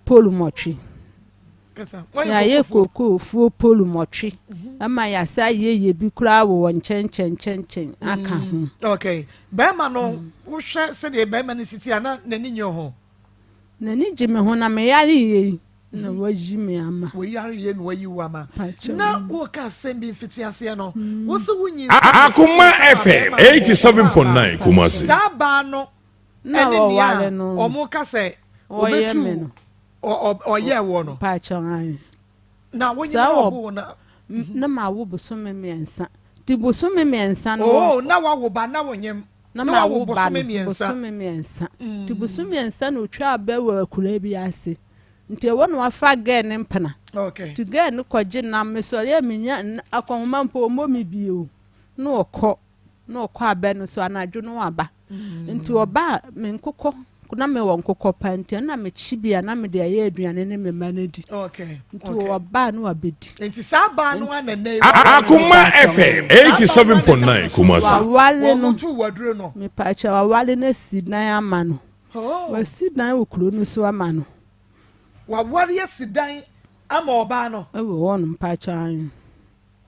Pole mɔtwe. Yɛayɛ kookoo fuo pole mɔtwe ama yɛasa ayeyɛ bi koraa wɔ nkyɛnkyɛn nkyɛnkyɛn aka ho. Okay. Bɛrima no, wohwɛ sɛdeɛ bɛrima no si te a, na n'ani nye wo ho? N'ani gye me ho na meyare yie na wayi me ama. Woyare yie na wayi wo ama. Pakyɛ. Na woka asɛm bi mfitiaseɛ no, wo se wo nyinsɛn Akoma FM 87.9 Kumasi. Saa baa no Na ɛne nea wɔware no. wɔn ka sɛ Wɔyɛ me wɔbɛtu no. ɔyɛɛ woɔ no. Pakyɛ ae. Na wonyim Saa na wɔ ɔbo wo na. na mawo bosome mmiɛnsa. Nti bosome mmiɛnsa no. Oh, na wawo ba na wonyim. Na Na wawo mawo ba bosome no mmiɛnsa. bosome mmiɛnsa. Nti bosome mmiɛnsa na otwaa bɛ wɔ akuraa bi ase. Nti ɛhɔ na wafa girl no mpena. Okay. Nti girl no kɔgye nam, mesɔre a menya akɔnhoma mpo ɔmmɔ me bio. Na ɔkɔ. Na ɔkɔ abɛ no so anadwo na waba. Nti ɔba a, me nkokɔ, na mewɔ nkokɔ paa nti ɛna mekye bi a na mede ayɛ aduane ne me mma no adi. Okay. Nti Okay. ɔba a na wabɛdi. Nti saa baa no ara na nnɛ yi Akoma FM 87.9 Kumasi. Wawale no. Wɔn tu waduro no. Mepaakyɛ wawale no asi dan ama no. Oh. Wasi dan wɔ kuro no so ama no. Waware asi dan ama ɔbaa no. Ɛwɔ hɔ nom mpaakyɛ ae.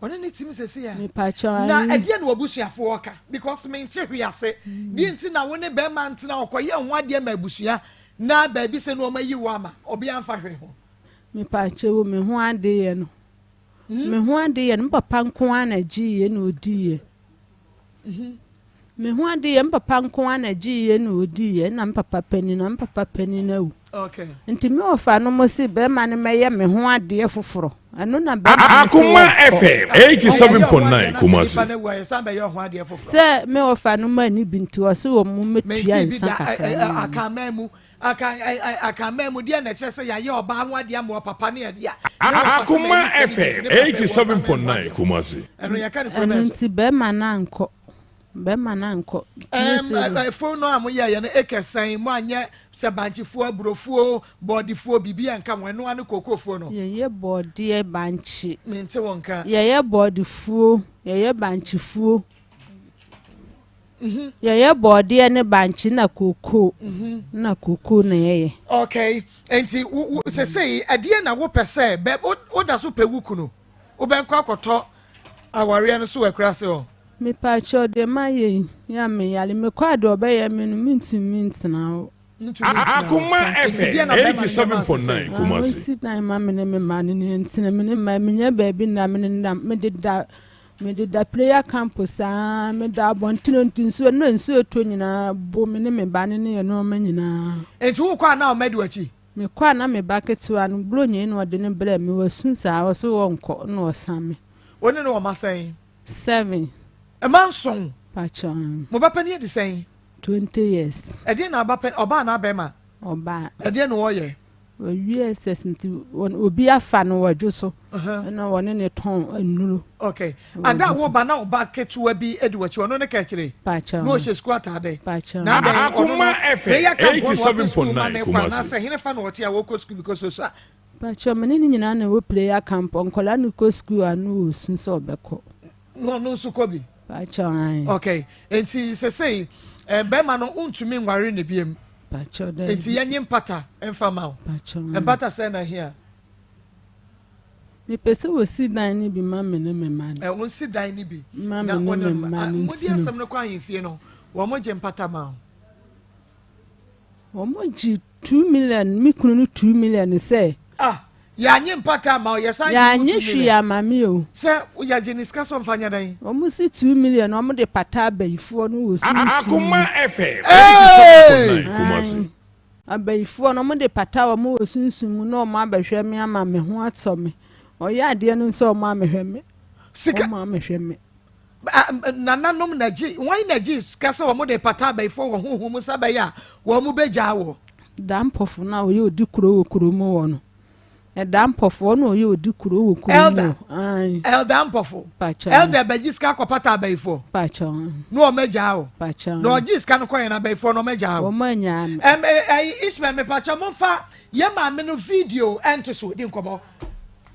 Ɔne ne tim sɛsei a. Mepaakyɛw ae. Na ɛdeɛn na w'abusuafoɔ reka? Because mente hwee ase. Deɛ nti na wo ne bɛrima ntena ɔkɔyɛ ho adeɛ ma abusua na baabi sɛ na wɔayi wo ama ɔbea mfa hwee ho. Mepaakyɛw o, me ho adeyɛ no, me ho adeyɛ no, me papa nko ara na ɛgyeeɛ na ɔdiiɛ. Me ho ade yɛ, me papa nko ara na ɛgyeeɛ na ɔdiiɛ, ɛna me papa panin no, me papa panin no awu. Okay. Nti me wɔfa no mo se bɛrima no mɛyɛ me ho adeɛ foforɔ. Ɛno na bɛrima no se Akoma wɔnkɔ. FM 87.9 Kumasi. Sɛ me wɔfa no ma ani bi nti ɔse wɔn mo mɛtua Mente bi nsa da kakra ma wɔn. Akanman mu Akan Akanman mu deɛ na ɛkyerɛ sɛ yɛayɛ ɔbaa ho adeɛ ama ɔpapa ne ɛdeɛ a ne wɔfa sɛ Akoma mɛyi sika no bi nti FM ne papa yi wɔnsan mɛyɛ ho 87.9 adeɛ foforɔ. Kumasi. Ɛno yɛka no kuro Ɛno bɛn so? nti bɛrima no ankɔ. Bɛrima no ankɔ. Ɛɛm ɛfuo no a moyɛeɛ no acres sɛn? Moanyɛ sɛ bankyefuo, aburofuo, bɔɔdefuo, biribi anka ho, ɛno ara ne kookoofuo no? Yɛyɛ bɔɔdeɛ, bankye. Mente wo nka. Yɛyɛ bɔɔdefuo, yɛyɛ bankyefuo. Yɛyɛ bɔɔdeɛ ne bankye na kookoo. Na kookoo na yɛyɛ. Okay, nti wo wo sesei ɛdeɛn na wopɛ sɛ bɛ wo woda so pɛ wo kunu? Wobɛkɔ akɔtɔ awareɛ no so wɔ akuraase hɔ? Mepakyɛw deɛ mayɛ yi yɛ a meyare mekɔ a deɛ ɔbɛyɛ me no mentumi ntena hɔ. Ntumi ntena hɔ. Akoma Nti FM deɛ na bɛrima no yɛ maa sesei? 87.9 Kumasi. Ɔnsi dan ma me ne me mma no ne yɛntena me ne mma menya baabi nna me ne nna mededa mededa prayer camp saa meda abɔntene nti nsuo no nsuo tɔ nyinaa bo me ne me ba no ne yɛ nneɛma nyinaa. Nti wokɔ a na ɔma di w'akyi? Mekɔ a na me ba ketewa no buronyi yi na ɔde no brɛɛ me wasu saa ɔse ɔnkɔ na ɔsan me. Wo ne no wɔ mma sɛn? Seven. Mma nson? Pakyɛ. Mo ba panin adi sɛn? 20 years. Ɛdeɛn na ɔba panin, ɔbaa anaa bɛrima? Ɔbaa. Ɛdeɛn na ɔyɛ? Wawie SS nti obi afa no wɔ dwo so ɛna wɔne no tɔn nnuro. Okay. Ada a woba na wo ba ketewa bi di w'akyi, ɔno ne ka akyire? Pakyɛ. Na ɔhyɛ sukuu ataade? Pakyɛ. Na adɛn ɔno no Akoma FM prayer camp hɔ na wapɛ sukuu ma 87.9 ne kɔ Kumasi. anaasɛ hene fa na ɔte a wɔkɔ sukuu because osua? Pakyɛ me ne ne nyinaa na ɛwɔ prayer camp hɔ, nkwadaa no kɔ sukuu a na ɔsu sɛ ɔbɛkɔ. Na ɔno nso kɔ bi? Pakyɛ ae. Okay, nti sesei eh, bɛrima no wontumi nware no biom? Pakyɛ daabi. Nti yɛnye mpata mfa ma wo? Pakyɛ ae. Mpata sɛn na ahia? Mepɛ sɛ wɔsi dan no bi ma me ne me mma no. Eh, wɔnsi dan no bi Ma na me ne wo ne me mma. mma Ah, no mode nsi no. asɛm no kɔ ahemfie no, wɔgye mpata ma wo? Wɔgye 2 million, me kunu no 2 million sɛ. Ah, yɛanye mpata ama wo, yɛsan gye wo Yɛanye 2 hwee million. ama me o. Sɛ yɛgye ne sika sɛ ɔmfa nyɛ dɛn? Wɔn si 2 million wɔn de pata abayifoɔ no wɔ sunsum mu. Akoma FM Hey! 87.9 Kumasi. Ae, abayifoɔ no wɔn de pata wɔn wɔ sunsum mu na wɔn abɛhwɛ me ama me ho atɔ me. Ɔyɛ adeɛ no nso wɔn amehwɛ me. Sika. Wɔn amehwɛ me. Nananom na gye, wɔn na gye sika sɛ wɔn de pata abayifoɔ wɔ honhom mu sɛ ɛbɛyɛ a wɔn bɛgyaa wɔ. Dampɔfo no a ɔyɛ odi kuro wɔ kuro mu hɔ no. Ɛda mpɔfo ɔno ɔyɛ odi kuro wɔ kuro mu Elder. hɔ. Ae. Elder Mpɔfo. Pakyɛ. Elder bɛgye sika akɔpata abayifoɔ. Pakyɛ. Na wɔn agyaa wo. Pakyɛ. Na ɔgye sika no kɔyɛ na abayifoɔ na wɔn agyaa wo. Wɔn anyaa me. Ɛm ɛ ɛyi Ishmael mepakyɛ momfa yɛn maame no video ɛnto so di nkɔmɔ.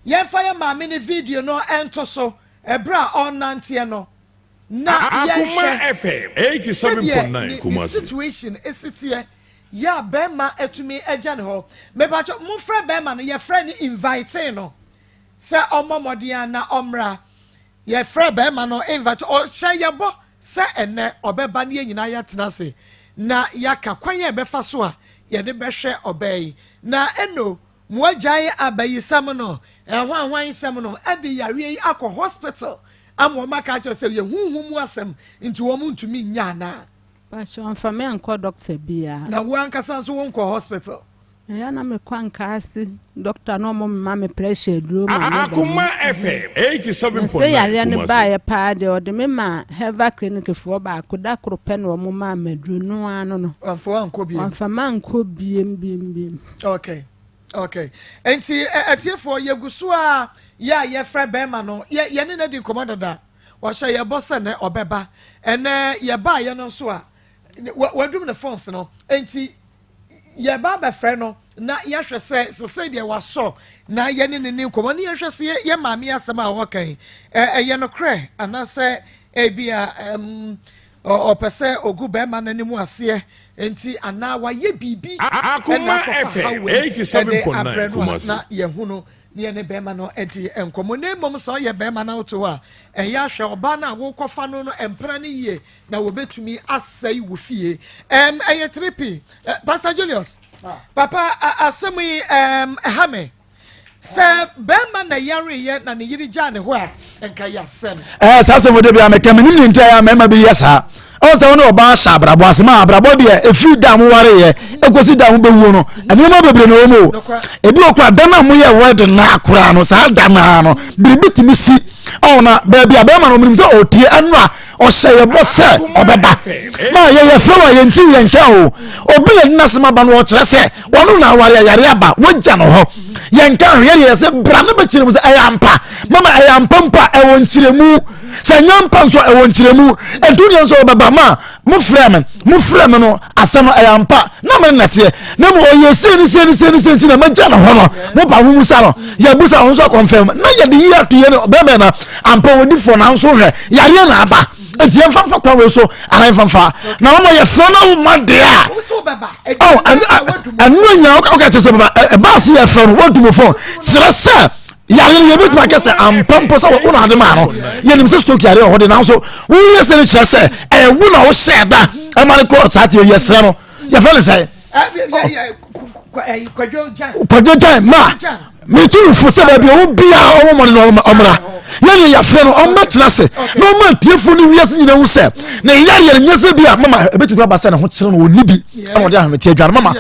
Yɛnfa yɛn maame no video no ɛnto so ɛberɛ a ɔrenanteɛ no na Akoma yɛnhwɛ FM sɛdeɛ 87.9 ne ne Kumasi. situation esi teɛ. Yɛ a bɛɛma atumi agya ne hɔ. Mepakyɛw monfrɛ bɛɛma no, yɛfrɛ no invitee no sɛ ɔmmɔ mmɔden a na ɔmmra. Yɛfrɛ bɛɛma no invite, ɔhyɛ yɛbɔ sɛ ɛnɛ ɔbɛba ne yɛn nyinaa yɛatena ase na yɛaka kwan a yɛbɛfa so a yɛde bɛhwɛ ɔbaa yi. Na ɛno moagyae abayisɛm no, ɛhwanhwansɛm no, de yareɛ yi akɔ hospital ama wɔn aka akyerɛ sɛ yɛ honhom mu asɛm nti wɔn ntumi nyɛ anaa? Pakyɛ ɔnfa me nkɔ doctor biaa. Na wo ankasa nso wo nkɔ hospital? Ɛyɛ a na me kɔ Ankaase doctor na ɔmo mema me pressure aduro ma me da mu. Akoma FM Na sɛ 87.9 yareɛ no Kumasi. baeɛ paa deɛ ɔde me maa Hever clinic foɔ baako da koro pɛ na ɔmo maa me aduro no ara no no. Wamfa wo ankɔ biem? Wamfa me ankɔ biem biem biem. Okay okay nti atiefoɔ yɛgu so a yɛ a yɛfrɛ bɛrima no yɛ yɛne no adi nkɔmmɔ dada. Wahyɛ yɛn bɔ sɛ nnɛ ɔbɛba. Ɛnnɛ yɛbaeɛ no nso a, wadum ne phones no. Enti yɛba abɛfrɛ no na yɛahwɛ sɛ sesei deɛ wasɔ na yɛne no ni nkɔmmɔ na yɛhwɛ sɛ yɛ maame asɛm a ɔka yi ɛyɛ nokorɛ anaasɛ ebi a ɔpɛ sɛ ɔgu bɛrima no anim aseɛ nti anaa wayɛ biribi ɛna Akoma akɔfa FM haw yi ɛde abrɛ 87.9 no a Kumasi. na yɛhu no ne yɛne bɛrima no adi nkɔmmɔ. Na mmom sɛ ɔyɛ bɛrima na wote hɔ a, ɛyɛ ahwɛ ɔbaa no a wokɔfa no no mpena no yie na wɔbɛtumi asɛe wo fie. Um, ɛyɛ 3P. Uh, Pastor Julius, ah. papa asɛm yi um, ɛha me. Sɛ bɛrima na yareyɛ na ne yere gyaa ne hɔ a, nka yɛasɛm. Ɛɛ saa asɛm de bi a mɛka menim ne nti a mmarima bi yɛ saa. Ɔwɔ sɛ wo ne ɔbaa hyɛ abrabɔ ase ma abrabɔ deɛ ɛfiri da mo wareyɛ ɛkɔsi da mo bɛwuo no nneɛma bebree na ɛwɔ mu o. Ebi wɔ koraa da no a moyɛ wedding no koraa no saa da no ara no biribi tumi si ɔwɔ na baabi a bɛrima no ɔmenim sɛ ɔtie ɛno a ɔhyɛ yɛ bɔ sɛ ɔbɛba ma yɛyɛ frɛ wɔ yɛn ti yɛn nka o obi yɛ n'asɛm aba no ɔkyerɛ sɛ wɔn na aware ayare aba wɔgya no hɔ yɛn nka ahwɛ yɛ sɛ bra no bɛkyerɛ mu sɛ ɛyɛ ampa mama ɛyɛ ampa mpo a ɛwɔ nkyerɛmu sɛ nyɛ mpa nso ɛwɔ nkyerɛmu ɛnti wodeɛ nso ɔbɛba ma mofrɛ me mofrɛ me no asɛm no ɛyɛ ampa na me nnɛteɛ na mu ɔyɛ sei ne sei ne sei ne sei nti na magya ne hɔ no mopa ho musa no yɛbusa ho nso akɔmfɛm na yɛde yi ato yɛ no bɛmɛ na ampa wɔdi fɔ nanso hwɛ yareɛ na aba nti yɛmfa mfa kwan wei so anaa yɛmfa mfa na wɔma yɛfrɛ no woma deɛ a ɛno nya woka kyɛ sɛ bɛba ɛbaa se yɛfrɛ no woadu mo fɔ serɛ sɛ yare no yɛbɛtumi akɛ sɛ ampa mpo sɛ wo na ade maa no yɛnim sɛ stroke yare wɔ hɔ de nanso woyɛ sɛ no kyerɛ sɛ ɛyɛ wo na wohyɛɛ da ɛma no kɔɔ saa teɛ yɛsrɛ no yɛfrɛ no sɛ kwadwo gyan ma metu wo fo sɛ baabi ɔwo biaa ɔwɔ mɔne no ɔmmra yɛne yɛfrɛ no ɔmmɛtena ase na ɔma atiefoɔ no wiase nyina hu sɛ ne yareɛ no nyɛ sɛ bi a mama ɛbɛtumi aba sɛ ne ho kyerɛ no ɔnni bi ɛna ɔde ahomete adwane mama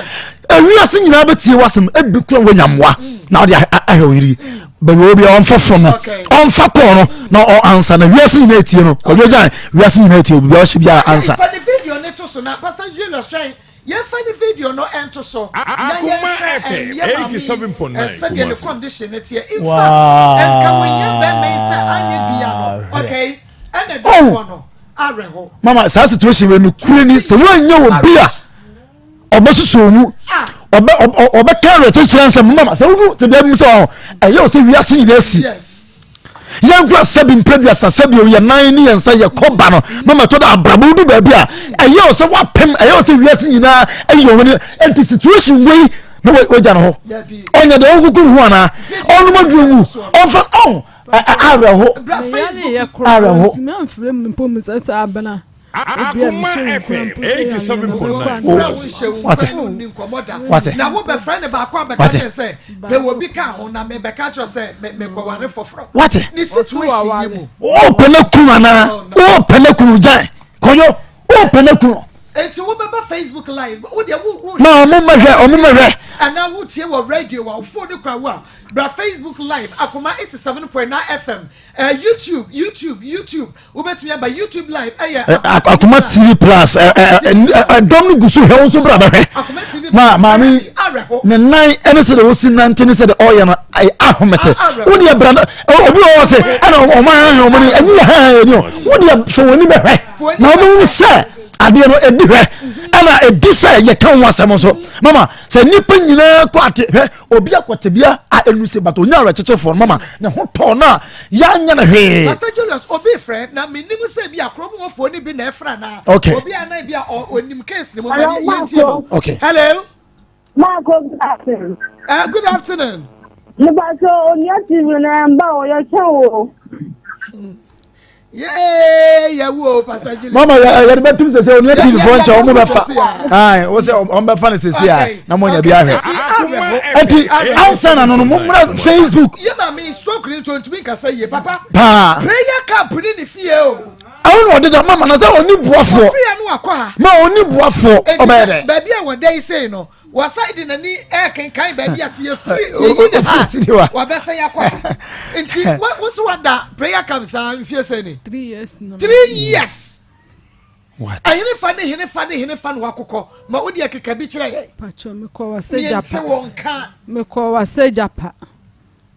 ewiase nyinaa bɛtie w'asɛm ebi kura wanya mmoa na ɔde ahwɛ wo yiri baabi wɔ bi ɔmfa fam no ɔmfa kɔɔ no na ɔ ansa na wiase nyinaa etie no kɔdwo gyan wiase nyinaa etie obi ɔhyɛ bi a ansa. Fa ne video ne to so na Pastor Julius twɛn yɛmfa ne video no nto so na Akoma yɛnhwɛ FM ɛm yɛ maame yi 87.9 sɛdeɛ ne Kumasi. condition ne teɛ in fact ɛnka wɔnyɛ bɛrima yi sɛ anyɛ bia no okay ɛna ɛda Oh. hɔ no awerɛho mama saa situation wei no kure ni sɛ woanyɛ wɔ bi a ɔbɛsusu owu ɔbɛ ɔbɛka awerɛkyekyerɛ nsɛm mama sɛ wodu tebea bi mu sɛ ɔ ɛyɛ wo sɛ wiase nyinaa si yɛn kura sɛbi mprɛduasa sɛbi yɛ nan ne yɛn nsa yɛ kɔ ba no mama ɛtɔ da abrabɔ wodu baabi a ɛyɛ wo sɛ wapem ɛyɛ wo sɛ wiase nyinaa ɛyɛ wɔn ni nti situation wei na wagya no hɔ ɔnyɛ deɛ ɔnkuku ho anaa ɔnom aduro ngu ɔmfa ɔn awerɛho awerɛho Akoma FM 87.9 Kumasi. Wate. Wate. Na wo bɛfrɛ ne baako abɛka kyerɛ sɛ pɛ wɔ bi ka ho na mebɛka kyerɛ sɛ mekɔware foforɔ. Wate. Ne situation yi mu. Wopɛ ne kunu anaa? Wopɛ ne kunu gyan. Kɔyɔ. Wopɛ ne kunu. Eti wo bɛba Facebook live. Wo deɛ wo wo. Ma ɔmo mɛhwɛ ɔmo mɛhwɛ. Anaa wo tie wɔ radio a phone kura wo a bra Facebook live Akoma 87.9 FM. Uh, YouTube YouTube YouTube Wobɛtumi aba YouTube live ɛyɛ Akoma TV plus ɛdɔm no gu so hwɛ wo nso bra bɛhwɛ ma maame ne nan ɛne sɛ de wosi nante ne sɛ de ɔyɛ no ahomete wodeɛ bra no obi wɔ hɔ sɛ ɛna ɔma haha ɔmo ne ɛni yɛ haha ɛni o wodeɛ fɛ wɔn ani bɛhwɛ na wɔn sɛ adeɛ no ɛdi hwɛ. Ɛna ɛdi sɛ yɛka ho asɛm nso. Mama, sɛ nnipa nyinaa kɔ ate hwɛ obi akɔtebea a ɛnu se but onya awerɛkyekyefoɔ no mama ne ho tɔɔ no a yɛanyɛ no hwee. Pastor Julius, obi frɛ na menim sɛ bi a kurom hɔfoɔ no bi na ɛfrɛ anaa. Okay. Obi a na bi a ɔnim case no mu ma yɛntie no. Okay. Hello. Marco, good afternoon. Good afternoon. Mepacho onua TV na ɛmba o yɛtwɛn o. Yee yɛwu o Pastor Julius. Mama yɛ yɛde bɛ tum sese onua TV fo nkyɛn wɔn bɛ fa ayi wọ́n sɛ wɔn bɛ fa ne sese a na mo nya bi ahwɛ. Ɛti ansa na no no mo mura Facebook. Yɛ maame stroke ni nto ntumi nkasa yie papa. Paa. Prayer camp ni ne fie o. Ɛwɔ na ɔdeda mama na sɛ ɔni buafoɔ. Ɔfiri ano akɔ ha. Ma ɔni buafoɔ ɔbɛyɛ dɛ. Baabi a wɔda yi sei no wasan de n'ani ɛrekenkan baabi a sɛ yɛfiri yɛyi ne ha wabɛsɛ yɛakɔ ha nti wo so wada prayer camp saa mfie sɛ ni. 3 years. 3 years. Ɛhene fa ne hene fa ne hene fa na wakokɔ ma wode ɛkeka bi kyerɛ yɛ. Patro mekɔ wase japa. Miente wɔn ka. Mekɔ wase japa.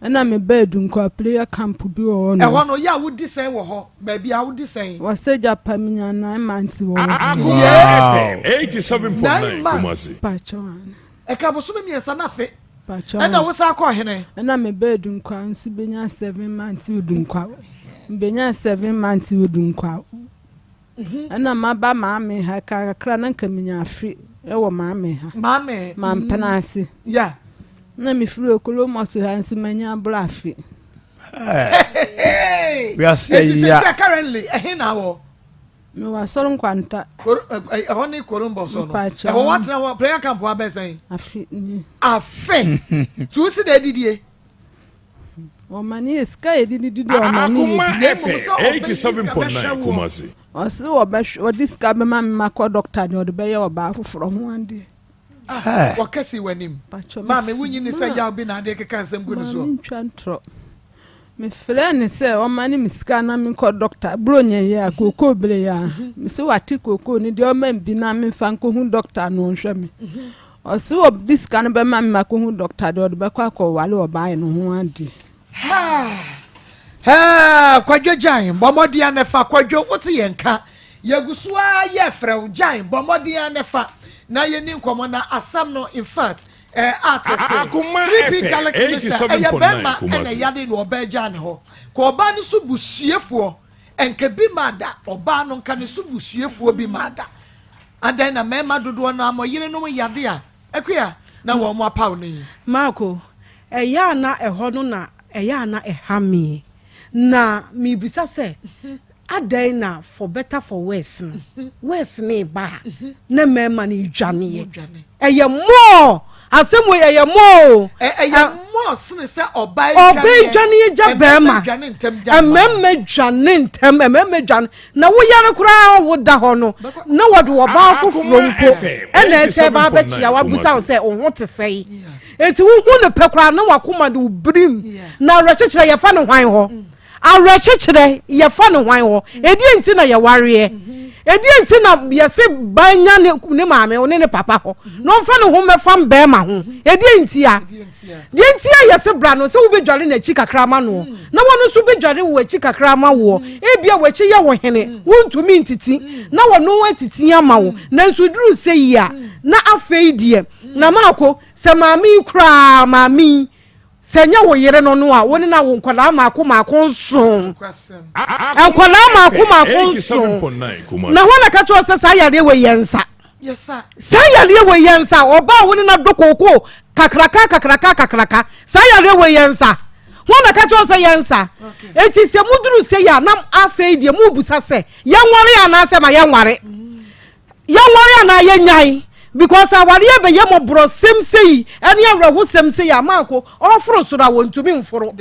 Ɛna meba Edunkwa prayer camp bi wɔ hɔ no. Ɛhɔ no yɛ a wodi sɛn wɔ hɔ baabi a wodi sɛn. Wase japa minya 9 months wɔ hɔ. Wow. 87.9 9 months. Kumasi. Patro ane. Ɛka bosome 3 na afe. Patro. Ɛna wosan kɔ hene. Ɛna meba Edunkwa nso benya 7 months wɔ Dunkwa. Mbenya 7 months wɔ Dunkwa. Ɛna maba maame ha kakra na nka minya afe ɛwɔ maame ha. Maame. Mampena ase. Na mefiri Okolomɔso ha nso manya aboro afe. Wiase Eti ya. sɛ currently ɛhe na wɔ. Mewɔ Asɔre Nkwanta. Ɛhɔ ne Korombɔ so no. Mpakyɛw. Ɛhɔ watena hɔ prayer camp wa bɛsɛn. Afe nie. Afe. Tu si na edidie. Ɔma ne yɛ sika yɛ didi didi ɔma ne yɛ Akoma bi. FM 87.9 Kumasi. Ɔsi wɔbɛhwɛ ɔde sika bɛma mi ma kɔ dɔkta deɛ ɔde bɛyɛ ɔbaa foforɔ ho adeɛ. Wɔkɛse w'anim. Pakyɛ Maame wunyi ne sɛ yaw bi na adeɛ keka nsɛm gu ne soɔ. Maame ntwa ntorɔ. Mefrɛ ne sɛ ɔma ne me sika na menkɔ dɔkta buro nyɛ yɛ a kookoo bere yɛ a mesi wate kookoo ne deɛ ɔma bi na memfa nkɔhu dɔkta no ɔnhwɛ me. Ɔsi ɔde sika no bɛma me ma kɔhu dɔkta deɛ ɔde bɛkɔ akɔwale ɔbaa no ho adeɛ. Kwadwo gyan bɔ mmɔden a nefa Kwadwo wote yɛn ka yɛgu so a yɛ frɛw gyan bɔ mmɔden a nefa na yɛni nkɔmmɔ na asɛm no in fact atete Akoma 3P FM garlic mixture ɛyɛ 87.9 bɛrima ɛna Kumasi. yade na ɔbaa gya ne hɔ ka ɔbaa no so busuefoɔ nka bi ma da ɔbaa no nka ne so busuefoɔ bi ma da adan na mmarima dodoɔ no amɔ yerenom yade a akua na wɔn mo apaw ne yi. Marco, ɛyɛ a na ɛhɔ no na ɛyɛ a na ɛha me na miribisa sɛ adɛn na for better for worse no worse ne ba a na mmarima no dwaneɛ Dwane. ɛyɛ mɔɔ asɛm wei ɛyɛ mɔɔ o. Ɛyɛ mɔɔ sene sɛ ɔbaa ɔbaa dwane gya bɛrima. Dwane ntɛm gya mmarima dwane ntɛm, mmarima dwane na woyare koraa woda hɔ no na wɔde ɔbaa foforɔ mpo ɛna ɛsɛ ba abɛkyia wabusa wo sɛ wo ho te sɛe eti wohu ne pɛ koraa na wakoma de wo birim. Na awerɛkyekyerɛ yɛfa ne hwan hɔ? Awerɛkyekyerɛ yɛfa ne hwan hɔ? Ɛdeɛ nti na yɛwareɛ? Ɛdeɛ nti na yɛse ba nya ne maame ne ne papa hɔ na ɔmfa ne ho mmɛfa bɛrima ho? Ɛdeɛ nti a deɛ nti a yɛse bra no sɛ wobɛdware n'akyi kakra ma noɔ na wɔno nso bɛdware wɔ akyi kakra ma woɔ. Ebia w'akyi yɛ wo hene wontumi ntiti na wɔno atiti ama wo nanso duru sɛ yi a na afei deɛ na maako sɛ maame yi koraa maame yi sɛ nyɛ wo yere no a wo ne na wo nkwadaa maako maako nson, nkwadaa maako maako nson na hɔ na ka kyerɛ sɛ saa yareɛ wɔ yɛ nsa saa yareɛ wɔ yɛ nsa. Ɔbaa wo ne na do kooko kakraka kakraka kakraka saa yareɛ wɔ yɛ nsa hɔ na ka kyerɛ sɛ yɛ nsa. Eti sɛ muduru sɛ yɛ a na afei deɛ mubusa sɛ yɛnware anaasɛ ma yɛnware, yɛnware anaa yɛnyae, because awareɛ bɛyɛ mmɔborɔsɛm sɛyi ɛne awerɛhosɛm sɛyi amaako ɔforo soro a wɔntumi mforo.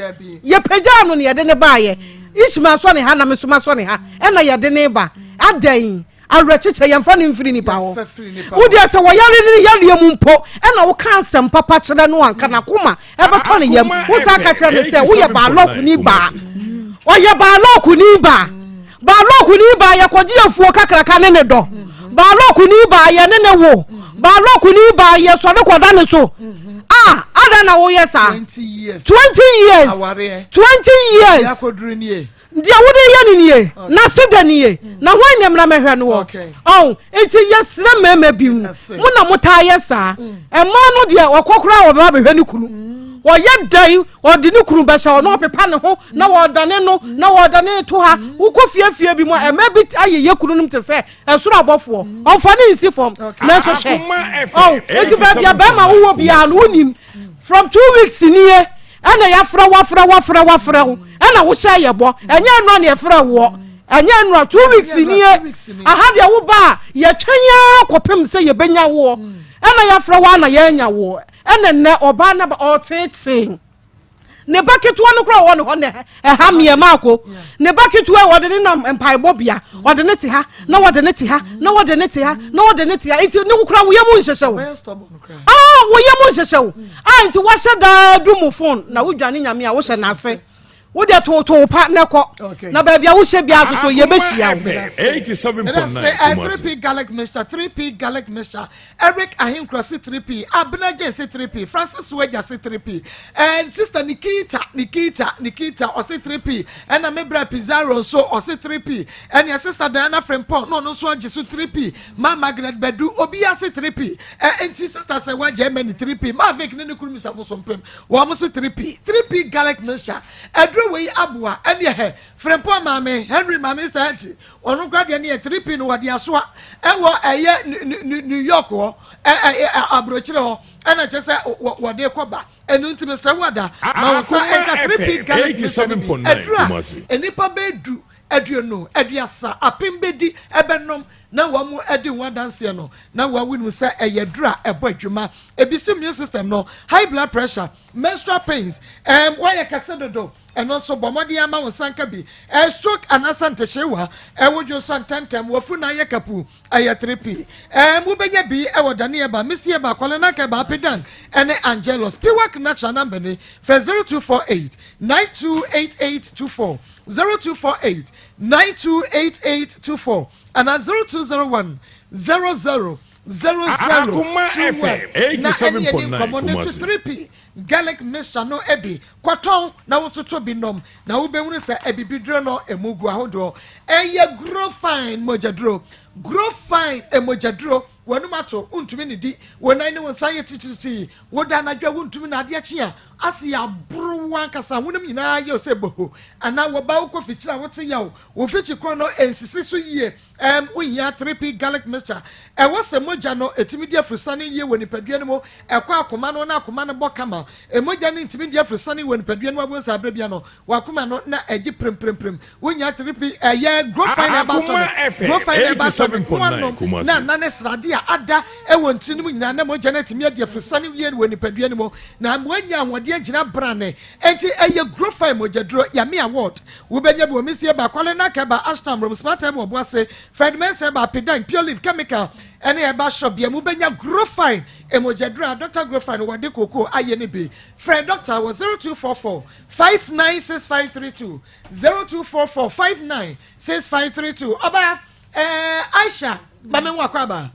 Yɛpagyaa no ne yɛde ne baayɛ Ishmael sɔ ne ha na mesoma sɔ ne ha ɛna yɛde ne ba adan awerɛkyekyerɛ yɛmfa ne mfiri nipa hɔ. Wodeɛ sɛ wɔyare ne yareɛ mu mpo ɛna woka asɛm papa kyerɛ no anka nakoma ɛbɛtɔ ne yam. Wo sa ka kyerɛ ne sɛ woyɛ baalɔkoni baa ɔyɛ baalɔkoni baa baalɔkoni baa yɛkɔgye afuo kakraka ne ne dɔ baalɔkoni baa yɛ ne ne wo baalɔkoni baa yɛ sɔre kɔda ne so a ada na woyɛ saa 20 years 20 years. Deɛ wode yɛ no nie, n'aseda nie, na hwan na mmra mɛhwɛ no wɔ? Ɔn, nti yɛsrɛ mmarima bi mu, mo na motaa yɛ saa. Mmaa no deɛ ɔkɔ koraa wɔbɛba bɛhwɛ ne kunu. Ɔyɛ dɛn ɔde ne kunu bɛhyɛ hɔ na ɔpepa ne ho na wɔdane no na wɔdane no to ha. Wokɔ fiefie bi mu a mmaa bi ayeyɛ kunu nom te sɛ ɛsoro abɔfoɔ. Ɔmfa ne nsi fam. Nanso hwɛ. Ɔn, nti baabi a bɛrima wowɔ biara no wonim. From 2 weeks nie ɛna yɛafrɛ wo afrɛ wo afrɛ wo afrɛ wo ɛna wohyɛ yɛ bɔ. Ɛnyɛ nnora na yɛfrɛ woɔ. Ɛnyɛ nnora 2 weeks nie. Aha deɛ woba a yɛtwɛn ara kɔpem sɛ yɛbɛnya woɔ. Ɛna yɛafrɛ wo a na yɛanya woɔ. Ɛna nnɛ ɔbaa no aba ɔreteetee. Ne ba ketewa no koraa ɔwɔ ne hɔ na ɛha mmeɛ maako. Ne ba ketewa wɔde ne nam mpaebɔ bea. Ɔde ne te ha na wɔde ne te ha na wɔde ne te ha na wɔde ne te ha. Nti ne wo koraa wo yam nhyehyɛ wo. Ah, wo yam nhyehyɛ wo. Ah, nti wahyɛ daa du mu phone na wodwane Nyame a wohyɛ n'ase. Wo deɛ tootoo pa na kɔ. Na baabi a wohyɛ biara nso so yɛbɛhyia wo. 87.9 3P garlic mixture, 3P garlic mixture. Eric Ahenkura se 3P, Abena Jane se 3P, Francis Sueja se 3P, and Sister Nikita, Nikita, Nikita ɔse 3P, ɛna me bra Pizarro nso ɔse 3P, ɛnea Sister Diana Frimpong na ɔno nso agye so 3P, Ma Margaret Badu obiara se 3P, ɛ nti Sister sɛ wa Germany 3P, Ma Vic ne ne kunu Mr. Bosompem wɔn se 3P, 3P garlic mixture, aduro wei aboa ɛne ɛhɛ Frimpong maame, Henry maame Mr. Auntie, ɔno koraa deɛ ne yɛ 3P no wɔde asoa ɛwɔ ɛyɛ New York hɔ, ɛ ɛ aburokyire hɔ, ɛna kyerɛ sɛ wɔde kɔ ba. Ɛnu nti mesrɛ wo ada ma wo nsa ɛnka 3P garlic mixture no bi, aduro a nnipa bɛyɛ 10, 20, 30, 1000 bɛdi ɛbɛnom na wɔn mo adi ho adanseɛ no na wɔawu nim sɛ ɛyɛ aduro a ɛbɔ adwuma. Ebi si immune system no, high blood pressure, menstrual pains, wɔayɛ kɛse dodo, ɛno nso bɔ mmɔden ama wo nsa nka bi. Stroke anaasɛ ntehyewa ɛwɔ dwo nso ntɛntɛm wɔfu na ayɛ kapu, ɛyɛ 3P. Wobɛnya bi ɛwɔ Daniel Misty Eba, Kɔlenaka Eba, Apidan ɛne Angelos Piwak Natural. Number ni fɛ 0248 928824, 0248 928824 ana 0201 00 00 Akoma 21. FM Na ɛne yɛdi 87.9 nkɔmmɔ ne to Kumasi. 3P garlic mixture no ebi kɔtɔn na wosoto bi nom na wobɛhunu sɛ abibiduro no emu gu ahodoɔ. Ɛyɛ Grow Fine mogyaduro, Grow Fine emogyaduro. Wɔnum ato ntumi ne di wɔn nan ne wɔn nsa yɛ titiritii, woda anadwo a wontumi na adeɛ kye a ase yɛ aboro wo ankasa honam nyinaa yɛ sɛ boho anaa wɔba wokɔ fikyiri a wote yaw wo fikyi korɔ no nsisi so yie. Wohia 3P garlic mixture. Ɛwɔ sɛ mogya no ɛtumi di afurusane yie wɔ nipadua no mu, ɛkɔ akoma no na akoma no bɔ kama. Mogya no ntumi di afurusane wɔ nipadua no mu abɔ nsa abere bia no wakoma no na ɛgye prempremprem. Wonya 3P ɛyɛ Grow Fine herbal Akoma tonic. FM Grow Fine herbal tonic 87.9 woanom Kumasi. na nane srade a ada ɛwɔ ntiri no mu nyinaa na mogya no atumi adi afurusane yie wɔ nipadua no mu na woanya ahoɔden agyina brane. Enti ɛyɛ Grow Fine mogyaduro Yame Award. Wobɛnya bi wɔ Misie ba, Kwale Nakɛba, Ashtam Rom, Smart Herbal Ɔboase, Fred Mensa ba, Apidan, Pure Leaf Chemical ɛne ɛba shop bia mu wobɛnya Grow Fine mogyaduro a Dr. Grow Fine wɔde koko ayɛ no bi. Frɛ doctor wɔ 0244 596532, 0244 596532. Ɔbaa Aisha, maame nwa akɔ aba.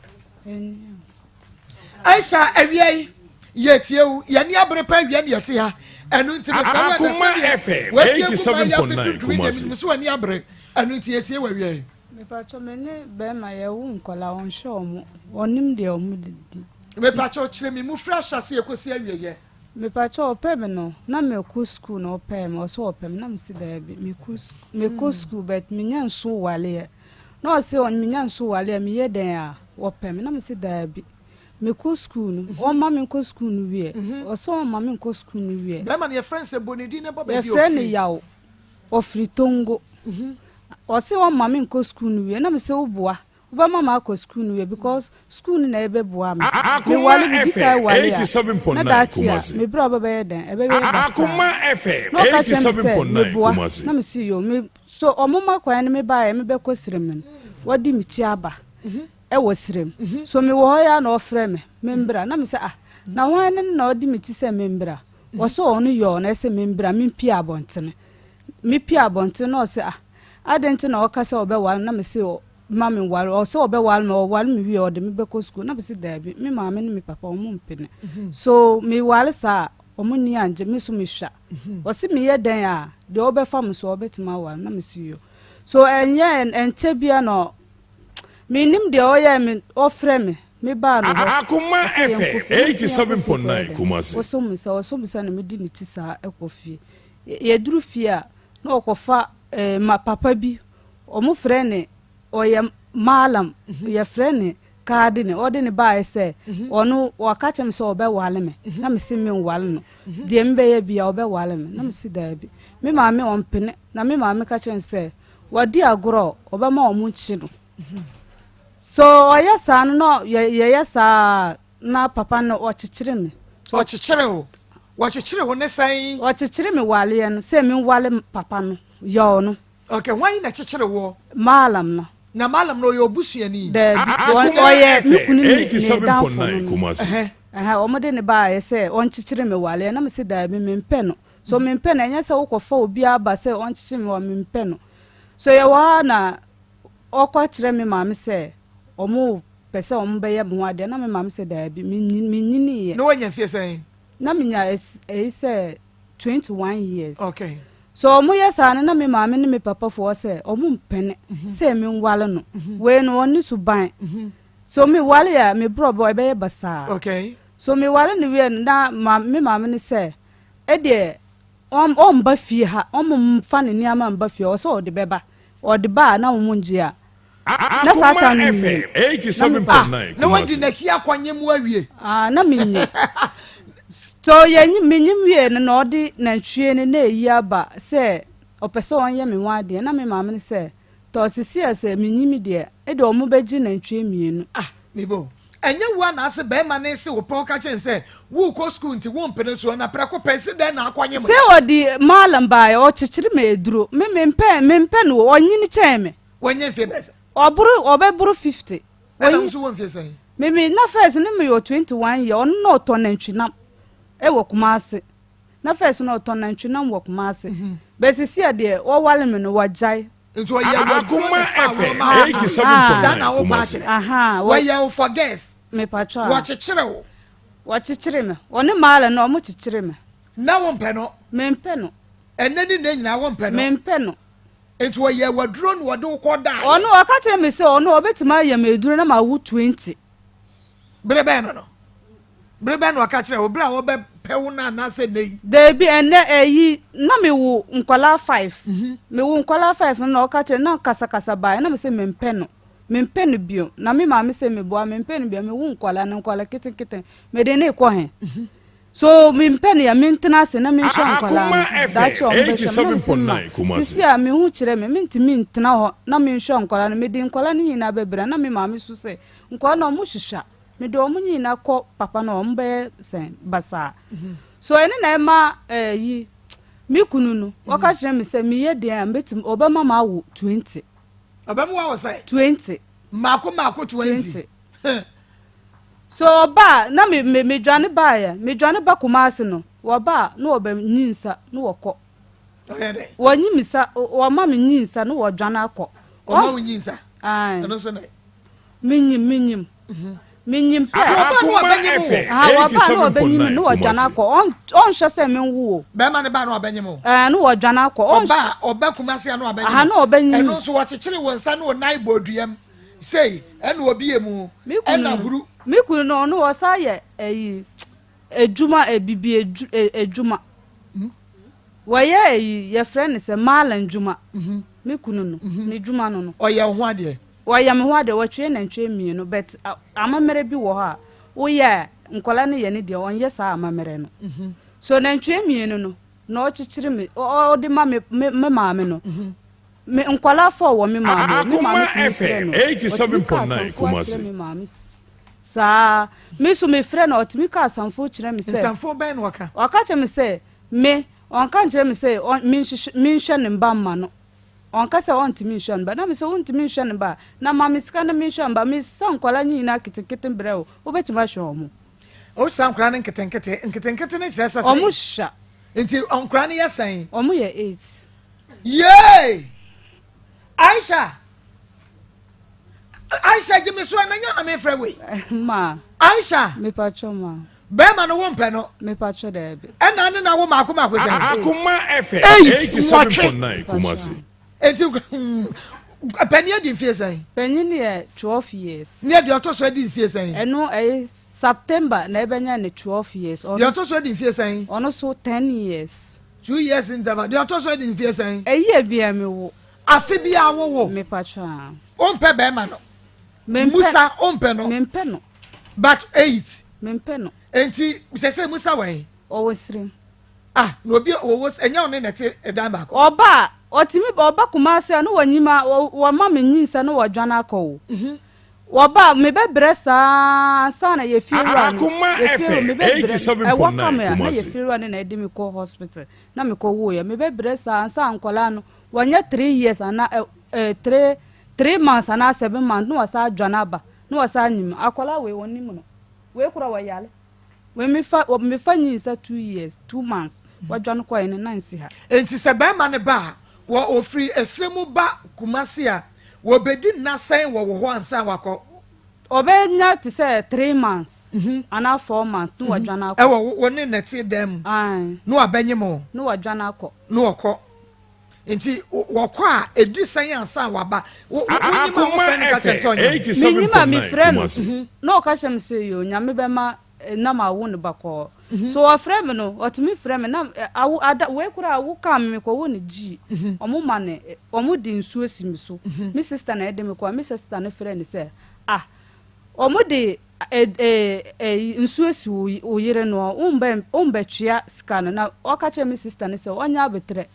Aisha, awia yi yɛtie wo, yɛne abere pa awia ne yɛte ha. Ɛno nti mesɛ wo ɛda Akoma sɛdeɛ FM wasi agu ma yɛ afe 87.9 tuntun yi deɛ Kumasi. menim sɛ w'ani abere. Ɛno nti yɛtie wɔ awia yi. Mepatwɔ, me ne bɛrima yɛwo nkɔla, ɔnhwɛ ɔmo, ɔnim deɛ ɔmo didi. Mepakyɛ, kyerɛ me mu firi ahyɛ ase yɛkɔsi awieyɛ. Mepatwɔ, ɔpɛ me no na mekɔ school na ɔpɛ me, ɔsɛ ɔpɛ me na mesi daabi, mekɔ school but menya nso waleɛ na ɔsɛ menya nso waleɛ meyɛ dɛn a wɔpɛ me na mesi daabi, mekɔ school no, ɔma me nkɔ school no wie, ɔsɛ ɔma me nkɔ school no wie. Bɛrima no yɛfrɛ no sɛ bonidi ne bɔ baabi a Yɛfrɛ no ɔfiri. Yaw, ɔfiri Tongo. Ɔsɛ ɔma me nkɔ school no wie na mesɛ woboa wobɛma ma akɔ school no wie because school no na ɛbɛboa me. Akoma Mewale medi kan FM wale a 87.9 na daakye a Kumasi. mebrɛ a wobɛbɛyɛ dɛn ɛbɛyɛ basaa. Akoma FM Na ɔka kyerɛ me sɛ 87.9 meboa Kumasi. na mesi yo me so ɔmo ma kwan no mebaeɛ mebɛkɔ serem no wɔde me kyi aba ɛwɔ serem so mewɔ hɔ yɛ a na ɔfrɛ me membra na mesɛ ah, na hwan ne na ɔde me kyi sɛ membra? Wɔsɛ ɔno yɛ ɔno ɛsɛ membra mempie abɔntene. Mepie abɔntene na ɔsɛ ah, adɛn nti na ɔka sɛ ɔbɛware? Na mese ma me ware, ɔsɛ ɔbɛware me, ɔware me wie ɔde me bɛkɔ sukuu na mese daabi, me maame ne me papa ɔmo mpene so meware saa. Ɔmo nni angye, me so mesua. Ɔse meyɛ dɛn a, deɛ ɔbɛfa me so ɔbɛtumi aware na mese yo. So ɛnyɛ ɛnkyɛ bia na mennim deɛ ɔyɛɛ me, ɔfrɛ me, me baa no hɔ. Akoma Ɔse yɛnkɔ FM fie, na mese yɛnkɔ fie kɔyɛ 87.9 dɛn? Kumasi. Ɔsom me sa, ɔsom me sa na medi ne kyi saa kɔ fie. Yɛduru fie a, na ɔkɔfa eh, ma papa bi, ɔmo frɛ ne, ɔyɛ Mallam, yɛfrɛ ne Kaa de ne ɔde ne baeɛ sɛ ɔno waka kyerɛ me sɛ ɔbɛwale me na mese menwale no deɛ mebɛyɛ bia ɔbɛwale me na mese daabi me maame ɔmpene na me maame ka kyerɛ no sɛ wadi agorɔ ɔbɛma ɔmo nkye no so ɔyɛ saa no na yɛyɛ saa na papa no ɔkyekyere me ɔkyekyere wo wɔkyekyere wo ne sɛn ɔkyekyere me waleɛ no sɛ menwale papa no yɛɔ no Okay, hwan na ɛkyekyere woɔ? Maalam no. Na Maalam no ɔyɛ obusuani? Daabi, ɔyɛ me kunu ne ne danfo no no. Ɛhɛ, wɔn de ne baayɛ sɛ ɔnkyekyere me waleɛ, na me se daabi, mempɛ no. So mempɛ no, ɛnyɛ sɛ wokɔfa obi aba sɛ ɔnkyekyere me wa, mempɛ no. So yɛwɔ ha na ɔkɔ kyerɛ me maame sɛ wɔn pɛ sɛ wɔn bɛyɛ me ho adeɛ, na me maame sɛ daabi, menyiniiɛ. Na wanya mfie sɛn? Na menya ɛyi sɛ 21 years. Okay. So ɔmo yɛ saa no na me maame ne me papa foɔ sɛ ɔmo mpene mhm. sɛ me nwale no. Mhm. Wei no ɔne suban. Mhm. So me wale a me brɔbɔ ɛbɛyɛ basaa. Okay. So me wale no wie no na ma me maame no sɛ ɛdeɛ ɔmba fie ha ɔmo mfa ne nneɛma mba fie ɔsɛ ɔde bɛba ɔde ba a na ɔmo ngye a Na saa Akoma time no FM menyim. Na me Ah, 87.9 na wadi Kumasi. n'akyi akɔnye mu awie. Ah, na menyim. So yɛnyim menyim wie no na ɔde nantwie no na eyi aba sɛ ɔpɛ sɛ ɔnyɛ me ho adeɛ na me maame no sɛ tɔ sisi a sɛ menyim deɛ ɛde ɔmo bɛgye nantwie mmienu. Ah, me bo. Ɛnyɛ wo a na ase bɛrima no se wo pɛ woka kyerɛ no sɛ worekɔ sukuu nti wompene soɔ na prɛko pɛ se dɛn na akɔnye mo Sɛ ɔde maalam baeɛ ɔkyekyere me aduro me mempɛ mempɛ no ɔnyini kyɛn me. Wanya mfie bɛyɛ sɛ. Ɔboro ɔbɛboro 50. Ɛna wo nso wɔ mfie sɛn? Me me na first ne meyɛ 21 year ɔno na ɔtɔ nantwinam ɛwɔ Kumasi na first na ɔtɔ nantwinam wɔ Kumasi mm-hmm. bɛ sisi a deɛ ɔwale me no wagyae. Nti ɔyɛ waduro Akoma ne fa FM wɔ ma 87.9 saa na wo pa Kumasi. akyerɛ. Aha wɔ Wɔyɛ wo for girls. mepatwa a Wɔkyekyere wo. wɔkyekyere me ɔne maala no ɔmo kyekyere me. Na wo mpɛ no. Mempɛ no. Ɛnɛ ne nnɛ nyinaa wo mpɛ no. Mempɛ no. Nti ɔyɛɛ w'aduro na ɔde wo kɔ daeɛ. Ɔno ɔka kyerɛ me sɛ ɔno ɔbɛtumi ayɛ me aduro na mawo 20. Bere bɛn no no? Bere bɛn na ɔka kyerɛ wo? Bere a ɔbɛpɛ wo no anaasɛ nnɛ yi? Daabi, ɛnnɛ ɛyi na mewo nkwadaa five. Mhm. Mewo nkwadaa five no na ɔka kyerɛ na kasakasa baeɛ na me sɛ mempɛ no. Mempɛ no bio. Na me maame sɛ meboa mempɛ no bio. Mewo nkwadaa no nkwadaa ketenkete. Mede ne kɔ he? Mhm. So mempɛ no yɛ mentena ase na menhwɛ nkwadaa no daakye a wɔbɛhwɛ me na mese ma sisi a me ho kyerɛ me mentumi ntena hɔ na menhwɛ nkwadaa no mede nkwadaa no nyinaa bɛbrɛ na me maame so sɛ nkwadaa no wɔn hyehyɛ mede wɔn nyinaa kɔ papa no wɔn bɛyɛ sɛn basaa so ɛne na ɛma ɛyi eh, me kunu no wɔka kyerɛ me sɛ meyɛ deɛ a mbɛtumi ɔbɛma ma awo 20 ɔbɛma wawo sɛ 20 mmaako mmaako 20 20 So ɔba a na me me medwane baeɛ medwane ba Kumasi no wɔba a na wɔbɛ nyi nsa na wɔkɔ. Ɔyɛ dɛ. Wɔnyi me sa wɔma me nyi nsa na wɔdwane akɔ. Wɔma wo nyi nsa. Ae. Ɛno nso nɛ. Menyim menyim mhm. menyim pɛ. Ati ɔba na wɔbɛnyim wo. Aha wɔba na wɔbɛnyim na wɔdwane akɔ ɔnhwɛ sɛ menwo o. Bɛrima ne ba na wɔbɛnyim wo. Ɛɛ na wɔdwane akɔ. Ɔba ɔba Kumasi a na wɔbɛnyim. Aha na wɔbɛnyim. Ɛno nso wɔkyekyere wɔn nsa ne wɔn nan bɔ duam. Sei ɛna obi emu ɛna huru. Me kunu no ɔno ɔsa yɛ ɛyi edwuma ebibi edu edwuma hmm? wɔyɛ ɛyi yɛfrɛ no sɛ maala ndwuma mhm. me kunu no mhm. ne dwuma no no. Ɔyɛ wo ho adeɛ. Ɔyɛ me ho adeɛ wɔtwe nantwie mmienu but amammerɛ bi wɔ hɔ a woyɛ a nkɔla no yɛ ne deɛ ɔnyɛ saa amammerɛ no mhm. so nantwie mmienu no na ɔkyekyere me ɔde ma me me maame no. Me nkwadaa fɔɔ wɔ me maame hɔ. Me maame Akoma tumi frɛ FM no. Ɔtumi ka 87.9 asamfo akyerɛ Kumasi. me maame saa. Me nso mefrɛ no ɔtumi ka asamfo kyerɛ me sɛ. Nsamfo bɛn na ɔka? Ɔka kyerɛ me sɛ me ɔnka nkyerɛ me sɛ menhwehwɛ menhwɛ ne mba mma no. Ɔnka sɛ ɔntumi nhwɛ ne ba. Na me sɛ wontumi nhwɛ ne ba a, na ma me sika na menhwɛ mba. Mesa nkwadaa no nyinaa ketenkete brɛ wo, wobɛtumi ahwɛ wɔn? Wosa nkwadaa no nketenkete? Nketenkete no kyerɛ sɛ sɛn? Wɔn sua. Nti nkwadaa no yɛ sɛn? Wɔn yɛ eight. Yay! Aisha! Aisha gye me so ɛna nyɛ na mefrɛ wei. Ma. Aisha. Mepatwɔ ma. Bɛrima no wo mpɛ no. Mepatwɔ daabi. Ɛna ne na wo maako maako sɛn? Akoma FM 8 nwɔtwe. 87.9 Kumasi. Enti hmm, panin adi mfie sɛn? Panyin yɛ 12 years. Ne deɛ ɔtɔ so adi mfie sɛn? Ɛno ɛyɛ September na ɛbɛnya ne 12 years. Deɛ ɔtɔ so adi mfie sɛn? Ɔno so 10 years. 2 years interval. Deɛ ɔtɔ so adi mfie sɛn? Ɛyi yɛ bia me wo. Afe bia wo wo. Mepatwɔ a. Wompɛ bɛrima no. Musa wompɛ no. Mempɛ no. But 8. Mempɛ no. Enti sɛ sɛ Musa wɛn? Ɔwɔ sirim. Ah, na obi ɔwɔ ɛnyɛ ɔne na ɛte ɛdan baako. Ɔba a, ɔtumi ɔba Kumasi a na wɔnyim a wɔma me nyinsa na wɔdwane akɔ o. Mhm. Wɔba a mebɛbrɛ saa ansa na yɛ fie wura no Akoma yɛ fie wura FM mebɛbrɛ ɛwɔ ka 87.9 me a na yɛ Kumasi. fie wura no na ɛde me kɔ hospital na mekɔ woeɛ mebɛbrɛ saa ansa nkɔlaa no wɔnyɛ 3 years ana ɛ ɛ 3 months anaa 7 months na wɔsan adwane aba na wɔsan anyim akɔlaa wei wɔnim no wei kora wɔyare. Wei mefa nyinsa 2 years 2 months wadwane kɔɛ ne nan si ha. Nti sɛ bɛrima no ba a, wɔ ofiri esire mu ba Kumasi a, wɔbɛdi nna sɛn wɔ wo hɔ ansa wakɔ? Ɔbɛnya te sɛ 3 months anaa 4 months na wadwane akɔ. Ɛwɔ wo ne nɛte dan mu Ae. na wabɛnyem wo? Na wadwane akɔ. Na wɔkɔ. Nti wɔkɔ a, ɛdi sɛn ansa waba? Wonyim a Akoma wofrɛ no ka kyerɛ sɛ FM ɔnyem? Menyim a 87.9 mefrɛ no Kumasi. na ɔka kyerɛ me sɛ yo Nyame bɛma nam awo no bakɔɔ. So ɔfrɛ me no, ɔtumi frɛ me na awo ada wei koraa awo kaa me mekɔwo no gyii. Ɔmo ma ne ɔmo de nsuo si me so. Me sister na ɛde me kɔ. Me sister no frɛ no sɛ ah ɔmo de nsuo si wo yere no wombɛtwea sika no na ɔka kyerɛ me sister no sɛ ɔnyɛ abetrɛ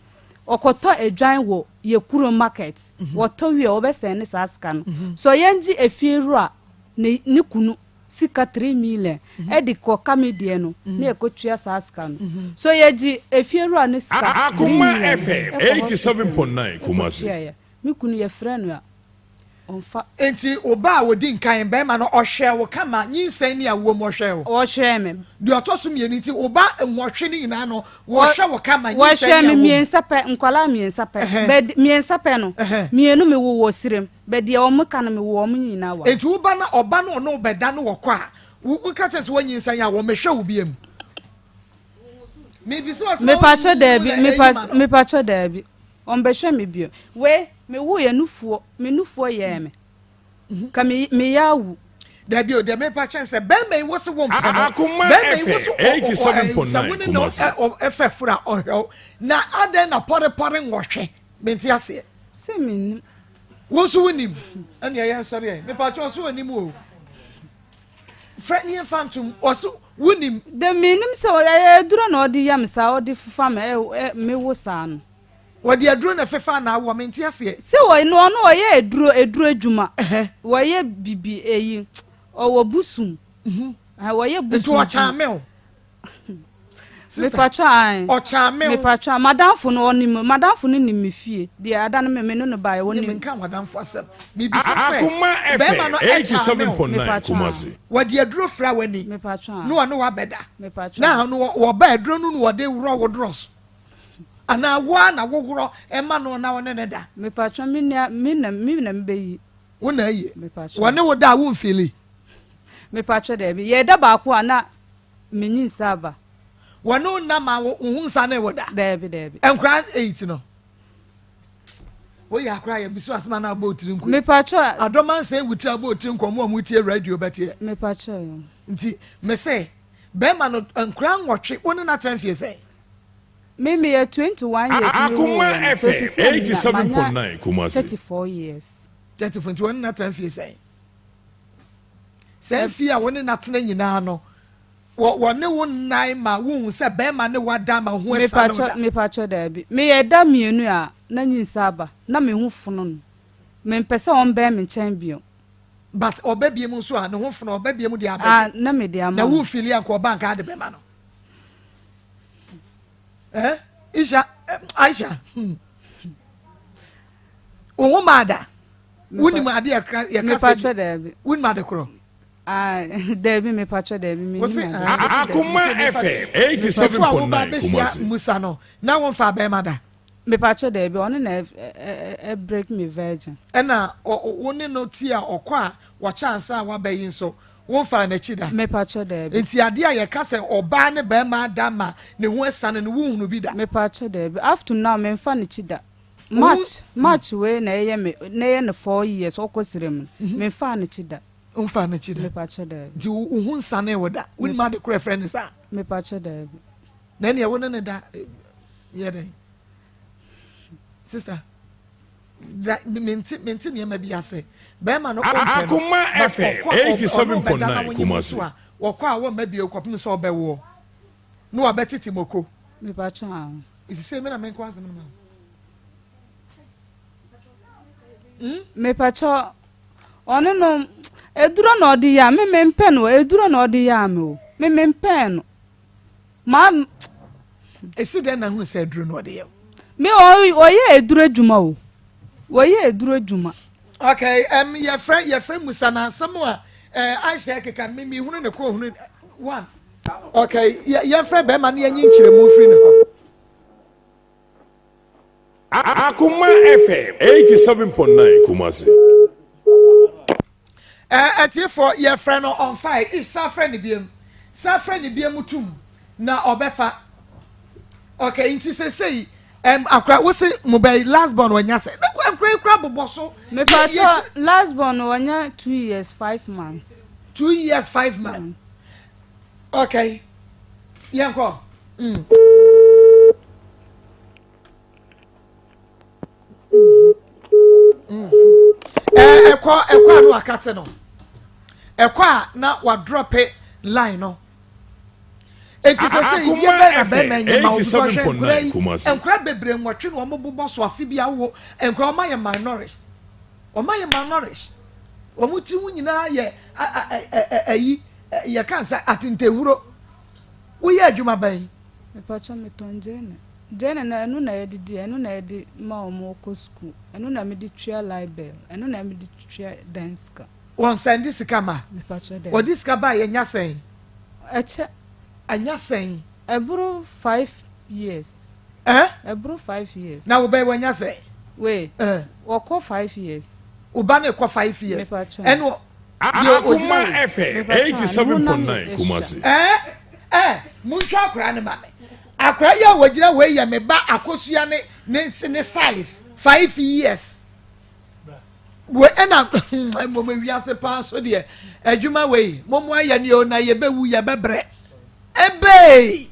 ɔkɔtɔ adwan wɔ yɛ kuro market wɔtɔ wie a wɔbɛsɛn ne saa sika no so yɛngye efie wura ne kunu sika 3 million ɛde kɔka me deɛ no na yɛkɔtua saa sika no so yɛgye efie wura ne sika 3 Akoma million FM ɛkɔ hospital 87.9 Kumasi. ɛkɔtuaeɛ. Me kunu yɛfrɛ no a ɔmfa. Nti ɔba a wɔdi nkan bɛrima no ɔhwɛ wo kama nyinsɛn ne awoɔ mu ɔhwɛ wo? Ɔhwɛ me. Deɛ ɔtɔ so mmienu nti ɔba nwɔtwe no nyinaa no wɔhwɛ wo kama nyinsɛn Wɔhwɛ ne me awoɔ mu? 3 pɛ, nkwalaa 3 pɛ. Bɛ 3 pɛ no 2 me wo wɔ sirem bɛ deɛ ɔmo ka no me wo ɔmo nyinaa wɔ. Nti woba na ɔba no ɔno bɛda no wɔkɔ a woka kyerɛ sɛ wɔnyinsɛn a wɔmɛhwɛ wo biam? Mepatwɛ daabi, mepatwɛ daabi, ɔmbɛhwɛ me bio. Wei me wo yɛ nufoɔ, me nufoɔ yɛɛ me ka me meyɛ awu. Dabi o, deɛ mepa kyɛn sɛ bɛrima yi wo se wo mpɛ no, Akoma bɛrima yi wo so FM 87.9 sɛ wo ne no Kumasi. ɛfɛ foro a ɔhwɛ wo na adɛn na pɔrepɔre nwɔhwɛ mente aseɛ. Sɛ menim. Wo nso wonim ɛne ɛyɛ nsɔre ɛ mepa kyɛn ɔso onim o frɛ ne yɛmfa ntom ɔso wonim. De menim sɛ ɛyɛ aduro na ɔde yɛ me saa ɔde fefa me ɛ me wo saa no. Wɔde aduro na fefa na awɔ mente aseɛ. Sɛ wɔ no ɔno ɔyɛ aduro adwuma wɔyɛ bibi eyi ɔwɔ busum wɔyɛ busum. Nti ɔkyan me o. Mepatwa an. Ɔkyan me o. Mepatwa madamfo no ɔnim madamfo no nim me fie deɛ ada no me me no no ba yɛ ɔnim. Menka madamfo asɛm mebisa sɛ Akoma bɛrima no FM ɛkyan me o. 87.9 Kumasi. Wɔde aduro fra w'ani Mepatwa na ɔne wabɛda Mepatwa na no wɔba aduro no na wɔde worɔ wo dorɔs anaa woa na woworɔ ɛma no na wɔne ne da. Mepatwa me nua me na me na mebɛyi. Wo na ayi. Mepatwa. Wɔne wo da a womfili. Mepatwa daabi yɛda baako a na menyi nsa aba. Wɔne wo nna ma wo ho nsa ne wo da. Daabi daabi. Nkora 8 no. Woyɛ akora yɛ bisu asɛm ana abɔ otiri nko. Mepatwa. Adɔma nsɛn wutiri abɔ otiri nko ɔmo a ɔmo tie radio bɛteɛ. Mepatwa yo. Nti me se bɛrima no nkora 8 wo ne na tɛn fie sɛn. Me meyɛ 21 years mi wo Akoma wɔ no so FM sisi a menya 87.9 Kumasi. 34 years. 34 nti wɔne na tɛn fie sɛn. Sɛ fie a wɔne na tena nyinaa no wɔne wo nnan ma wohu sɛ bɛrima ne wada ma ho ɛsa no da. Mepatwa daabi meyɛ da 2 a na nyinsa aba na me ho fono no mempɛ sɛ ɔmbɛn me nkyɛn bio. But ɔbɛ bie mu nso a ne ho fono ɔbɛ bie mu de Ah, abɛgye. na me de ama Na no. wo fili anka ɔba nka ade bɛma no. Eh? Isha, Aisha. Wo ho maa da. Wonim ade yɛ ka sɛ. Mepatwa daabi. Wonim ade korɔ. Ah, daabi mepatwa daabi menim Wosi, ade. ah, Akoma FM Before a woba 87.9 bɛhyia Kumasi. Musa no, na womfa bɛrima da. Mepatwa daabi ɔno na ɛ break me virgin. Ɛna wo ne no ti a ɔkɔ a wɔkyɛ ansa a waba yi nso. Womfaa n'akyi da? Mepakyɛ daabi. Nti adeɛ a yɛka sɛ ɔbaa ne barima ada ma ne ho asiane no wonhunu bi da? Mepakyɛ daabi. Up to now memfa n'akyi da. March March wei na ɛyɛ me na ɛyɛ no 4 years ɔkɔ srem no memfaa n'akyi da. Womfaa n'akyi da? Mepakyɛ daabi. Nti wo ho nsanee wo da? Wonim ade korɔ ɛfrɛ no saa? Mepakyɛ daabi. Na ɛneɛ wo ne ne da yɛ dɛn? Sister, da mente mente nneɛma bi ase. Bɛrima no ɔmpɛ no, Akoma but FM ɔkɔ ɔno ɔbɛda na 87.9 wonye mu Kumasi. so a, wɔkɔ a wɔmma bio kɔpem sɛ ɔbɛwoɔ na wabɛtete moko. Mepakyɛ ah. Sisei me na menko asɛm no ma wo. Hmm? Mepakyɛ ɔno no eduro na ɔde yɛ a me mempɛ no eduro na ɔde yɛ a me o me mempɛ no ma. Esi dɛn na hu sɛ aduro na ɔde yɛ? Me ɔyɛ eduro adwuma o wɔyɛ eduro adwuma. Okay, yɛfrɛ Musa na asɛm a Aisha keka me mehunu ne kɔ hunu one. Okay, yɛfrɛ bɛrima no yɛnyi nkyerɛmu firi ne hɔ. Akoma FM 87.9 Kumasi. Ɛtiefoɔ yɛfrɛ no ɔmfae if sa frɛ ne biem sa frɛ ne biem tum na ɔbɛfa. Okay, nti sesei akora wo se mo bɛyi last born wanya sɛ ne kura nkura kura bobɔ so. Mepatɔ last born wanya 2 years 5 months. 2 years 5 months. Okay, yɛnkɔ. Ɛkɔ a na wakate no, ɛkɔ a na wadrop line no. Eti sɛ yie bɛn na bɛrima nyɛ ma obi kɔhwɛ nkura yi, nkura bebree 8 na wɔn bobɔ so afe bi awo nkura wɔn ayɛ malnourished, wɔn ayɛ malnourished, wɔn ti ho nyinaa yɛ ɛyi yɛ kan sɛ atentehuro. Woyɛ adwuma bɛn? Mepatɔ metɔn gyeene. Gyeene no ɛno na yɛde di, ɛno na yɛde ma wɔn kɔ sukuu, ɛno na mede tua light bill, ɛno na mede tua dan sika. Wɔn sɛn de sika ma? Mepatɔ dɛ. Wɔde sika ba yɛ nya sɛn? Ɛkyɛ. Anya sɛn? Ɛboro 5 years. Ɛn? Ɛboro 5 years. Na wo bɛyɛ wɔnya sɛn? Wei. Wɔkɔ 5 years. Wo ba ne kɔ 5 years. Mepatɔ. Ɛno. Akoma FM 87.9 Kumasi. Ɛɛ ɛɛ muntwa akora ne ma me. Akora yi a wɔgyina wei yɛ me ba Akosua ne size 5 years. Wei ɛna mmom ewiase paa so deɛ adwuma wei mo mo ayɛ ne o na yɛbɛwu yɛbɛbrɛ ebee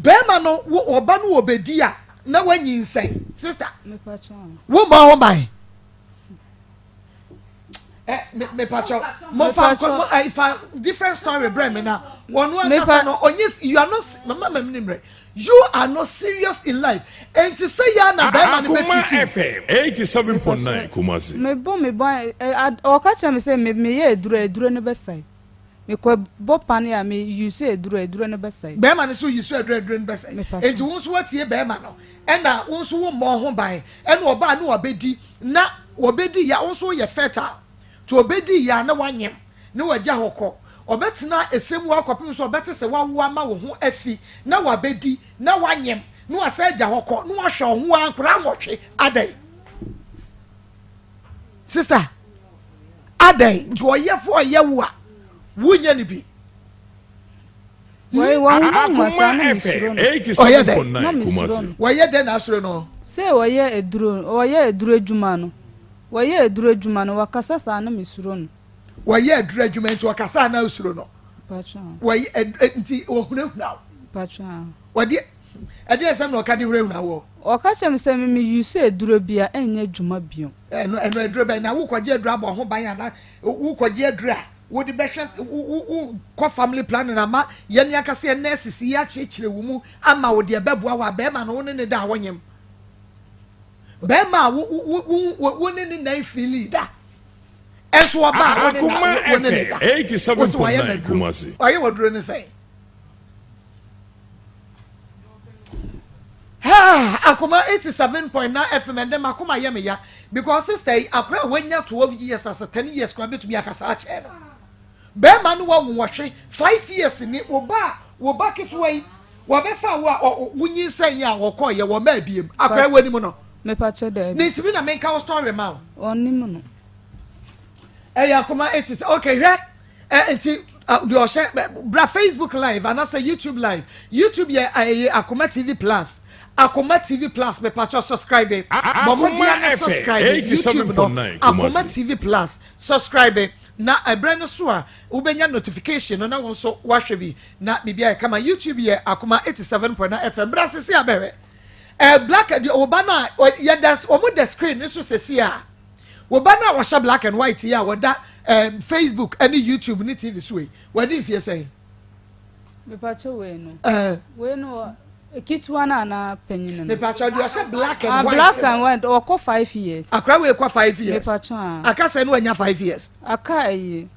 bɛrima no wo ɔba no wɔ bɛdi a na wanyinsɛn sister wo mmɔ ho ban ɛ mepakyɛw mo fa nkɔ mo ɛ fa different story brɛ mi na wɔn ankasa no onye you are not mama mɛmi ni mmerɛ you are not serious in life nti sɛ yɛ na bɛrima no bɛ Akoma treat you. FM 87.9 Kumasi. Mebɔ mebɔ ɛ ɔka kyerɛ me sɛ me meyɛ eduro eduro no bɛsɛe mekɔ bɔ pane a me use eduro eduro no bɛsɛe. Bɛrima no so yi so aduro aduro no bɛsɛe. Mepakyɛw. Nti wo nso watie bɛrima no ɛna wo nso wo mmɔ ho ban ɛna ɔbaa no wabɛdi na wɔbɛdi ya wo nso yɛ fertile nti ɔbɛdi ya na wanyem na wagya hɔ kɔ ɔbɛtena esem wɔ akɔpem so ɔbɛte sɛ wawo ama wo ho afi na wabɛdi na wanyem na wasa agya hɔ kɔ na wahwɛ wo ho a nkora 8 adɛn sister adɛn nti ɔyɛfo ɔyɛ wo a wonyɛ no bi. Wɔyi wɔn ho ma saa Akoma na mesuro FM no. Ɔyɛ dɛ. 87.9 Na mesuro Kumasi. no. Wɔyɛ dɛn na asoro no? Sɛ wɔyɛ eduro wɔyɛ eduro adwuma no wɔyɛ eduro adwuma no wɔkasa saa na mesuro no. Wɔyɛ aduro adwuma nti ɔkasa na osuro no? Patron. Wɔyɛ nti wɔhunahuna wo? Patron. Wɔde ɛdeɛ nsɛm na ɔka de hunahuna wɔ? Ɔka kyerɛ me sɛ me me use eduro bi a ɛnyɛ adwuma bio. Ɛno aduro bɛn na wokɔgye aduro abɔ ho ban ana wokɔgye aduro a wode bɛhwɛ wo wo kɔ family planning ama yɛn ankasa yɛn nurses yi akyerɛkyerɛ wo mu ama wo deɛ bɛboa wo a bɛrima no wo ne ne da a wɔnyem bɛrima a wo wo wo wo wo ne ne nan fili da ɛnso ɔba a wo ne na Akoma wo ne ne da FM wo so wayɛ 87.9 n'aduro Kumasi. ɔyɛ wɔ duro ne sɛn. Akoma 87.9 FM ɛndɛ makoma yɛ me ya because sister yi akora a wanya 12 years as 10 years kora bɛtumi akasa akyerɛ no bɛrima no wawo 8 5 years ni wo ba a wo ba ketewa yi wɔbɛfa wo a wonyinsɛn yi a wɔkɔɔyɛ wɔ mmaa biem akora wɔ anim no Mepakyɛ daabi. Ne ntumi na menka wo story ma wo. Ɔnim no. Ɛyɛ akoma eti sɛ okay hwɛ ɛ nti deɛ ɔhyɛ bra Facebook live anasɛ YouTube live YouTube yɛ ɛyɛ akoma TV plus akoma TV plus mepakyɛ subscribe bɔ Akoma mmɔden ne FM subscribe YouTube no 87.9 akoma Kumasi. TV plus subscribe na ɛbrɛ no so a wobɛnya notification no na wɔn nso wahwɛ bi na biribi ayɛ kama YouTube yɛ akoma 87.9 FM bra sisi abɛhwɛ ɛɛ black deɛ ɔba no a yɛda wɔn da screen ne so sisi a. Wo ba no a ɔhyɛ black and white yi a ɔda eh, Facebook ne YouTube ne TV so yi, wadi mfeɛ sɛn? Mepakyɛ wei no. Eh. Wei no ketewa no anaa panyin no? Mepakyɛ deɛ ɔhyɛ black and ah, white. Black and white ɔkɔ 5 years. Akora wei kɔ 5 years. Mepakyɛ a. Aka sɛ no wanya 5 years. Aka ayi.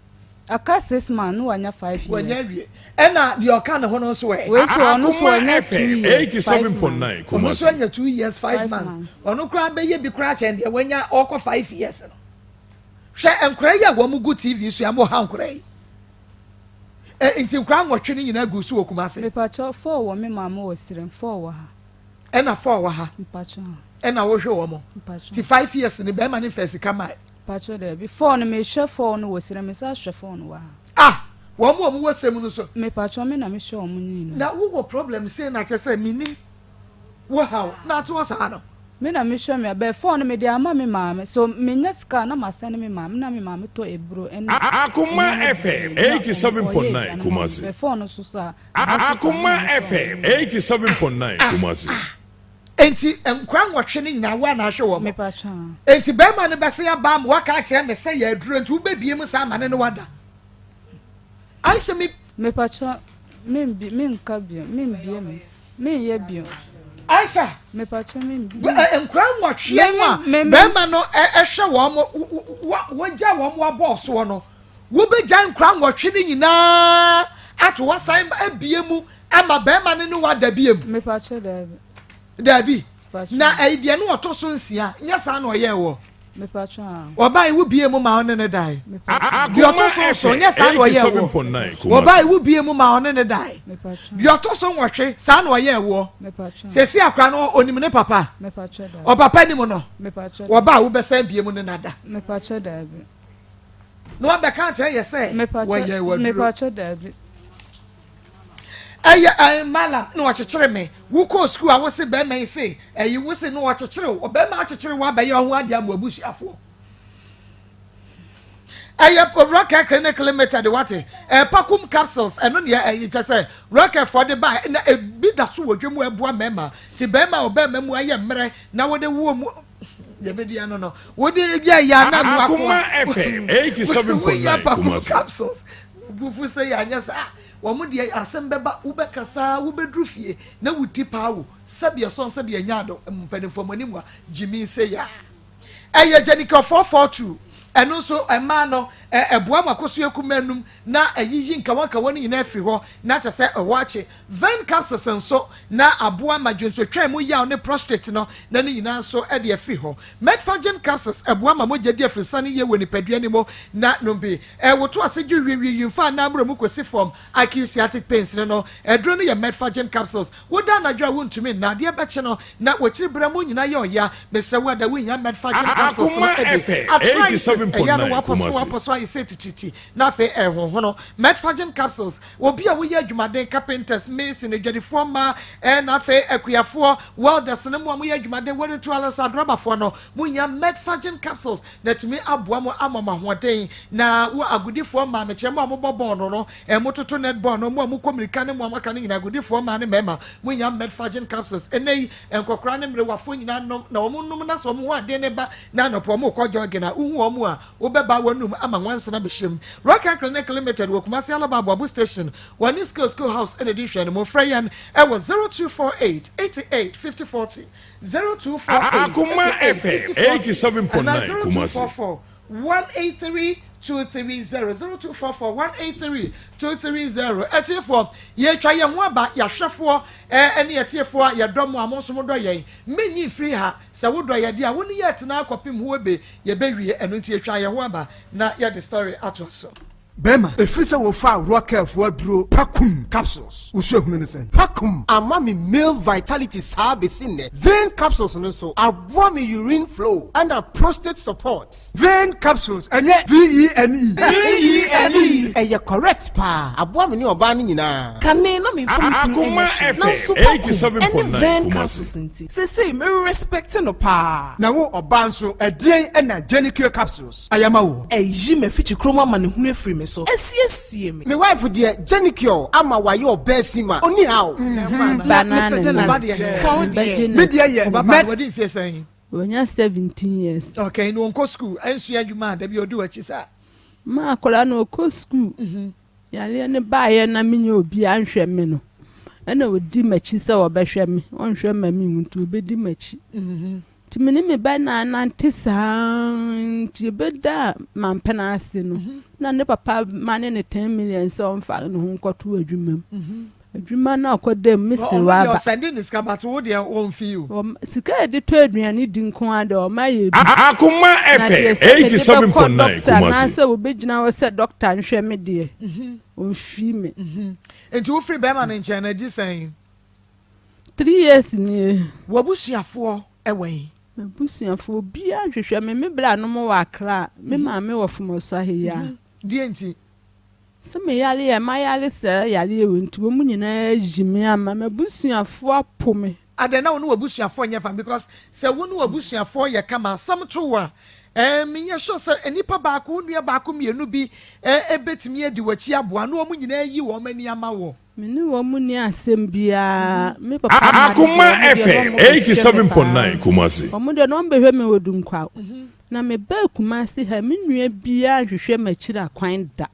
Aka 6 months no wanya 5 years. Wanya awie. Ɛna deɛ ɔka ne ho no nso ɛ. Wei so ɔno so Akoma wanya 2 FM years 5 months. 87.9 Ɔno nso Kumasi. anya 2 years 5 5 months. months. Ɔno koraa bɛyɛ bi koraa kyɛn deɛ wanya ɔkɔ 5 years no. Hwɛ nkora yi a wɔn gu TV so a mo ha nkora yi. Ɛ nti nkora nwɔtwe no nyinaa gu so wɔ Kumasi. Mepakyɛ four wɔ me maame wɔ Sirem, four wɔ ha. Ɛna four wɔ ha. Mepakyɛ a. Ɛna wohwɛ wɔn. Mepakyɛ. Ti 5 years ni bɛrima ne fɛ sika maa. Mepakyɛ dɛbi four no mehwɛ four no wɔ Sirem, mesa hwɛ four no wɔ ha. Ah, wɔn mu a wɔn wɔ sɛm no so. Mepakyɛ me na mehwɛ wɔn nyinaa. Na wowɔ problem sei na kyɛ sɛ minim wo haw na ato hɔ saa no. Me na mehwɛ me abɛ four no mede ama me maame so menya sika na masɛne me maame na me maame tɔ eburo ɛne. Akoma nneɛma FM bebree na 87.9 ɔyɛ aduane ma me. Kumasi. Bɛ four no so saa. Akoma FM 87.9 Kumasi. Enti nkora nwɔtwe no nyinaa wo ana ahwɛ wɔn. Mepakyɛ. Enti bɛrima no bɛsɛ aba ama waka akyerɛ me sɛ yɛ aduro nti wobɛbie mu saa ama ne ne wada. Aisha mi. Mepakyɛ membi menka bio membie mu menyɛ bio. Aisha. Mepakyɛ membi. Nkora nwɔtwe no a bɛrima no ɛhwɛ wɔn wɔgya wɔn abɔɔ soɔ no wobɛgya nkora nwɔtwe no nyinaa ato hɔ san abie mu ama bɛrima no ne wada bie mu. Mepakyɛ daabi. Daabi. Na ɛyi deɛ no ɔtɔ so nsia nyɛ saa na ɔyɛ wɔ. Mepakyɛ a. Ɔbaa yi wo bie mu ma ɔne ne dae. Deɛ Akoma ɔtɔ so nson nyɛ saa na ɔyɛ wɔ. 87.9 Ɔbaa Kumasi. yi wo bie mu ma ɔne ne dae. Mepakyɛ. Deɛ ɔtɔ so nwɔtwe saa na ɔyɛ wɔ. Mepakyɛ. Sɛsi akora no onim ne papa. Mepakyɛ daabi. Ɔpapa nim no. Mepakyɛ. Ɔbaa wo bɛsɛn bie mu ne nada. Mepakyɛ daabi. Na wabɛka akyerɛ yɛ sɛ Mepakyɛ wɔyɛ waduro. Mepakyɛ daabi. Ɛyɛ ɛɛ malam na ɔkyekyere me wokɔ sukuu a wose bɛrima yi se ɛyi wose na ɔkyekyere wo ɔbɛrima akyekyere wo abɛyɛ ɔho adeɛ ama abusuafoɔ. Ɛyɛ Rocket Clinic Limited wate ɛɛ pakum capsules ɛno neɛ ɛyi kyɛ sɛ Rocket fɔ de ba na ebi da so wɔ dwom ɛboa mɛɛma ti bɛrima a ɔbɛrima mu ayɛ mmerɛ na wɔde wuo mu yɛbɛdi ano no wɔde yɛ yɛ anam Akoma FM 87.9 pakum Kumasi. capsules bufu sɛ yɛ anyɛ saa wɔn deɛ asɛm bɛba wobɛkasa wobɛduru fie na wodi paa wo sɛbi ɛsɔn sɛbi ɛnya ado mpanimfoɔ mo anim a gyimi sɛ yaa ɛyɛ Jenica 442 ɛno nso mmaa no ɛboa ma koso ekuma enum na ɛyiyi nkawankawa no nyinaa firi hɔ na kyɛ sɛ ɛhɔ akye. Ven capsules nso na aboa ma dwonsotwa mu yaw ne prostate no na ne nyinaa nso ɛde afiri hɔ. Medfagen capsules ɛboa ma mogya di afirisane yie wɔ nipadua no mu na nom bi ɛwoto ase gye wiwiwi nfa anamuro mu kɔsi fam acute sciatic pains no ɛduro no yɛ Medfagen capsules. Woda anadwo a wontumi nna adeɛ bɛkye no na wɔkyiri berɛ mu nyinaa yɛ ɔya mesrɛ wo ada wohia Medfagen capsules no Akoma ɛbi FM arthritis ɛyɛ no 87.9 wapɔ so Kumasi. wapɔ so ayɛ sɛ tititi na afei ɛhohono. Medfagen capsules obi a woyɛ adwumaden, carpenters, mason, adwadifoɔ mmaa ɛna afei akuafoɔ, welders ne mu a moyɛ adwumaden wɔde to alasa adrɔbafoɔ no monya Medfagen capsules na tumi aboa mo ama mo ahoɔden. Na wo agodifoɔ mmaa mekyerɛ mo a mobɔ bɔɔl no mototo netball no mo a mokɔ mmirika ne mo a moaka no nyinaa agodifoɔ mmaa ne mmarima monya Medfagen capsules. Ɛnɛ yi nkɔkora ne mmerewafoɔ nyinaa nom na wɔn nom na sɛ wɔn ho adeɛ ne ba na anɔpɔ wɔn kɔ jogging a wohu wɔn a wobɛba wɔnum ama nwansena bɛhyɛ mu. Rocket Clinic Limited wɔ Kumasi Alaba Aboabo station wɔne school school house ɛna di hwɛ no mo frɛ yɛn ɛwɔ 0248 88 50 40, 0248 Akoma 88 FM 50 40 87.9 Kumasi. 0244 183 230, 0244 183 230. Ɛtiefoɔ yɛtwa yɛn ho aba yɛahwɛfoɔ ɛne yɛtiefoɔ a yɛdɔ mo a mo nso mo dɔ yɛn menyi firi ha sɛ wodɔ yɛ deɛ a wo ne yɛ tena akɔpem ho ebe yɛbɛwie. Ɛno nti yɛtwa yɛn ho aba na yɛde story ato so. Bɛrima, ɛfiri sɛ wofaa Rockefo aduro Pakum capsules, wo suahunu ne sɛn? Pakum ama me male vitality saa bɛsi nnɛ. Vein capsules no nso, aboa me urine flow ɛna prostate support. Vein capsules, ɛnyɛ V-E-N-E. V-E-N-E! Ɛyɛ correct paa, aboa me ne ɔbaa no nyinaa. Kane na memfa me kunu Akoma nyɛ hwee, FM nanso Pakum ɛne 87.9 Vein Kumasi. capsules nti, seesei me respect no paa. Na wo ɔbaa nso, ɛdeɛn na Genicure capsules ayɛ ama woɔ? Ayi m'afikyikurom amanehunu afiri me so, asiesie me. Me wife deɛ Genicure ama wayɛ ɔbaa ma, ɔnni haw. Ba Na naa Mister ne Journalist, Ɔba deɛ fa wo Ba deɛ. gye Me no. deɛ yɛ Ɔba pa Met. no wadi mfie sɛn? Wanya 17 years. Okay, na ɔnkɔ school, ɛnsua adwuma a, dabi ɔdi w'akyi saa. Ma akwadaa no ɔkɔ school. Yareɛ no baeɛ na menyɛ obiara nhwɛ me no, ɛna ɔdi m'akyi sɛ ɔbɛhwɛ me. Ɔnhwɛ ma me wu nti ɔbɛdi m'akyi. Nti me ne me ba na nante saa nti yɛbɛda mampena ase no, na ne papa ma ne ne 10 million sɛ ɔmfa ne ho nkɔto adwuma mu. Adwuma no a ɔkɔda mu, mese Ɔno deɛ waba. ɔsɛnde ne sika but wo deɛ ɔmfi o. Sika a yɛde tɔ aduane di nko ara deɛ ɔma yɛ bi. Akoma Na deɛ FM sɛ mede bɛkɔ 87.9 dɔkta Kumasi. anaasɛ wɔbɛgyina hɔ sɛ dɔkta nhwɛ me deɛ, ɔmfii me. Nti wofiri bɛrima no nkyɛn no adi sɛn? 3 years nie. W'abusuafoɔ ɛwɔ yi? M'abusuafoɔ obiara nhwehwɛ me. Me bra nom wɔ Accra. Me maame wɔ Fomɔso ha yi a. Deɛ nti? Sɛ meyare yɛ, mayare sɛ yareɛ wɔ nti wɔn nyinaa ayi me ama. M'abusuafoɔ apo me. Adɛn na wo ne w'abusuafoɔ nyɛ fam? Because sɛ wo ne w'abusuafoɔ yɛ kama, asɛm to wo a, eh, menyɛ sure sɛ nnipa baako, wo nua baako mmienu bi eh, ɛbɛtumi adi w'akyi aboa na wɔn nyinaa ayi wɔn ani ama wɔ. Me ne wɔn nni asɛm biara. Me papa ma ne Akoma deɛ, wɔn deɛ FM na wɔn bɛhwɛ me paa. 87.9 Kumasi. Wɔn deɛ na wɔn bɛhwɛ me wɔ Dunkwaw. Na mebaa Kumasi ha, me nua biara nhwehwɛ m'akyiri akwan da.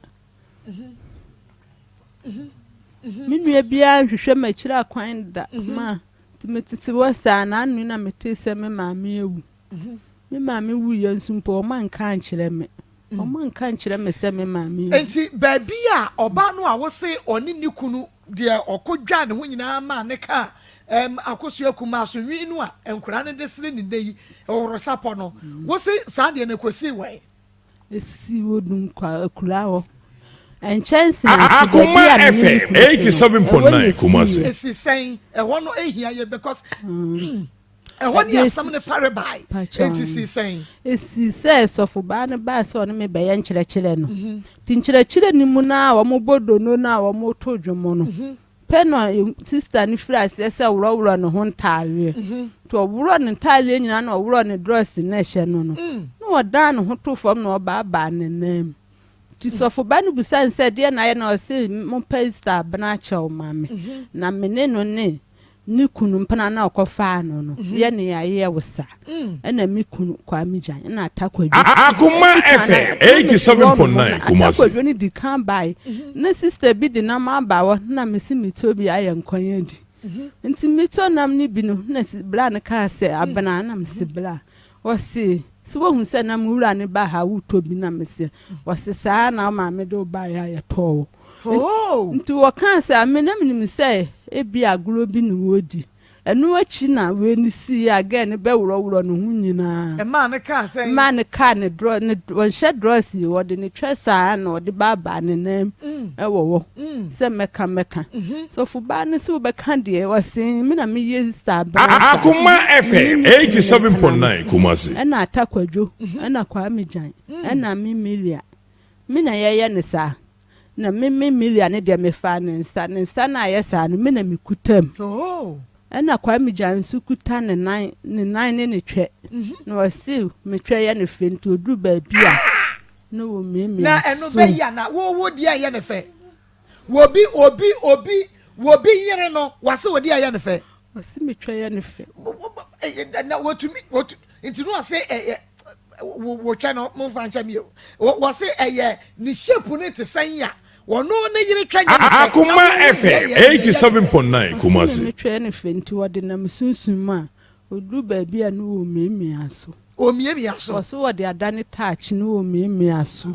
Me nua biara nhwehwɛ m'akyiri akwan da. Ma nti metete hɔ saa na ano na metee sɛ me maame awu. Me maame wuiɛ nso mpo wɔn anka ankyerɛ me. Wɔn anka ankyerɛ me sɛ me maame awu. Nti baabi a ɔbaa no a wose ɔne ne kunu deɛ ɔkɔ dwaa ne ho nyinaa maa ne kaa ɛm Akosua Kumaa so nwi no a nkwadaa no de sere ne nnɛ yi ɔworosapɔ no, wose saa deɛ no ɛkɔsii wɛn? Esi wɔ Dunkwa akuraa hɔ. Nkyɛnse ase Akoma baabi a me ne me FM kunu te no, ɛhɔ na 87.9 Kumasi. esiiɛ. Esi sɛn? Ɛhɔ no ehia yɛ because ɛhɔ ne Ɛde asɛm esi no fare bae. Pakyɛ Enti si sɛn? Esi sɛ sɔfobaa no baa sɛ ɔne me bɛyɛ nkyerɛkyerɛ no. Nti nkyerɛkyerɛ no mu no a wɔbɔ dono no a wɔto dwom no, pɛ na sista no firi aseɛ sɛ worɔworɔ ne ho ntaareɛ. Nti ɔworɔ ne ntaareɛ nyinaa na ɔworɔ ne drɔs na ɛhyɛ no no, na ɔdan ne ho to fam na ɔbaabaa ne nan mu. Nti sɔfoba no bisa no sɛ deɛ na ayɛ na ɔse mompɛ Easter abena akyɛw ma me. Na me ne no ne ne kunu mpena na ɔkɔfaa no no, yɛ ne yɛayɛ wo saa. Ɛna me kunu Kwame Gyan ɛna Atta Kwadwo. Akoma Ɛdi kan na FM na mete hɔ nom na 87.9 Atta Kumasi. Kwadwo no di kan bae. Na sister bi de nam aba hɔ na mese metɔ bi ayɛ nkwan adi. Nti metɔ nam no bi no na bra no kaa sɛ abena na mese bra. Ɔse sɛ wohu sɛ na me wura no ba ha wotɔ bi na mese ɔse saa na wo maame de wo baeɛ a yɛtɔɔ wo. Nti wɔkaa sɛ me na menim sɛ ebi agorɔ bi na wɔredi. Ɛno akyi na wei no siiɛ a girl no bɛworɔworɔ ne ho nyinaa. Ɛmaa no kaa sɛn? Maa no kaa ne drɔ ne ɔnhyɛ drɔs yi ɔde ne twɛ saa na ɔde baabaa ne nan mu ɛwɔ hɔ sɛ mɛka mɛka. Sɔfo baa no sɛ wobɛka deɛ ɔse me na meyɛ star bena saa. Akoma Me FM ne me kunu ne mpena no 87.9 Kumasi. ɛna Atta Kwadwo ɛna Kwame Gyan ɛna me Milia me na yɛyɛ no saa. Na me me Milia no deɛ mefaa ne nsa, ne nsa no ayɛ saa no me na mekuta mu. Ɛna Kwame Gyan nso kuta ne nan, ne nan ne ne twɛ. Na ɔse me twɛ yɛ no fɛ nti ɔduru baabi a na ɔmiamia Na ɛno so. bɛyi ana wo wo deɛ yɛ no fɛ? Wobi obi obi wobi yere no wase wo deɛ yɛ no fɛ? Ɔse me twɛ yɛ no fɛ. Na wɔtumi wɔtu nti no ɔse ɛyɛ wotwɛ no momfa nkyɛ me o. Wɔse ɛyɛ ne shape no te sɛn a wɔno ne yere twɛ nyɛ no fɛ. Akoma Na wo wo deɛ FM yɛ yɛ no fɛ. 87.9 Ɔse me Kumasi. me twɛ no fɛ nti ɔde nam sunsum mu a ɔduru baabi a na ɔmiamia so. Ɔmiamia so. Ɔse ɔde adane touch na ɔmiamia so.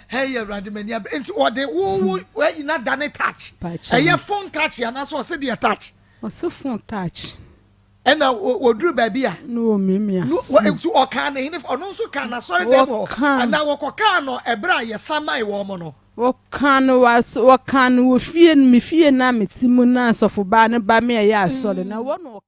Hey Awurade m'ani abere nti ɔde wo wo wayi na dane touch. Pakyɛ. Ɛyɛ phone touch anaasɛ ɔse deɛ touch? Ɔse phone touch. Ɛna wɔduru baabi a. Na wɔmiamia so. Nti ɔkaa ne hene ɔno nso kaa n'asɔre dɛm hɔ anaa wɔkɔkaa no ɛberɛ a yɛsamae wɔn no. Wɔkaa no wɔ aso wɔkaa no wɔ fie no me fie no a mete mu no a sɔfobaa no ba me a ɛyɛ asɔre no ɛhɔ na wɔkaa.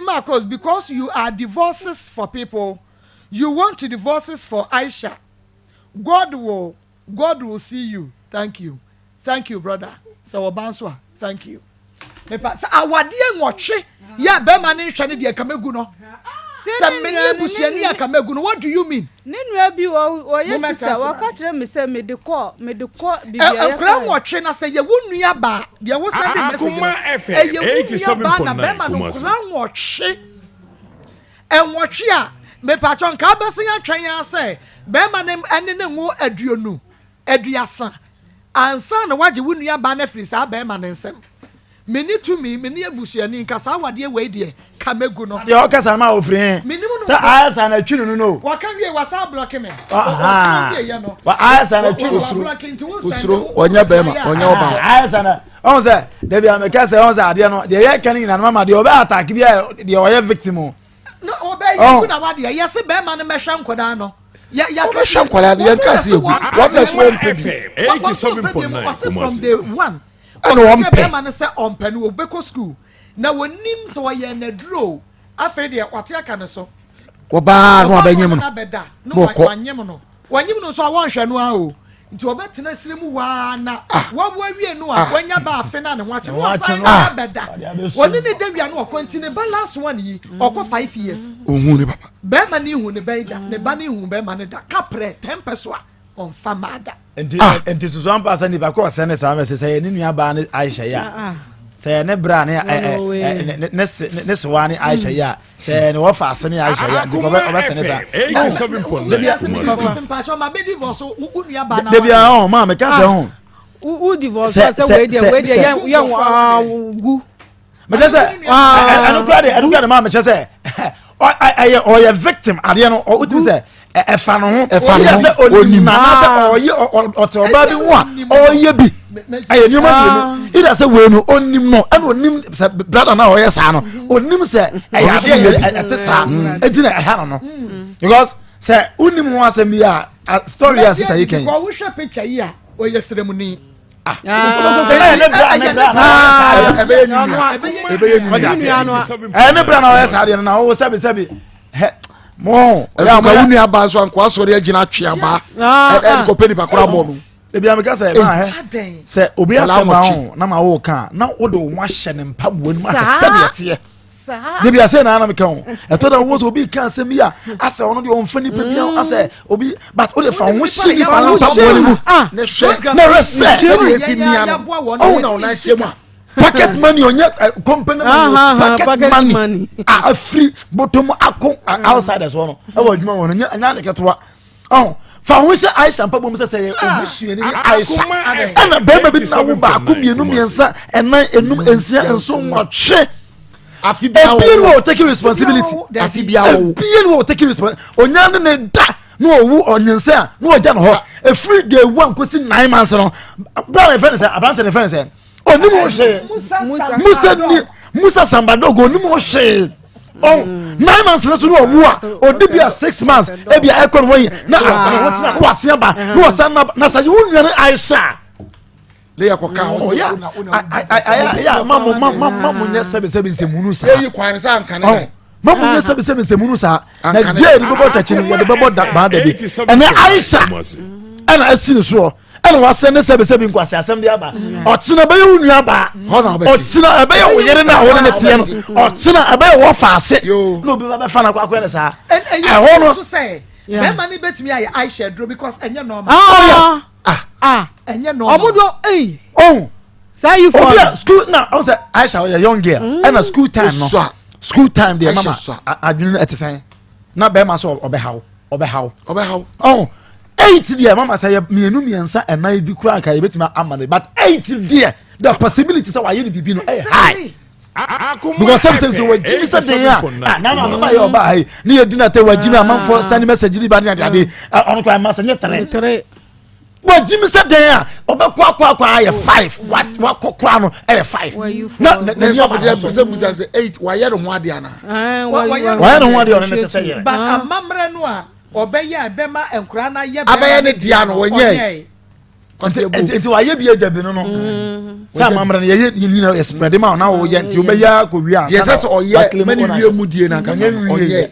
Marcos, because you are divorces for people, you want to divorces for Aisha. God will, God will see you. Thank you. Thank you, brother. Sɛ ɔba nso a, thank you. Mepa sɛ awadeɛ nwɔtwe yɛ bɛrima ne nhwɛ ne deɛ kama gu no. Sɛ me ne busuani a kama gu no, what do you mean? Ne nua bi ɔyɛ tikya wɔka kyerɛ me sɛ mede kɔ mede kɔ bibi a yɛka. Nkura nwɔtwe na sɛ yɛ wo nua baa deɛ wo send message no ɛyɛ wo nua baa na bɛrima no nkura nwɔtwe nwɔtwe a mepatwɔ nka abɛsen atwɛn ya sɛ bɛrima no ɛne ne ngo aduonu aduasa ansa na wagye wo nua baa no afiri saa bɛrima no nsam. Menni tumi, menni abusuani, nka saa awadeɛ wei deɛ, ka mɛgu no. Deɛ ɔkasa no ma ofiri he? Menim no. Sɛ ayɛ saa na twi no no. Waka wie wasa ablɔke me. Ɔtena wie yɛ no. Ayɛ saa na twi no. Osuro. Osuro ɔnyɛ bɛrima ɔnyɛ ɔbaa. Ayɛ saa na ɔn sɛ dabi a mɛka sɛ ɔn sɛ adeɛ no deɛ yɛ ka no nyinaa no mama deɛ ɔbɛ attack bi a deɛ ɔyɛ victim o. Na ɔbɛ yɛ gu na wadeɛ yɛse bɛrima no mɛhwɛ nkɔdaa no. Ɔbɛhwɛ nkɔdaa no yɛn ka se egu wɔn na so ɔmpɛ bi. Ɔse from day one. Ɛna Ɔka kyerɛ ɔmpɛ. bɛrima no sɛ ɔmpɛ no, ɔbɛkɔ sukuu. Na wɔnim sɛ ɔyɛ n'aduro o. Afei deɛ, wate aka ne so. Wɔbaa na Ɔba no wabɛnyem ɔne no. no abɛda na Na ɔkɔ. wanyem no. Wanyem no nso a, wɔnhwɛ no ara o. Nti ɔbɛtena serɛ mu hɔ ara na wawo awie no a, wanya ba afe no a ne ho akye no, Ne ho na akye wasan no. ne abɛda. Ɔde abɛsum. Ɔne ne da wie a na ɔkɔ. Nti ne ba last one yi, ɔkɔ 5 years. Ohun ne papa. Bɛrima no nhu ne ba yi da. Ne ba no nhu bɛrima no da. Kaprɛ, 10 pɛ so a, ɔmfa mmaa da. Nti nti susu ampa sɛ nipa kɔ ɔsɛn ne saa mɛsɛ sɛ yɛ ne nua baa ne Aisha yi a sɛ yɛ ne bra ne ɛ ɛ ne ne se ne sewa ne Aisha yi a sɛ yɛ ne wɔfa ase ne Aisha yi a nti ɔbɛ ɔbɛsɛn ne saa. Debi a ɔn maa mi ka sɛ ɔn. Wo divorce sɛ wei deɛ wei deɛ yɛn yɛn gu. Mekyɛ sɛ ɛno kura de ɛno kura de maa mekyɛ sɛ ɛyɛ ɔyɛ victim adeɛ no ɔtumi sɛ ɛfa ne ho ɛfa ne ho sɛ onim anaasɛ ɔyɛ ɔte ɔbaa bi ho a ɔyɛ bi ɛyɛ nneɛma mmienu ida sɛ wei no onim no ɛna onim sɛ brada na ɔyɛ saa no onim sɛ ɛyɛ adeɛ yɛ ɛte saa eti na ɛha no no because sɛ onim ho asɛm bi a story a sista yi kɛn. Wohwɛ picture yi a ɔyɛ sremuni. Ɛyɛ ne bra na ɔyɛ saa deɛ no na ɔwɔ sɛbi sɛbi hɛ mo. Ɛnka wo nua baa nso ankoa sɔre agyina atwe abaa ɛde kɔpɛ nipa koro abɔ no. Ebi ameka sɛ maa hɛ sɛ obi asɛm ma ho na ma wo kan na wo de wo ho ahyɛ ne mpaboa no mu ahwɛ sɛdeɛ teɛ. Debi ase na anam ka ho. Ɛtɔ da wo sɛ obi ka asɛm yi a asɛ ɔno deɛ ɔmfa nipa bi ho asɛ obi but o de fa ho hyɛ nipa no mpaboa no mu. Ne hwɛ na hwɛ sɛ sɛdeɛ esi mia no ɔwo na ɔnan hyɛ mu a. Pocket money ɔnyɛ company money pocket money a afiri bɔtɔ mu akɔ outsiders hɔ no ɛwɔ adwuma wɔ no nyɛ ɛnyɛ ade ketewa. Ɔn fa ho hyɛ Aisha mpaboa mu sɛ sɛ yɛ obusuani ne Aisha ɛna bɛrima bi na wo baako mmienu mmiɛnsa ɛnan enum nsia nson nwɔtwe ebien wɔ taking responsibility ebien wɔ taking responsibility onya ne ne da na owu ɔnyinsɛn a na ɔgya no hɔ efiri day one kosi 9 months no bra na efɛ ne sɛ aberante ne fɛ ne sɛ onim ho hwee Musa ni Musa Sambadogo onim ho hwee ɔn 9 months no so no ɔwu a odi bi a 6 months ebi a ɛkɔ no wɔyi na akɔnɔ ho tena na wasen aba na wasan na na sɛ wo nua no Aisha ne yɛ kɔ kan ɔ ya ayɛ ma mo ma ma ma mo nyɛ sɛbi sɛbi nsɛmunu saa yɛyi kwan sɛ ankane dɛ ma mo nyɛ sɛbi sɛbi nsɛmunu saa na deɛ yɛde bɛbɔ kyakyi no yɛde bɛbɔ da baa dabi ɛnɛ Aisha ɛna asi ne soɔ. Ɛna wasɛn ne sɛbisɛbi nkwasi asɛm de aba. Ɔkyena ɛbɛyɛ wo nua baa. Ɔkyena ɛbɛyɛ wo yere na wo ne ne teɛ no. Ɔkyena ɛbɛyɛ wɔ fa ase. Na obi ba bɛfa no akɔ akɔyɛ ne saa. Ɛhɔ no. Bɛrima no bɛtumi ayɛ Aisha aduro because ɛnyɛ normal. Oh yes. Ah. Ah. Ɛnyɛ normal. Ɔmo do eyi. Oh. Saa yi fɔ. Obi a school na ɔn sɛ Aisha ɔyɛ young girl. Ɛna school time no. School time deɛ mama adwene ɛte sɛn. Na bɛrima so ɔbɛhaw ɔbɛhaw. Ɔbɛhaw. Ɔn eight deɛ mama sɛ yɛ mmienu mmiɛnsa ɛnan bi kura nka yɛbɛtumi ama no but eight deɛ the possibility sɛ wayɛ no biribi no ɛyɛ high because sɛm sɛm sɛ wagyimi sɛ den a na na mama yɛ ɔba ayi ne yɛ di na tɛ wagyimi amanfoɔ sani message ni ba ne ade ade ɔno kora ma sɛ nyɛ tere wagyimi sɛ den a ɔbɛkɔ akɔ akɔ ayɛ five wakɔ kora no ɛyɛ five na na na sɔfo deɛ bisa bisa sɛ eight wayɛ ne ho adeɛ ana wayɛ ne ho adeɛ ɔno ne te sɛ yɛrɛ but amammerɛ no a ɔbɛyɛ a ɛbɛma nkora no ayɛ abɛyɛ ne dea no wɔnyɛ nti wayɛ bi agya bi no no mm. sɛ amammerɛ no yɛyɛ nyina yɛ spread ma na woyɛ nti wobɛyɛ akɔwie a deɛ sɛ sɛ ɔyɛ mane wie mu die no ankasa ɔnyɛ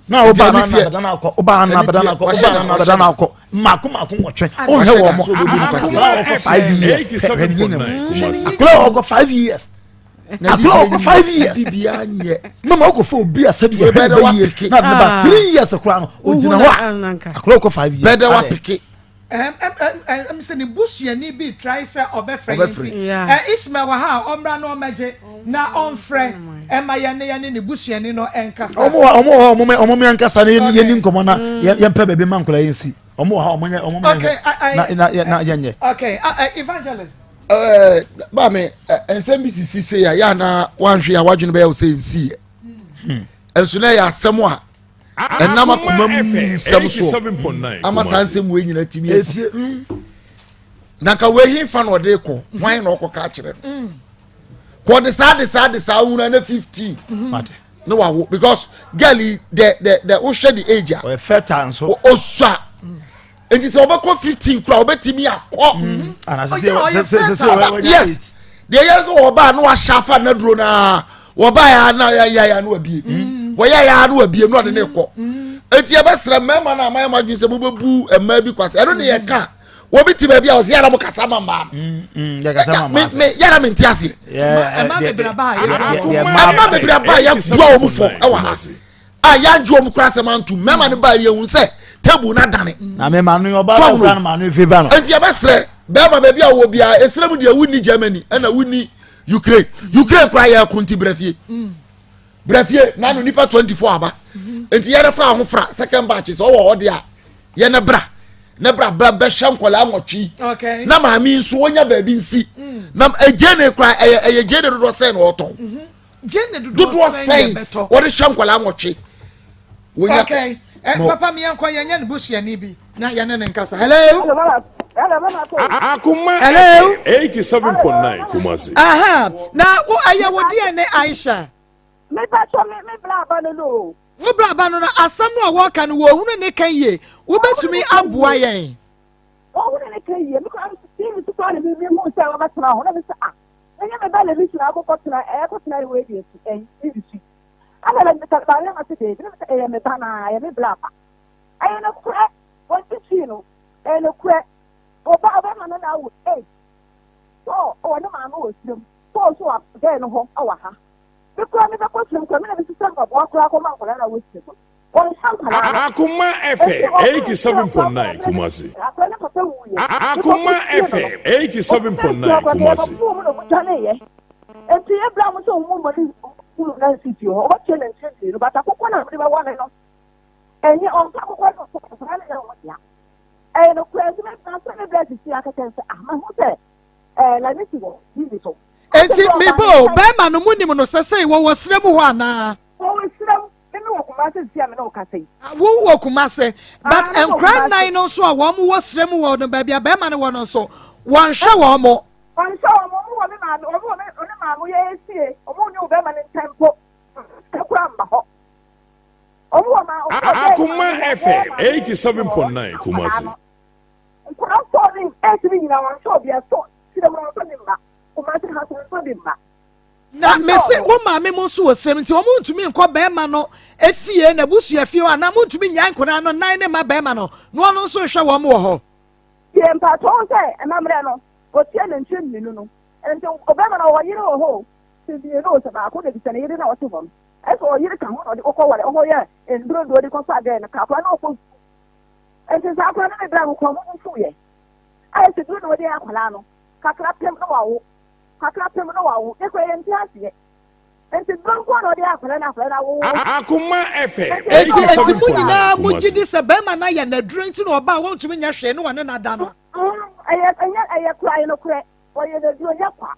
na woba na abɛda no akɔ woba na abɛda no akɔ woba na abɛda no akɔ mmaako mmaako nwɔtwe wohwɛ wɔ mo akora wɔkɔ five years hwɛ ne nyina mu akora wɔkɔ five years akora ɔkɔ five years mama ɔkɔ fɔ obi a sɛbi ɛhɛ ne bɛ yie na ne ba three years koraa no ogyina hɔ a akora ɔkɔ five years. Bɛdɛ wa peke. ɛm sɛ ne busuani bi try sɛ ɔbɛfrɛ yɛn nti ɛ Ishmael wɔ ha a ɔmmra na ɔmmɛgye na ɔmfrɛ ɛma yɛn ne yɛne ne busuani no ɛnkasa. Ɔmo wɔ ɔmo wɔ ɔmo ɔmo mi ankasa ne yɛn ni nkɔmɔ na yɛn pɛ baabi ma nkɔla yɛn si ɔmo wɔ ha ɔmo nyɛ ɔmo mi na na na yɛn nyɛ. Okay, evangelist. Ɛɛ maame nsɛm bi sisi se a yɛ ana wanhwɛ a wadwene bɛyɛ wo sɛ nsi yɛ hmm. nso na ɛyɛ asɛm a ɛnam akoma mu nsɛm soɔ ama saa nsɛm wei nyina tumi asi hmm. na nka wei he fa na ɔde kɔ hwan na ɔkɔ ka akyerɛ no hmm. kɔ ɔde saa de saa de saa wura ne 15 ne wawo because girl yi the the the wohwɛ the age a ɔyɛ fertile nso osua nti sɛ ɔbɛkɔ 15 kura ɔbɛtumi akɔ mm. yes deɛ yɛrɛ sɛ wɔba na wahyɛ afa naduro naa wɔba yɛ na yɛ yɛ na wabie mm. wɔyɛ yɛ na wabie na ɔde ne kɔ mm. eti yɛbɛsrɛ mmarima na amayɛ mo adwene sɛ mobɛbu mmaa bi kwasɛ ɛno ne yɛ ka wɔbi ti baabi a wɔsɛ yàrá mo kasa ma mmaa no me yàrá mi nti aseɛ ɛma bebree aba a yɛ bua wɔn fɔ ɛwɔ ha a yɛagye wɔn kura asɛm antum mmarima no baa yɛn hu sɛ table no adane. na me ma no ɔba bɛ kura no ma no efe ba no. nti yɛbɛsrɛ bɛrima baabi a wɔ biara esrɛ mu deɛ wunni Germany ɛna wunni Ukraine Ukraine kura yɛ ɛko nti brɛ fie brɛ fie nanu nipa 24 aba nti yɛrɛ fa ho fra second batch sɛ ɔwɔ hɔ deɛ a yɛ ne bra ne bra bra bɛhwɛ nkɔla nwɔtwe na maame nso wɔnya baabi nsi mm. na egye ne kura ɛyɛ ɛyɛ gye ne dodoɔ sɛn na ɔtɔn. Mhm. Dodoɔ sɛn wɔde hwɛ nkwadaa nwɔtwe. Wonya okay. Eh, papa mi yɛnkɔ yɛnyɛ ne busuani bi na yɛne ne nkasa. Hello. Akuma Hello. 87.9 Kumasi. Aha. Na wo ɛyɛ wo deɛ ne Aisha. Me pa cho me me bra ba no no. Wo bra ba no no asɛm no a wɔka no wɔhunu ne ka yie. Wobɛtumi aboa yɛn. Wɔhunu ne ka yie. Me kora TV so kora ne me hu sɛ wɔbɛtena hɔ na me sɛ ah. Ɛnyɛ me ba Levi so na akɔkɔ tena ɛɛ kɔtena ɛwɔ ebi nso ɛyi ebi so yi. Ɛna na meka ba yɛ ma se deebi na meka ɛyɛ me ba na ɛyɛ me bla ba. Ɛyɛ no korɛ wɔn ti twi no ɛyɛ no korɛ ɔba ɔbɛma no na awo ei so ɔwɔ ne maame wɔ sirim so ɔso wɔ gɛɛ no hɔ ɛwɔ ha. Me kura me bɛkɔ sirim kura me na me sisa mpaboa koraa kɔma nkwadaa na wɔ sirim no. Akoma FM 87.9 Kumasi. Akoma FM 87.9 Kumasi. Nti ebla mo sɛ wɔn mu ne kunu na nsi fie hɔ wɔbɛkyɛ ne nkyɛn mmienu bata akokɔ na wɔde bɛwɔ ne no ɛnyɛ ɔnka akokɔ no sɛ nkwadaa no yɛ wɔn dea ɛyɛ no kura nso mɛtena sɛ ne bla sisi akɛkɛ sɛ ah mahu sɛ ɛɛ na ne si wɔ tv so. Eti mebo bɛrima no mu nim no sɛ sɛ wɔwɔ serɛ mu hɔ anaa. Wɔwɔ serɛ mu. Me me wɔ Kumase sisi a me ne wo kasa yi. Wo wɔ Kumase but ah, nkura nnan no nso a wɔn wɔ srɛ mu wɔ no baabi a bɛrima no wɔ no nso wɔnhwɛ wɔn mo. Wɔnhwɛ wɔn wɔn wɔ me maame wɔn wɔ me ne maame yɛ esie wɔn ne bɛrima no nkyɛn mpo sika kura mma hɔ. Wɔn wɔ ma wɔn wɔ Akoma FM 87.9 Kumasi. Nkura sɔɔ ne esi ne nyinaa wɔn nhyɛ obi ɛsɔ srɛ mu wɔn nso ne mma Kumasi ha so wɔn nso de mma. Na mese wo maame mo nso wɔ srem nti wɔn ntumi nkɔ bɛrima no efie n'abusua fie hɔ anaa mo ntumi nyae nkwadaa no nan ne ma bɛrima no na ɔno nso nhwɛ wɔn wɔ hɔ. mpaatɔ wo sɛ amammerɛ no wɔtua nantwie mmienu no nti ɔbɛma no ɔwɔ yere wɔ hɔ o sɛ mmienu o sɛ baako na bisa ne yere na ɔte hɔ no ɛsɛ ɔyere ka ho na ɔde kɔkɔ ware ɔhɔ yɛ nduro de kɔfa gɛɛ no ka akora na ɔkɔ sukuu nti saa akora no ne bra no kɔn mo bo fuiɛ ayɛ sɛ duro na ɔde yɛ akwadaa no kakra pem na wawo kakra pem na wawo yɛ kora yɛ nte aseɛ nti duro nko na ɔde yɛ akwadaa no akwadaa no awo. Akoma FM Enti enti mo 87.9 nyinaa mo gye Kumasi. di sɛ bɛrima no ayɛ n'aduro nti na ɔbaa wɔntumi nyɛ hwee ne wɔne no ada no. Ɛyɛ ɛnyɛ ɛyɛ kora ɛyɛ nokorɛ ɔyɛ n'aduro nyɛ kwa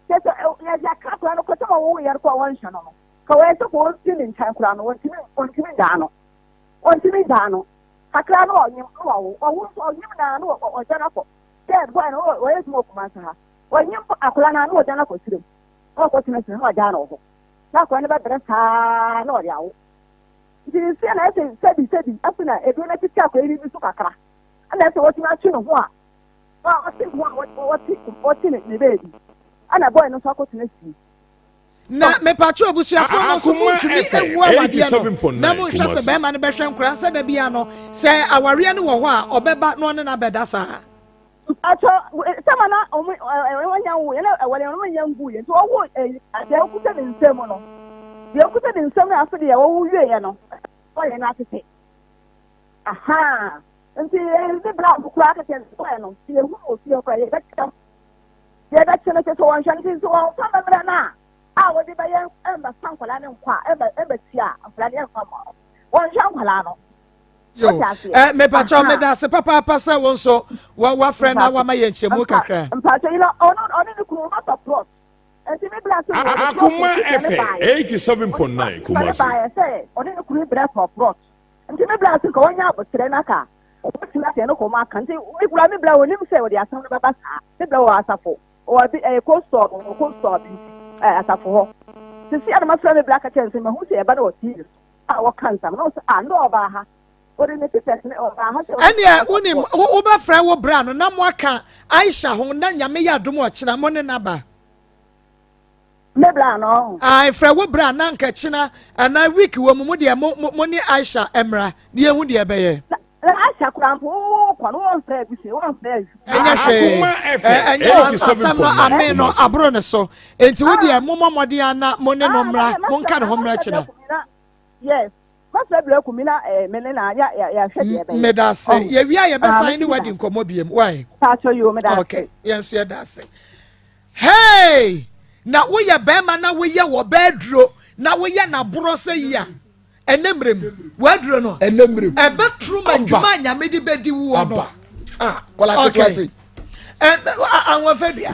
kyɛ sɛ yɛde aka akwadaa no kɔtɔ ma wɔwo yɛ no kɔ a wɔnhyɛ no no ka wɔyɛ sɛ kɔ wɔmfiri ne nkyɛn koraa no wɔntumi wɔntumi nyaa no wɔntumi nyaa no kakra no ɔnyem no wawo ɔwo nso ɔnyem naa no ɔgya no akɔ sɛ bɔɛ no wɔyɛ adwuma wɔ Kumasi ha ɔnyem akwadaa no na ɔgya no akɔ sirem na ɔkɔ tena sirem na ɔgya no wɔ hɔ na akwadaa no bɛbrɛ saa na ɔde awo nti nsia na ɛsɛ sɛbi sɛbi afei na eduro no atete akwadaa yi bi so kakra ɛna ɛsɛ wɔtumi atwe ne ho a ɔte ne ho a wɔte wɔte ne baabi ɛna bɔɛ no nso akɔtena fie. Na mepatwo abusuafoɔ no nso Akoma montumi FM nwu awadeɛ no na 87.9 monhwɛ sɛ Kumasi. bɛrima no bɛhwɛ nkora nsɛ da bia no sɛ awareɛ no wɔ hɔ a ɔbɛba na ɔne no abɛda saa. Mpatsɔ sɛma na ɔmo ɔmo nya nwo yɛ na ɛwɔle ɔmo nya ngu yɛ nti ɔwo ɛyi deɛ ɔkuta ne nsam no deɛ ɔkuta ne nsam no afe deɛ ɔwo wie yɛ no ɔyɛ no atete ahaa nti ne bra mo koraa kɛkɛ ɔyɛ no yɛ hu wɔ fie koraa yɛ bɛkyɛ yɛbɛkye no kyɛ sɛ wɔnhwɛ no nti sɛ wɔmfa mmɛmmerɛ no a a wɔde bɛyɛ ɛmbɛfa nkwadaa no nkɔ a ɛmbɛ ɛmbɛtua a nkwadaa no yɛmfa mma wɔnhwɛ nkwadaa no. Yo, eh, mepakyɛw meda ase papaapa sɛ wo nso wafrɛ na wama yɛ nkyerɛmu kakra. Mpakyɛw yi na ɔno ɔne ne kunu ɔtɔ plot nti me bla so wɔ Akoma FM 87.9 Kumasi. Baayɛ sɛ ɔne ne kunu brɛ tɔ plot nti me bla so nka wɔnyɛ abotrɛ na ka wɔbɛtumi asɛ no kɔn aka nti me kura me bla wɔnim sɛ wɔde asɛm no bɛba saa me bla wɔ asafo wɔ bi ɛyɛ cold store wɔ cold store bi nti ɛɛ asafo hɔ sisi a na ma fira me bla kakyɛ nsɛm mahu sɛ ɛba no wɔ tv so a wɔka nsɛm na ɔsɛ a ndɛ ɔbaa ha wɔde ne pictures ne ɔbaa ha sɛ ɛneɛ wonim wobɛfrɛ wo bra no na moaka Aisha ho na nyame yɛ adom ɔkyena mo ne naba me bra no Ae frɛ wo bra na nka kyena anaa week wɔ mu mo deɛ mo mo ne Aisha mmra na yɛhu deɛ ɛbɛyɛ. Na Aisha koraa mpo wo kɔ no wɔmfrɛ abusua wɔmfrɛ awi. Ɛnyɛ hwee ɛnyɛ asɛm no ame no aboro ne so nti wo deɛ mommɔ mmɔden ana mo ne no mmra monka ne ho mmra kyena. Yes mafrɛ bra kumi na me ne na ya ya hwɛ deɛ ɛbɛyɛ. Meda ase yɛwie a yɛbɛsan ne wadi nkɔmmɔ biem why. Paatɔ yoo meda ase. Okay yɛn nso yɛda ase. Hey! Na woyɛ bɛrima na woyɛ wɔ bɛaduro na woyɛ n'aborɔ sɛ yi a ɛnɛ mmerɛ mu w'aduro no ɛnɛ mmerɛ mu ɛbɛtoro ma adwuma a nyame de bɛdi woɔ no aba ah kɔla ketewa sei ahoɔfɛ dua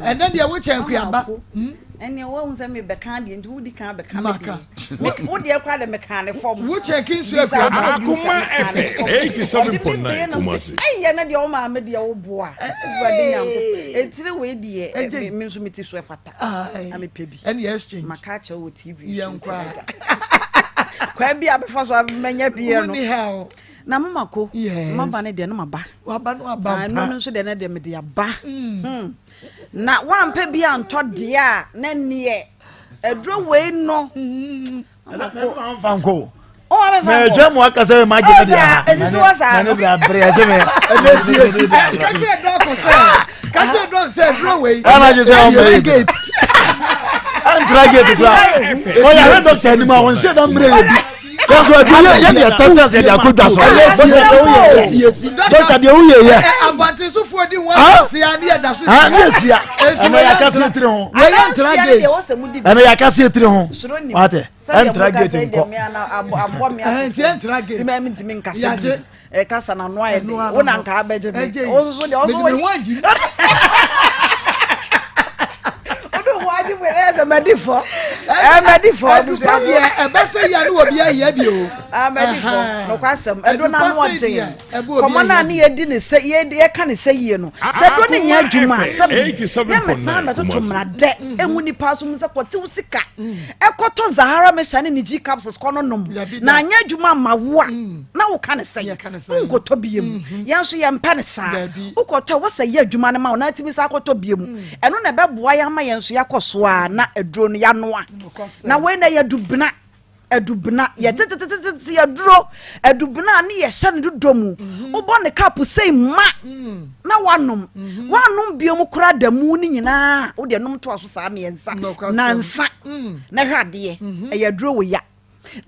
ɛnɛ deɛ wokyɛ nkuaba ɛnneɛ woahu sɛ mebɛka adeɛ nti wodi kan bɛka me deɛ wo deɛ koraa de meka ne fam wokyɛ kinsu akuaba Akoma FM 87.9 Kumasi. Ɛyɛ no deɛ wo maame deɛ wo boa Awurade Nyanko etire wei deɛ me nso me ti so ɛfata na mepɛ bi ɛne exchange maka akyerɛ wɔ TV so nti agya kwan bi a bɛfa so mɛnya bi yɛ no na mama ko maba no deɛ no maba waba no aba ɛno no nso deɛ no deɛ mede aba hmm. na wampɛ bi antɔ deɛ a na neɛ aduro wei no hmm. Mfa nkɔ mɛdwa mu aka sɛ magye me deɛ ha mane brɛ abrɛ sɛ me ɛnɛ siesie ka kyerɛ dɔk sɛ ka kyerɛ dɔk sɛ aduro wei ɛna gye sɛ ɔmɛ gate ɛntra gate kora ɔyɛ ahwɛ dɔkta anim a ɔnhyɛ da mmerɛ yɛ bi yɛnso adu yɛ yɛ deɛ tɛsɛ sɛ deɛ akɔ dwa so dɔkta deɛ woyɛ yɛ abɔntensofoɔ di ho asia ne yɛ da so sia ne yɛ sia ɛnna yɛ akasi tiri ho yɛyɛ ntra gate ɛnna yɛ akasi tiri ho wate ɛntra gate nkɔ nti ɛntra gate yagye kasa na noa yɛ de wo na nka abɛgye me wo nso deɛ ɔso wɔ agyi wode ho agye mu ɛyɛ sɛ madi fɔ madi fɔ abusuafoɔ ɛbɛsɛ yɛ ne wɔ bi ayɛ bi o madi fɔ nokwasɛm ɛdo na ano ɔden kɔmɔ no a ne yɛdi ne sɛ yɛka ne sɛ yie no sɛ ɛdo ne nyɛ adwuma a sɛ yɛmɛtena mɛtoto mmaradɛ ɛhu nipa so mu sɛ kɔtew sika ɛkɔtɔ zahara mesha ne ne g capsules kɔ no nom na anyɛ adwuma ma wo a na woka ne sɛn wonkɔtɔ bie mu mhm. yɛn nso yɛmpɛ ne saa wokɔtɔ a wɔsɛ yɛ adwuma no ma wo na atumi sa akɔtɔ bie mu mm. ɛno na ɛbɛboa yɛ ama yɛn nso yɛakɔ so a na aduro no yɛanoa na wei na yɛdubena. Adubena, yɛ tetetetete aduro. Adubena a ne yɛhyɛ no dodɔ mu. Wobɔ ne cup sei ma na wanom. Wanom bio mu koraa da mu no nyinaa. Wode nom toa so saa mmiɛnsa, nansa na hwɛ adeɛ. Ɛyɛ aduro wɔ ya.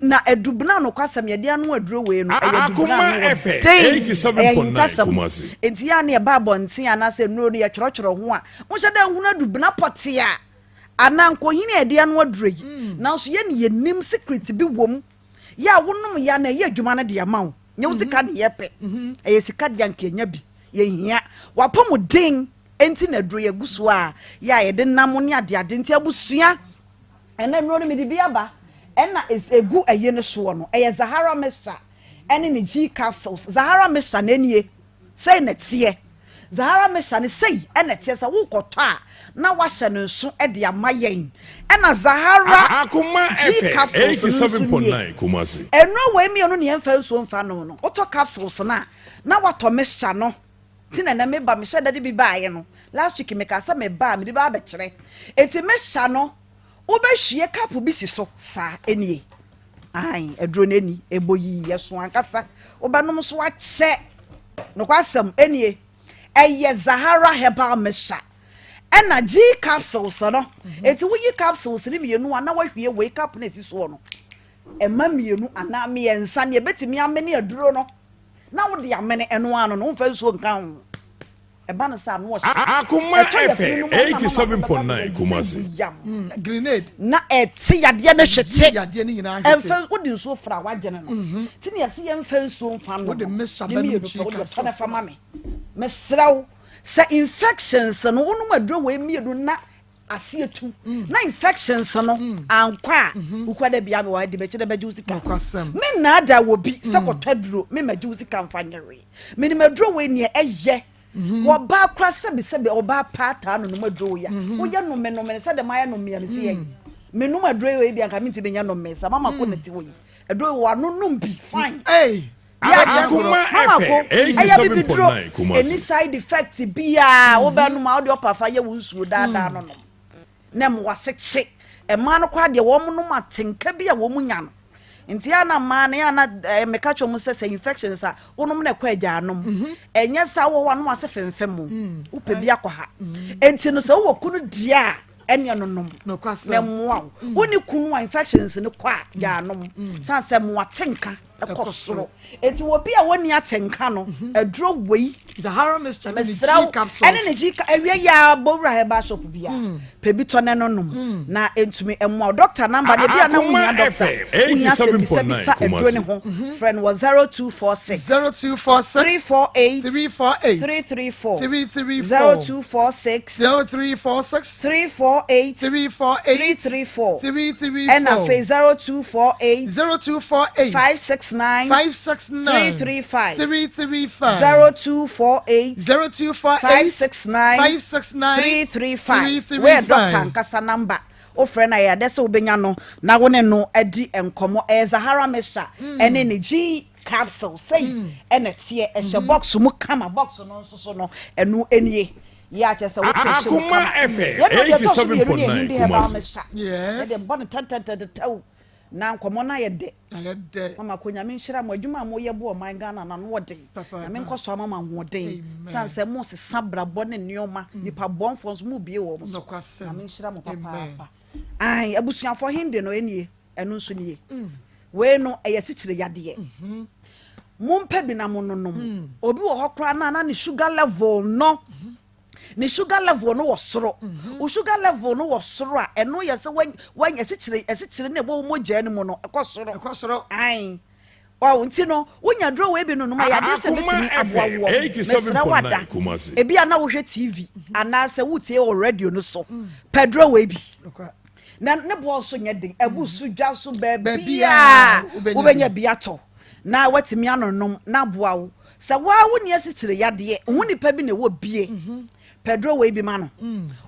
Na adubena nokwasɛm yɛde ano aduro wei no ɛyɛ adubena ano wɔ den. Ɛyɛ ahintasɛm. Nti yɛ a ne yɛba abɔnten anaasɛ nnuro no yɛtwerɛtwerɛ ho a, wonhyɛ da nhunu adubena pɔtee a anaa nkohini a yɛde ano aduro yi. Nanso yɛn ne yɛnim secret bi wom. Yɛ a wonom yɛ a na ɛyɛ adwuma no de ama wo. Nyɛ wo sika ne yɛpɛ. Ɛyɛ sika deɛ anka yɛnya bi. Yɛhia. W'apɔmuden nti na aduro yɛgu so a yɛ a yɛde nam ne adeade nti abusua. Ɛnɛ nnuro no mede bi aba ɛna ɛgu ɛyi no soɔ no ɛyɛ Zahara mixture ɛne ne G capsules. Zahara mixture na ɛnie sei na ɛteɛ. Zahara mixture no sei ɛna ɛteɛ sɛ wokɔtɔ a na wahyɛ no nso ɛde ama yɛn. Ɛna Zahara G capsules no nso nie. Nnuro wei mmienu ne yɛmfa nsuo mfa nom no. Wotɔ capsules no a na watɔ mixture no. Nti na ɛnɛ meba mehyɛ da de bi baeɛ no last week mekaa sɛ meba a mede ba abɛkyerɛ. Nti mixture no Wobɛhwie cup bi si so saa, ɛnie. Aane, aduro no ani, ɛbɔ yii, ɛso ankasa. Wobɛnom nso akyɛ. Nokwasɛm, ɛnie. Ɛyɛ Zahara Herbal Mixture. Ɛna G capsules no. Enti woyi capsules no mmienu a na woahwie wei cup no a ɛsi soɔ no. Ɛma mmienu anaa mmiɛnsa, nea ɛbɛtumi amene aduro no na wode amene, ɛno ara no no, womfa nsuo nka ho. Ɛba no sɛ ano ɔhye. Akoma Ɛtɔ yafunu FM no mu a na mama kɔbɛka 87.9 sɛ Kumasi. yam. Mm, grenade. Na ɛte yadeɛ no Yi hwete. yadeɛ no nyinaa hwete. Ɛmfa wode nsuo fra a woagyene no. Nti na yɛse yɛmfa nsuo mfa nnom Wode no. mixture Ne bɛnom mmienu G pɛ wode tɔ no capsules fa no. ma me. Mesrɛ wo sɛ infections no wonom aduro wei mmienu na aseɛ tu na infections no ankɔ a wokura da bia mewɔ ha di m'akyi na bɛgye wo sika. Nokwasɛm. Me nnaadaa wɔ bi sɛ kɔtɔ aduro me magye wo sika mfa nyɛ hwee. Menim aduro wei neɛ ɛyɛ. Wɔbaa kora sɛbisɛbi ɔbaa paa taa no nom aduro wei a woyɛ nome nome no sɛdeɛ mayɛ nome a mesi yɛ menom aduro wei bi anka mentimi nyɛ nome sa mama ko na ti wɔ yi aduro wei wano nom bi fine Hey. yɛ akyerɛ so Akoma mama ko FM ɛyɛ bibiduro 87.9 Kumasi. ɛni side effect biaa wobɛnom a wode ɔpa fa yɛ wo nsuo daadaa no nom na ɛma w'ase kye. Mmaa no koraa deɛ wɔn nom atenka bi a wɔn nya no. Nti yɛ na mmaa no yɛ na ɛɛ meka kyerɛ wɔn sɛ sɛ infections a wɔnom na ɛkɔ agya anom. Ɛnyɛ saa wɔ hɔ a na w'ase fɛnfɛn mu. Wopɛ bi akɔ ha. Nti no sɛ wowɔ kunu deɛ a ɛneɛ no nom na ɛmmoa wo. Wonni kunu a infections no kɔ a gya anom. San sɛ mmoa atenka ɛkɔ soro. Eti wɔ bi a wɔnni atenka no aduro wei. Zahara mixture ne ne G capsules. Ɛne ne G awie yɛ a bɔwura herbal shop bi a pɛ bi tɔ ne no nom na ntumi mmoa wo. Doctor number no ebi a na wohia doctor wohia asɛmbisa bi fa aduro ne ho frɛ no wɔ 0246 0246 348 348 334 334 0246 0346 348 348 334 334 ɛna afei 0248 0248 569 569 335 335 0248 0248 569 569 335 335. Wei doctor ankasa number wofrɛ no a ɛyɛ adɛ sɛ wobɛnya no na wo ne no adi nkɔmmɔ. Ɛyɛ Zahara mixture ɛne ne G capsule sei ɛna teɛ ɛhyɛ box mu kama. Box no nso so no ɛno nie yɛ akyɛ sɛ wotɔ hyɛ mu Akoma kama. FM Yɛn no deɛ ɛtɔ so mmienu ne 87.9 ɛhindi herbal Kumasi. mixture. Yes. Yɛde bɔ no tɛntɛntɛntɛw na nkɔmmɔ no ayɛ dɛ. Ayɛ dɛ. Mama ko Nyame nhyira mo adwuma a moyɛ bo ɔman Ghana na no ɔden. Papa, Nyame nkɔ so ama mo ahoɔden. Amen. San sɛ mo sesa brabɔ ne nneɛma nipa bɔnfoɔ nso mo bie wɔ mo so. Nokwasɛm. Nyame nhyira mo Amen. papaapa. Ai abusuafoɔ hende no ɛnie ɛno nso nie. Wei no ɛyɛ sikyire yadeɛ. Mompɛ bi na mo nonom. Obi wɔ hɔ koraa na na ne sugar level no ne sugar level no wɔ soro. Wo sugar level no wɔ soro a ɛno yɛ sɛ wanya asikyire na ɛwɔ wo mogya no mu no ɛkɔ soro. Ɛkɔ soro. Ae ɔ nti no wonya duro wei bi no nom a yɛadeɛ sɛ Akoma bɛtumi aboa FM woɔ. Mesrɛ wo ada 87.9 Kumasi. ebi a na wohwɛ TV anaasɛ wotie wɔ radio no so pɛ duro wei bi Nokwa. na ne boɔ nso nyɛ den ɛbu so dwa so Baabiaa baabiaa wobɛnya wobɛnya bi atɔ na watumi anonom na aboa wo sɛ waa wo ni asikyire yadeɛ ho nipa bi na ɛwɔ bie. Pɛ duro wei bi ma no.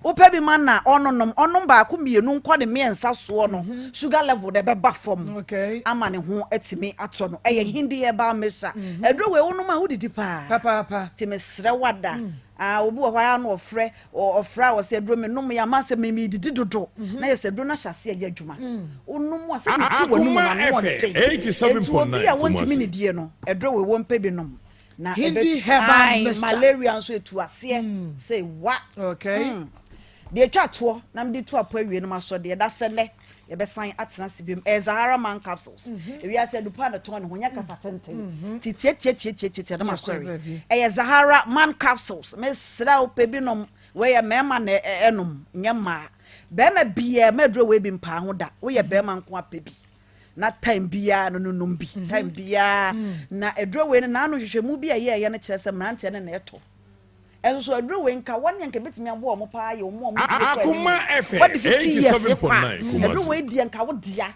Wopɛ bi ma no a, ɔnonom. Ɔnom baako mmienu nkɔ ne mmiɛnsa soɔ no, sugar level no ɛbɛba fam ama ne ho atumi atɔ no. Ɛyɛ Hindi herbal mixture. Aduro wei wonom a wodidi paa. Nti mesrɛ wo ada. Ah, obi wɔ hɔ a na ɔfrɛ, ɔfrɛ a ɔsɛ aduro menom yɛ ama sɛ medidi dodo. Na yɛ sɛ aduro no ahyɛ aseɛ yɛ adwuma. Wonom a sɛ ne ti wɔ no mu no ano ɔden. Nti obi a wɔntumi nidie no, aduro wei wɔmpɛ bi nom. Na Hindi herbal Ae, mixture. malaria nso etu aseɛ mm. sɛ wa. Okay. Mm. Deɛ etwa toɔ na mede tu apɔ awie no ma sɔ deɛ da sɛ nnɛ yɛbɛsan atena ase biom ɛyɛ Zahara man capsules. Mm -hmm. Ewiase adupa na tɔn ne ho nyɛ kasa tenten. Mm -hmm. Ti tie tie tie tie tie na ma sɔre. Ɛyɛ Zahara man capsules. Mesrɛ wo pɛ bi nom. Wei yɛ mmarima na ɛnom nyɛ mmaa. Bɛrima biara mɛ aduro wei bi mpaa ho da. Woyɛ bɛrima nko apɛ bi. na time biara no no nom bi mhm. time biara mm. na aduro wei no n'ano nhwehwɛmu bi a ɛyɛɛyɛ no kyerɛ sɛ mmeranteɛ no na ɛtɔ ɛnso so aduro wei nka wɔn nka ebetumi aboa wɔn paa yɛ wɔn a wɔn fie kɔ anim wɔde 50 years kɔ a aduro wei deɛ nka wo dea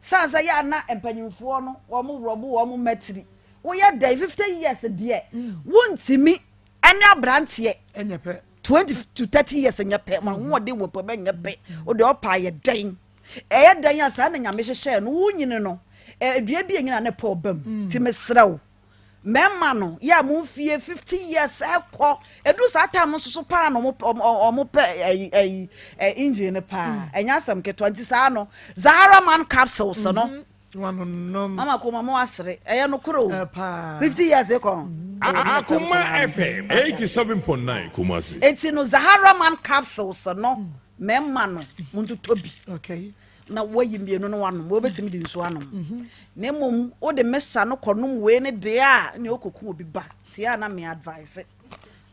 san sɛ yɛ ana mpanyinfoɔ no wɔn worɔbo wɔn mmatiri woyɛ dɛn 50 years deɛ mm. wontumi ɛne aberanteɛ 20 to 30 years nyɛ pɛ mo ahoɔden wɔ pɛ nyɛ pɛ o deɛ ɔpa yɛ dɛn. Ɛyɛ dɛn a saa na Nyame hyehyɛɛ no, wo nyini no, dua bi enyini a na ɛpɛ ɔba mu, nti mesrɛ wo, mɛma no, yɛ a mo mfie 50 years ɛkɔ, ɛduru saa time no nso so paa na ɔmo pɛ ɛyi ɛyi engine no paa, ɛnyɛ asɛm ketewa, nti saa no, Zahara man capsules no, mama koma mo asere, ɛyɛ nokorɛ o, 50 years kɔ. Akoma FM 87.9 Kumasi. Eti no Zahara man capsules no. Mmarima no, montotɔ bi na woayi mmienu no wanom, wobɛtumi de nsuo anom. Mhm. Na mmom wode mesa no kɔnom wei ne deɛ a ne wokɔku obi ba. Nti a na me advise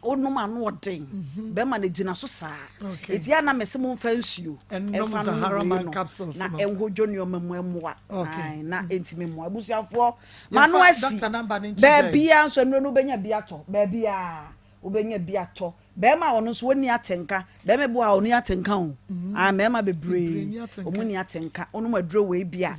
wonom ano ɔden mhm. bɛma no gyina so saa. Ɛti a na mese momfa nsuo ɛmfa nom wei no na ɛnhodwo nneɛma mu ɛmmoa na ɛntumi mmoa abusuafoɔ ma no asi baabia nso nnuro no wobɛnya bi atɔ baabia wobɛnya bi atɔ Bɛɛma a ɔno nso ɔnni atenka. Bɛɛma bi wɔ hɔ a ɔnni atenka o. Mm. Ah, mɛɛma bebree. Ɔmo nni atenka. Ɔnom aduro wei bi a.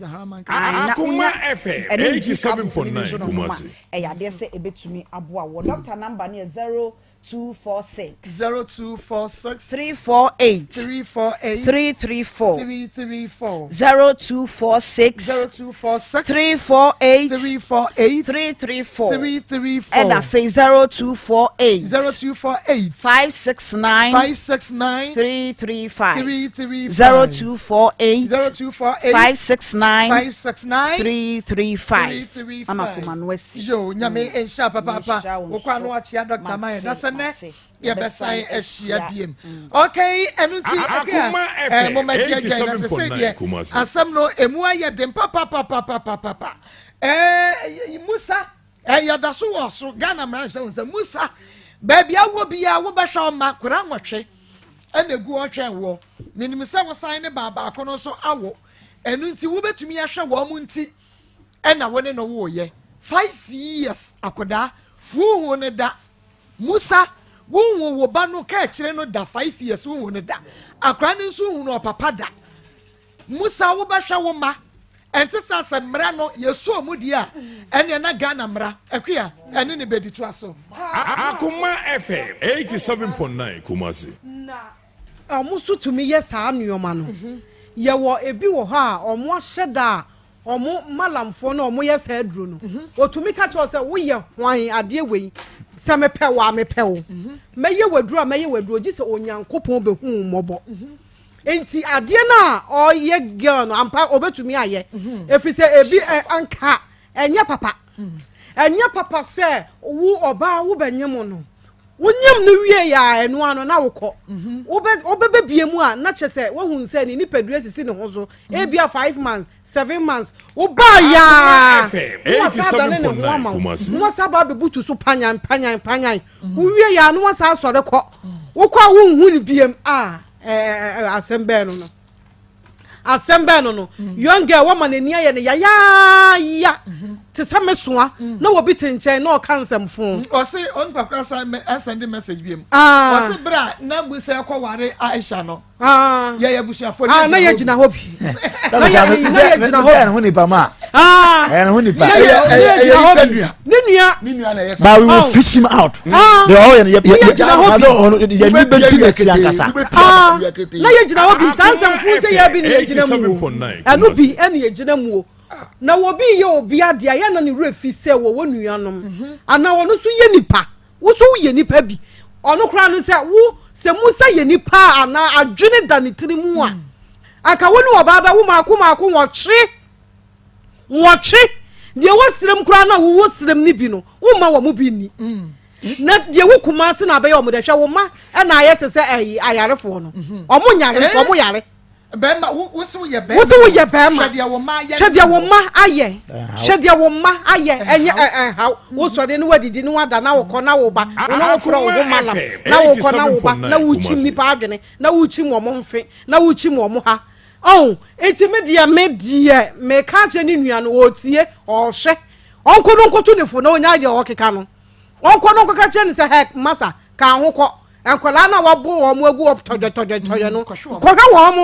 Ah, na wonya ɛne G capsules ne bi nso na ɔnom a, ɛyɛ adeɛ sɛ ɛbɛtumi aboa wɔ. Doctor number no yɛ 0246. 0246. 348. 348. 334. 334. 0246. 0246. 348. 348. 334. 334. Ɛna afei 0248. 0248. 569. 569. 335. 335. 0248. 0248. 569. 569. 335. 335. Ama kuma no asi. Yo, nyame nhyira papaapa. Wokɔ ano akyia Dr. Mayɛ. Na sɛ nɛ yɛbɛsan ahyia biem. Okay, ɛno nti Akoma eh, FM momɛgye adwan na sɛ sɛ deɛ 87.9 Kumasi. asɛm no emu ayɛ den papapapapapa. Eh, Musa, eh, yɛda so wɔ so Ghana mmara nhyɛ wo nsa. Musa, baabi awɔ biara wobɛhwɛ ɔma kora nwɔtwe ɛna egu ɔhwɛ wɔ. Menim sɛ wosan ne baa baako no nso awo. Ɛno nti wobɛtumi ahwɛ wɔn mo nti ɛna wo ne no woyɛ. 5 years akodaa wohu ne da Musa, wonhuu wo ba no kaakyire no da, 5 years wonhuu no da. Akwadaa no nso nhunu ɔpapa da. Musa, wobɛhwɛ wo mma. Ɛnte saa sɛ mmara no yɛsɔɔ mu deɛ a, ɛneɛ na Ghana mmara, Akua, ɛne ne bɛdi toa so. Akoma FM 87.9 Kumasi. Na wɔn nso tumi yɛ saa nneɛma no. Yɛwɔ ebi wɔ hɔ a wɔn ahyɛ da a Wɔn malamfoɔ no a wɔyɛ saa aduro no, wɔtumi ka kyerɛ wo sɛ woyɛ hwan adeɛ wei, sɛ mepɛ wo a mepɛ wo, mɛyɛ w'aduro a mɛyɛ w'aduro, gye sɛ Onyankopɔn bɛhu wo mmɔbɔ. Nti adeɛ no a ɔyɛ girl no ampa ɔbɛtumi ayɛ, ɛfiri sɛ ebi anka ɛnyɛ papa, ɛnyɛ papa sɛ wo ɔbaa wobɛnyem no Wonyam no wiei a, ɛno ara no na wokɔ. Wobɛ wobɛbɛbie mu a, na kyerɛ sɛ woahu sɛ ne nipadua sisi ne ho so. Ebia 5 months, 7 months, wobaa yaa na wasan adane ne ho ama wo. Na wasan aba abɛbutu so panyan panyan panyan. Wowie yaa na wasan asɔre kɔ. Wokɔ a wonhu no biem a, ɛɛ asɛm bɛn no no. Asɛm bɛn no no. Young girl wama n'ani ayɛ no yayaaya te sɛ mesoa na obi te nkyɛn na ɔka nsɛmfo. Ɔse onipa kora san ɛsɛnde message bi mu. Ah. Ɔse bere a na Musa ɛkɔ ware Aisha no. Ah. Yɛyɛ abusuafo Ah, na yɛ gyina hɔ bi. Na yɛ na yɛ gyina hɔ. Sɛ ɛho nipa ma. Ɛyɛ ne ho nipa. Ɛyɛ ɛyɛ ɛyɛ isa nua. Ne nua. Ne nua na ɛyɛ sa. But we will fish him out. De ɔyɛ no yɛ yɛ yɛ yɛ ni bɛ di n'akyi ankasa. Na yɛ gyina hɔ bi saa nsɛm fun sɛ yɛ bi ne yɛ gyina mu o. Ɛno bi ɛne yɛ gyina mu o. Na obi yɛ obi adeɛ a yɛ na ne werɛ fi sɛ wɔwɔ nuanom anaa ɔno nso yɛ nipa. Wo nso woyɛ nipa bi. Ɔno koraa no sɛ wo sɛ Musa yɛ nipa a anaa adwene da ne tiri mu a, anka wo ne ɔbaa bɛwo maako maako nwɔtwe. Nwɔtwe. Deɛ wɔ serem koraa no a wowɔ serem no bi no, womma wɔn bi nni. Na deɛ wo Kumase na abɛyɛ wɔn dɛ, hwɛ wo mma ɛna ayɛ te sɛ ɛyi ayarefoɔ no. Wɔn nyare nso wɔn yare. Bɛrima, wo wo se woyɛ bɛrima. Wo se woyɛ bɛrima. Hwɛ deɛ wo mma ayɛ. Hwɛ deɛ wo mma ayɛ. Hwɛ deɛ wo mma ayɛ. Ɛnyɛ ɛ ɛnhaw. Wo sɔre ne wadidi ne wada na wokɔ na woba. Wo na wofrɛ wo ho malam na wokɔ na woba na wokyim nipa adwene na wokyim wɔn mfe na wokyim wɔn ha. Ɔn nti me deɛ me deɛ meka akyerɛ ne nua no ɔretie ɔrehwɛ ɔnko no nkoto ne fo na ɔnyae deɛ ɔrekeka no. Ɔnkɔ no nkɔka kyerɛ no sɛ hɛk masa ka ho kɔ. Nkwadaa no a wɔabo wɔn agu hɔ tɔdwɛtɔdwɛtɔdwɛ no, kɔhwɛ wɔn.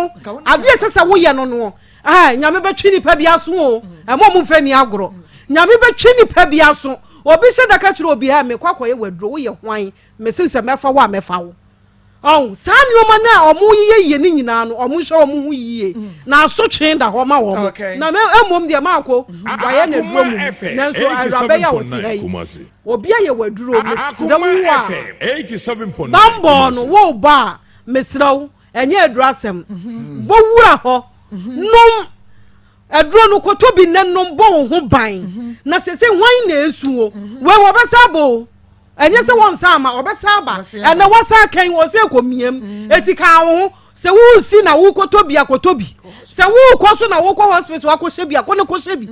Adeɛ ɛsɛ sɛ woyɛ no noɔ. Ɛɛ, Nyame bɛtwe nipa bi aso o. Ɛma ɔmo mfa ni agorɔ. Nyame bɛtwe nipa bi aso. Obi hyɛ da ka kyerɛ obi, hɛ, mekɔ akɔyɛ w'aduro, woyɛ hwan? Mese sɛ mɛfa wo a, mɛfa wo. Ɔho, saa nneɛma no a ɔmo yeyɛ yie no nyinaa no, ɔmo nhyɛ ɔmo ho yie. Na asotwe da hɔ ma wɔn. Na mmom deɛ maako, wayɛ n'aduro mu, nanso awuraba yi a ɔte ha yi, Obi ayɛ wo aduro mesrɛ wo a bambɔ no wo ba a mesrɛ wo ɛnyɛ aduro asɛm bɔ wura hɔ nom aduro no kɔtɔ bi nɛ nom bɔ wo ho ban na sese hwan na esu o wei wɔbɛsa abɔ o ɛnyɛ sɛ wɔn nsa ama wɔbɛsa aba ɛnɛ wɔsa kɛn wɔ sɛ kɔ miam eti ka wo ho sɛ wosi na wokɔtɔ bi akɔtɔ bi sɛ wokɔ so na wokɔ hospital akɔhyɛ bi akɔ ne kɔhyɛ bi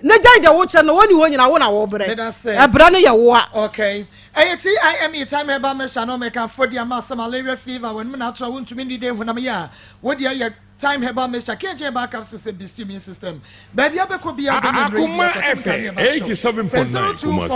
Ne gyae deɛ wokyerɛ no wɔni hɔ nyina wo na wobrɛ ɛbrɛ no yɛ woa. Okay. Ɛyɛ TIME Time Herbal Mixture no meka fo de ama sɛ malaria fever w'anum na ato a wontumi nnidi honam yɛ a wo deɛ yɛ Time Herbal Mixture KJ Herbal Capsule sɛ boost immune system baabi a bɛkɔ biara wobɛnya nnuro yi bi Akoma atɔ chemical ne FM ɛba shop frɛ 87.9 Kumasi.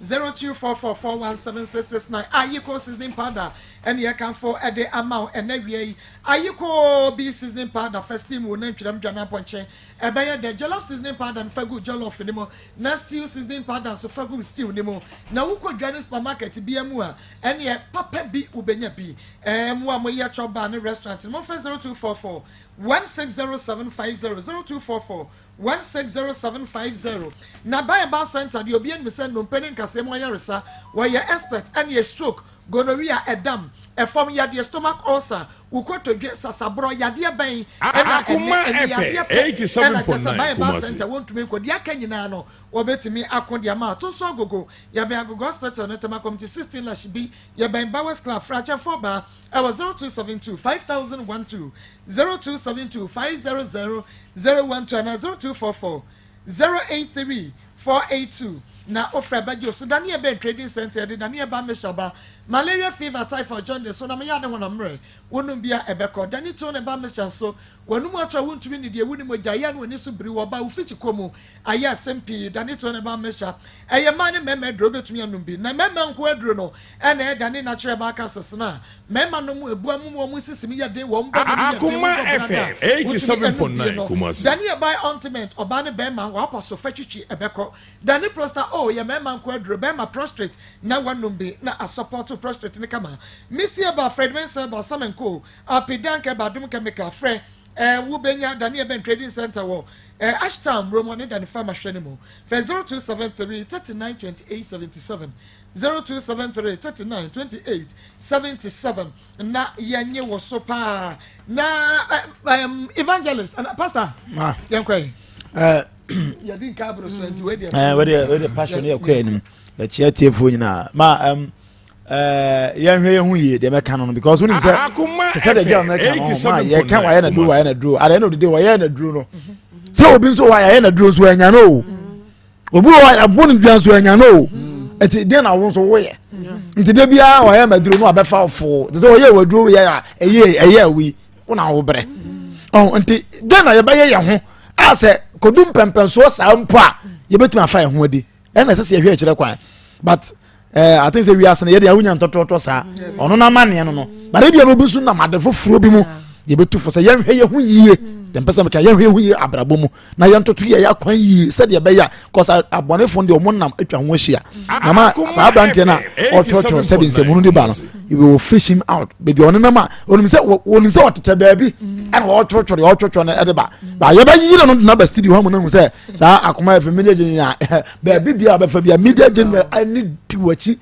0244417669 0244417669 Ayiko seasoning powder ɛne yɛkamfo ɛde ama wo ɛnɛ wia yi Ayiko beef seasoning powder fa steam wo nantwinam dwa no apɔnkye Ɛbɛyɛ dɛ. Jollof seasoning powder no fa gu jollof no mu, na stew seasoning powder nso fa gu stew no mu. Na wokɔ dwa no supermarket biara mu a, ɛneɛ papa bi wobɛnya bi. Ɛɛ mo a moyɛ chop bar ne restaurant no, momfrɛ 0244 160750, 0244 160750. Na Bayer Bar Centre deɛ obiara nim sɛ nnompe ne nkasɛɛ mu ayaresa, wɔyɛ expert, ɛneɛ stroke, gonorrhea, ɛdam, ɛfam yadeɛ, stomach ulcer, Wo kotodwe sasaborɔ yadeɛ bɛn na ɛnɛ ɛne yadeɛ pɛ ɛna kyɛ sɛ Bayer Herbal Centre wɔntumi nkɔ deɛ aka nyinaa no wɔbɛtumi ako de ama ato nso agogo yɛbɛn Agogo Hospital no Tema Committee 16 Lash bi yɛbɛn Bowers Club frɛ akyɛfoɔ baa ɛwɔ 0272 5012 0272 500 012 anaa 0244 083 482 na wofrɛ bɛgye wo so Daniel Ben Trading Centre yɛde Daniel ba Mesha ba Malaria fever typhoid jaundice honam yɛ ne honam mmerɛ wonom bi a ɛbɛkɔ Dani Tone ba Mesha nso w'anum ato a wontumi nnidi ewu ne mogya yɛ a na w'ani so biri wɔ ba wo fikyi kɔ mu ayɛ asɛm pii Dani Tone ba Mesha ɛyɛ mmaa ne mmarima aduro wobɛtumi anom bi na mmarima nko aduro no ɛna ɛyɛ Dani Natural Herbal Capsules no a mmarima nom ebua mu wɔn sisi mu yɛ den wɔn bɔ mu yɛ den Akoma wɔn bɔ FM brada a wotumi anom bi 87.9 no Kumasi. Dani Herbal Ointment ɔbaa ne barima w'apɔ so fa twitwi ɛbɛkɔ Dani Prosta O yɛ mmarima nko aduro bɛrima prostrate na wanom bi na asɔpɔto prostrate no kama. Missy Eba, Fred Mensah Eba, Sam Nko, Api Dank Eba, Adom Chemical, frɛ eh, wo bɛnya Dani Eben Trading Center wɔ eh, Ashtown, Murom ɔne Dani Farmer hwɛ no mu. Frɛ 0273 39 28 77, 0273 39 28 77 na yɛnye wo so paa. Na eh, um, evangelist, uh, pastor, yɛnkɔ yi. Eh, yɛdi nka aboro so nti wei deɛ. ɛɛ wei deɛ wei deɛ passion yɛ kɔ anim ɛkyia tiefoɔ nyinaa ma ɛm ɛɛ yɛnhwɛ yɛn ho yie deɛ mɛka no no because wonim sɛ te sɛ deɛ gyɛn mɛka no ho ma yɛka wayɛ na duro wayɛ na duro adeɛ na odidi wɔyɛ na duro no sɛ obi nso wayɛ na duro nso ɛnya no o obi wɔ yɛabɔ no dua nso ɛnya no o nti deɛ na wo nso woyɛ nti de biara wɔyɛ ma duro no abɛfa foo te sɛ wɔyɛ wɔ duro yɛ a ɛyɛ ɛyɛ awi wo na wo brɛ ɔn nti dɛn na yɛbɛyɛ yɛn ho a sɛ kodu mpɛmpɛnsoɔ saa mpo a yɛbɛtumi afa yɛn ho adi ɛna ɛsɛ sɛ yɛhwɛ akyerɛ kwan but eh, I think sɛ wiase no yɛde awonya ntɔtɔtɔ saa ɔno n'amaneɛ no no but ebi a obi nso nam ade foforɔ bi mu yɛbɛtu fo sɛ yɛnhwɛ yɛn ho yie. Deɛ mpɛ sɛ meka yɛhwɛ ho yie abrabɔ mu na yɛntoto yɛ akwan yie sɛdeɛ ɛbɛyɛ a kɔsa abɔnefoɔ deɛ ɔmo nam atwa ho ahyia na ma saa aberanteɛ no a ɔtwerɛtwerɛ sɛbi nsɛmunu de ba no we will fish him out baabi a ɔnenam a onim sɛ onim sɛ ɔtetɛ baabi ɛna ɔtwerɛtwerɛ deɛ ɔtwerɛtwerɛ no ɛde ba ba yɛbɛyere no de naba studio hɔ mu no hu sɛ saa akoma yɛ fɛ media general baabi bia ɔbɛfa bia media general ani di w'akyi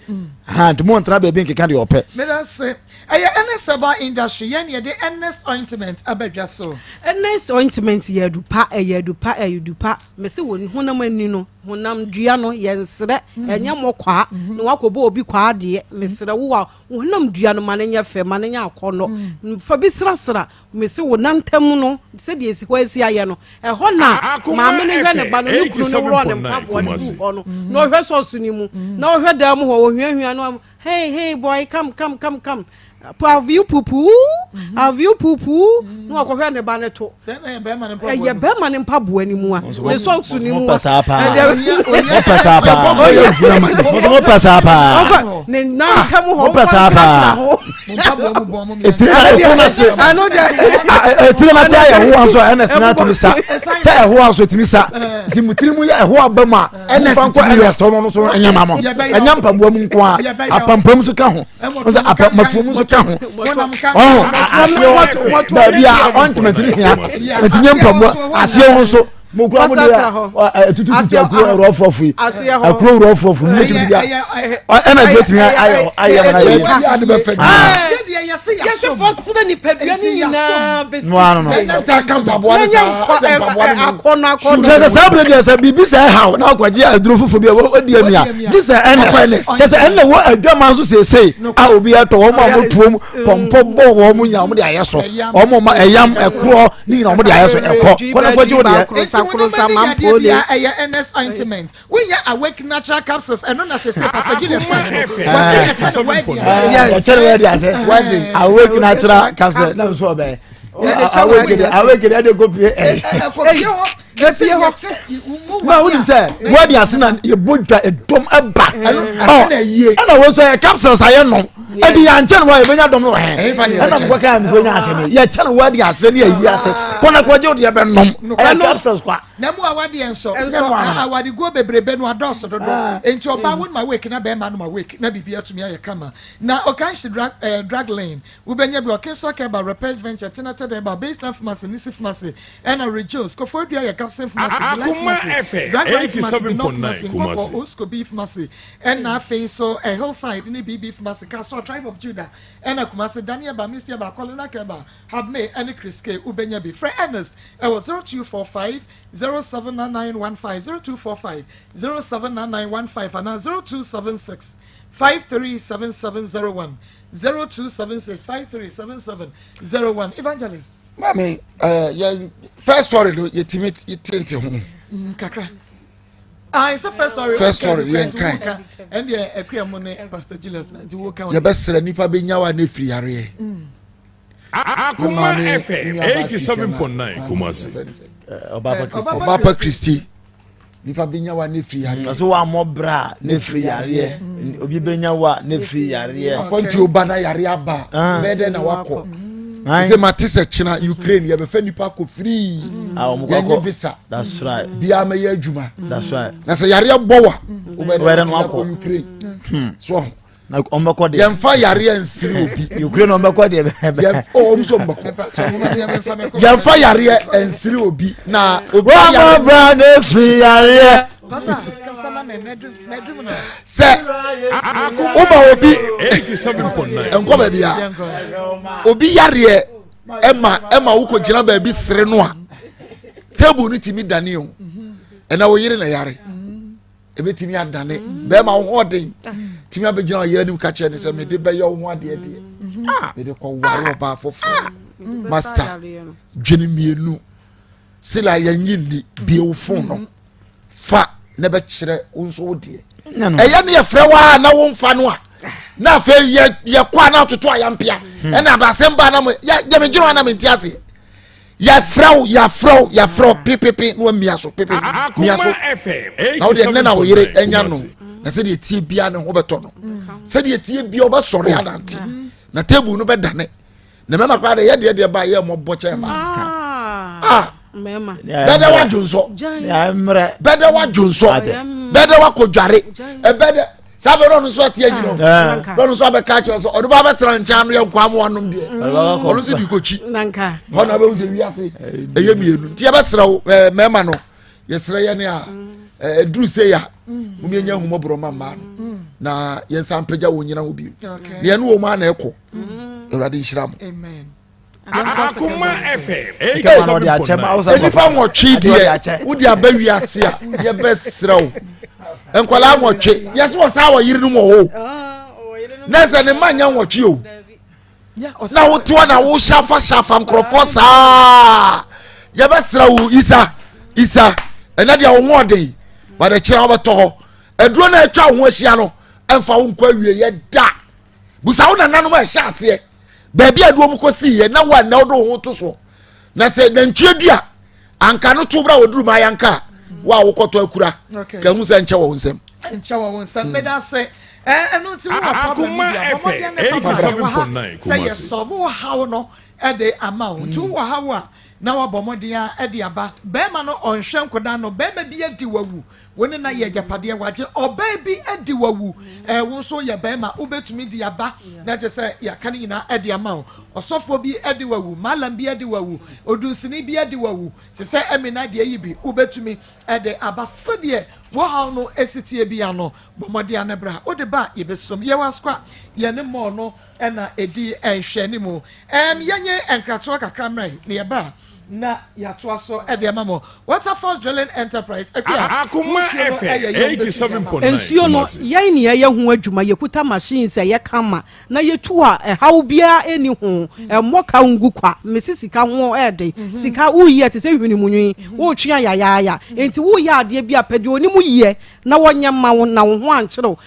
ha nti mo ntena baabi nkeka deɛ ɔpɛ. Medase. Ɛyɛ Ernest Herbal Industry yɛn na yɛde Ernest Ointment aba dwa so. Ernest Ointment yɛ adu pa, ɛyɛ adu pa, ɛyɛ adu pa. Mese wo honam ani no, honam dua no, yɛnsrɛ, ɛnyɛ mmɔ kwaa na woakɔbɔ obi kwaa deɛ. Mesrɛ wo a, wo honam dua no ma no nyɛ fɛ, ma no nyɛ akɔnnɔ. Fa bi srasra, mese wo nantam no, sɛdeɛ ɛsi hɔ asi ayɛ no, ɛhɔ na maame no hwɛ ne ba no, ne kunu no worɔ ne mpaboa de gu hɔ no, na ɔhwɛ sɔɔso no mu, na ɔhwɛ dan mu hɔ, ɔhuahua no, Hey hey boy come come come come have you pupu mm-hmm. have you pupu mm-hmm. na wakɔhwɛ ne ba ne to ɛyɛ bɛrima ne mpaboa ne mu a ne socks ne mu a mopɛ saa paa mopɛ saa paa ne nan ntam hɔ mopɛ saa paa etire na etire na se etire na se ayɛ ɛhoa nso ɛna sena tumi sa sɛ ɛhoa nso tumi sa nti mu tiri mu yɛ ɛhoa ba mu a ɛna fa nkɔ ɛna sɛ ɔno nso ɛnyɛ ma mo ɛnyɛ mpaboa mu nko a apampam nso ka ho ɔsɛ apamatuo mu nso ka ho ɔho aseɛ baabi a ɔntoma ntini hia nti nyɛ mpaboa aseɛ ho nso mo kura mo de tutu tutu akuro awurɔfɔfo yi akuro awurɔfɔfo mu tumi bi ɛna ɛbɛ tumi ayɛ ayɛ mo na yɛ yɛ. Yɛsɛ fɔ srɛ nipadua no nyinaa bɛsi kyerɛ sɛ saa berɛ deɛ sɛ biribi sɛ ɛhaw na akɔgye aduro foforɔ bi a wadi ami a gye sɛ ɛnɛ kyerɛ sɛ ɛnɛ wɔ adwama nso seesei a obi ɛtɔ wɔn a wɔtuom pɔmpɔ bɔ wɔn mu nyinaa wɔn de ayɛ so wɔn ma ɛyam ɛkorɔ ne nyinaa wɔn de ayɛ so ɛkɔ kɔnɔ kɔgye wo deɛ. ɛyɛ ns ointment Wonyɛ awake natural capsules ɛno na sese Pastor Julius kan no. Wɔsi yɛkyɛ no wedding ase. Yɛkyɛ no wedding ase. Wedding. Awake natural capsules na nso ɔbɛn. Awake de awake de ɛde ko pie ɛyi. Ɛkɔ pie hɔ. Efie hɔ. Ma wonim sɛ wedding ase na yɛbɔ dwa ɛdɔm ɛba. Ɛna wɔn nso yɛ capsules ayɛ nom. Ɛdi yɛn ankyɛn wɔ yɛbɛnya dɔm no wɔ hɛn. Ɛna mekɔ kaa mekɔ nya asɛm yi. Yɛkyɛ no wedding ase ne yɛyi ase. Kɔnɔ kɔgye wo deɛ bɛ nom. Ɛyɛ capsules kwa. Na mu awadeɛ nso, awadeguo bebrebe no adɔɔso dodo. Ah. Enti ɔbaa wo ma wake na bɛrima no ma wake na biribi atumi ayɛ kama. Na Okanshi drug, eh, drug lane, wobɛnya bi Ɔkensɔ Kɛba, Repage Venture, Tena Tɛdɛ Ba, Baseline Pharmacy, Nisi Pharmacy, ɛna Rejoice, Koforidua yɛ Gapson Pharmacy, Delight Pharmacy, Drug Right Pharmacy, Binɔ Pharmacy, Nkɔkɔ, Osko B Pharmacy, ɛna afei so eh, Hillside ne BB Pharmacy, Kasoa Tribe of Judah, ɛna Kumasi, Daniel Ba, Mistia Ba, Colina Kɛba, Habme ne Chris K wobɛnya bi. Frɛ Ernest wɔ 0245 079915, 0245 079915 anaa 0276 537701, 0276 537701. Evangelist. Maame, eh, yɛn first story no yɛtumi tente ho. Mm, kakra. Ah, it's a first story. First story yɛn kan. Ɛndeɛ ɛkuya mu ne Pastor Julius na nti wo kan. Yɛbɛsrɛ nipa bɛ nya wa ne firi yareɛ. Mm. Akoma FM 87.9 Kumasi. Ɔbaapa Kristi. Nipa bɛ nya wa ne firi yareɛ. Ɔsɛ wa mɔ bra ne firi yareɛ. Mm. Obi bɛ nya wa ne firi yareɛ. Akwantuo ba na yareɛ aba. Ah. Bɛɛ dɛ na wakɔ. Sɛ ma te sɛ kyena Ukraine yɛ bɛ fɛ nipa kɔ firii. Ah, Yɛnyɛ visa. That's right. Biara mɛyɛ adwuma. That's right. Na sɛ yareɛ bɔ wa. Wobɛ dɛ na wakɔ Ukraine. Hmm. So na wɔn bɛkɔ deɛ. yɛnfa yareɛ nsiri obi. Ukraine wɔn bɛkɔ deɛ. yɛn o wɔn nso bɛkɔ. yɛnfa yareɛ nsiri obi na obi yareɛ. wɔn bra na efiri yareɛ. sɛ woma obi nkɔ baabi a obi yareɛ ɛma ɛma wokɔ gyina baabi sere no a table no tumi dane o ɛna wo yere na yare. ebetumi adane mm. bɛrima wo ho ɔden tumi abɛgyina ɔyere anim ka kyerɛ ne sɛ mede bɛyɛ wo ho adeɛ deɛ mm-hmm. ah. mede kɔware ɔbaa foforɔ ah. master dwene mmienu sila yɛnyi nni bie wo fon no mm-hmm. fa na bɛkyerɛ wo nso wo deɛ ɛyɛ ne yɛfrɛ wo a na womfa no a na afei yɛkɔ a na atoto ayampea hmm. ɛna abasɛm ba na yɛ medwene a na mente aseɛ yɛfrɛ wo yɛfrɛ wo yɛfrɛ wo pepepe na wamia so pepe mia so na wodeɛ nnɛ na wo yere anya no na sɛdeɛ tie bia ne ho bɛtɔ no sɛdeɛ tie bia ɔbɛsɔre anante na table no bɛdane na mɛma koraa deɛ yɛdeɛ deɛ ba yɛ mmɔbɔ kyɛn ma ah. Ah, bɛdɛ wa dwonsɔ bɛdɛ wa dwonsɔ bɛdɛ wa kɔ dware ɛbɛdɛ saa bɛ n'ɔno nso ate agyina o n'ɔno nso abɛka akyerɛ sɛ ɔno ba abɛtena nkyɛn ano yɛ nkwa amoa nom deɛ ɔno nso di kɔkyi ɔno abɛhu sɛ wiase ɛyɛ mmienu nti yɛbɛsrɛ wo ɛɛ mɛɛma no yɛsrɛ yɛ ne a ɛduru sɛ ya mo yɛnya ahumɔborɔ ma mmaa no na yɛnsa mpagya wɔn nyina hɔ bio na yɛne wɔn a na ɛkɔ. Awurade nhyira mo. Akoma FM 87.9. Nnipa nwɔtwe deɛ wode aba wiase a yɛbɛserɛ wo nkwadaa nwɔtwe yɛsɛ wɔ saa wɔ yere no mu wɔ hɔ na sɛ ne mma nyɛ nwɔtwe o na wotoa na wohyɛfa hyɛfa nkurɔfoɔ saa yɛbɛserɛ wo isa isa ɛnɛ deɛ wo ho ɔden bade kyerɛ wobɛtɔ hɔ aduro no atwa wo ho ahyia no ɛmfa wo nkɔ awieyɛ da. Busa wo nananom a ɛhyɛ aseɛ baabi a ɛde wɔn kɔsiiɛ na wo a nnɛ wode wo ho to soɔ. Na sɛ nantwie dua anka no to berɛ a wɔduru ma ayanka a, wo a wokɔtɔ akura ka hu sɛ nkyɛ wɔ wo nsam. Nkyɛ wɔ wo nsam. Meda ase. Ɛno nti wowɔ problem bi a, bɔ mmɔden ne fa ba yɛwɔ ha sɛ yɛsɔlve wo haw no de ama wo. Nti wowɔ haw a, na wabɔ mmɔden a de aba. Barima no ɔnhwɛ nkoda no, barima bi adi wawu. Wo ne no ayɛ agyapadeɛ, wagye ɔbaa bi adi wawu. Ɛɛ wo nso yɛ barima, wobɛtumi de aba na kyerɛ sɛ yɛaka ne nyinaa de ama wo. Ɔsɔfoɔ bi adi wawu, malam bi adi wawu, odunsini bi adi wawu, te sɛ Amina deɛ yi bi, wobɛtumi de aba. Sɛdeɛ wo haw no si teɛ biara no, bɔ mmɔden ara na bra. Wode ba a, yɛbɛsom. Yɛwɔ Asokwa, yɛne mall no na ɛdi nhwɛanimu. Ɛɛm, yɛnyɛ nkratoɔ kakra mmra yi, na yɛba a, na yɛatoa so de ama mo. Waterfalls Drilling Enterprise, Akua, wo Akoma nsuo no FM yɛ yɛn bɛtumi ama wo. 87.9 Nsuo no, Kumasi. yɛn na yɛyɛ ho adwuma, yɛkuta machines a ɛyɛ kama na yɛtu a ɛhaw biara nni ho, ɛmmɔ ka ngu kwa. Mese sika ho yɛ den, sika woyi a ɛte sɛ hwenemunwi, wotwe a yayaaya. Enti woyɛ adeɛ bi a, pɛ deɛ ɔnim yɛ na ɔnyɛ mma wo na wo ho ankyere wo.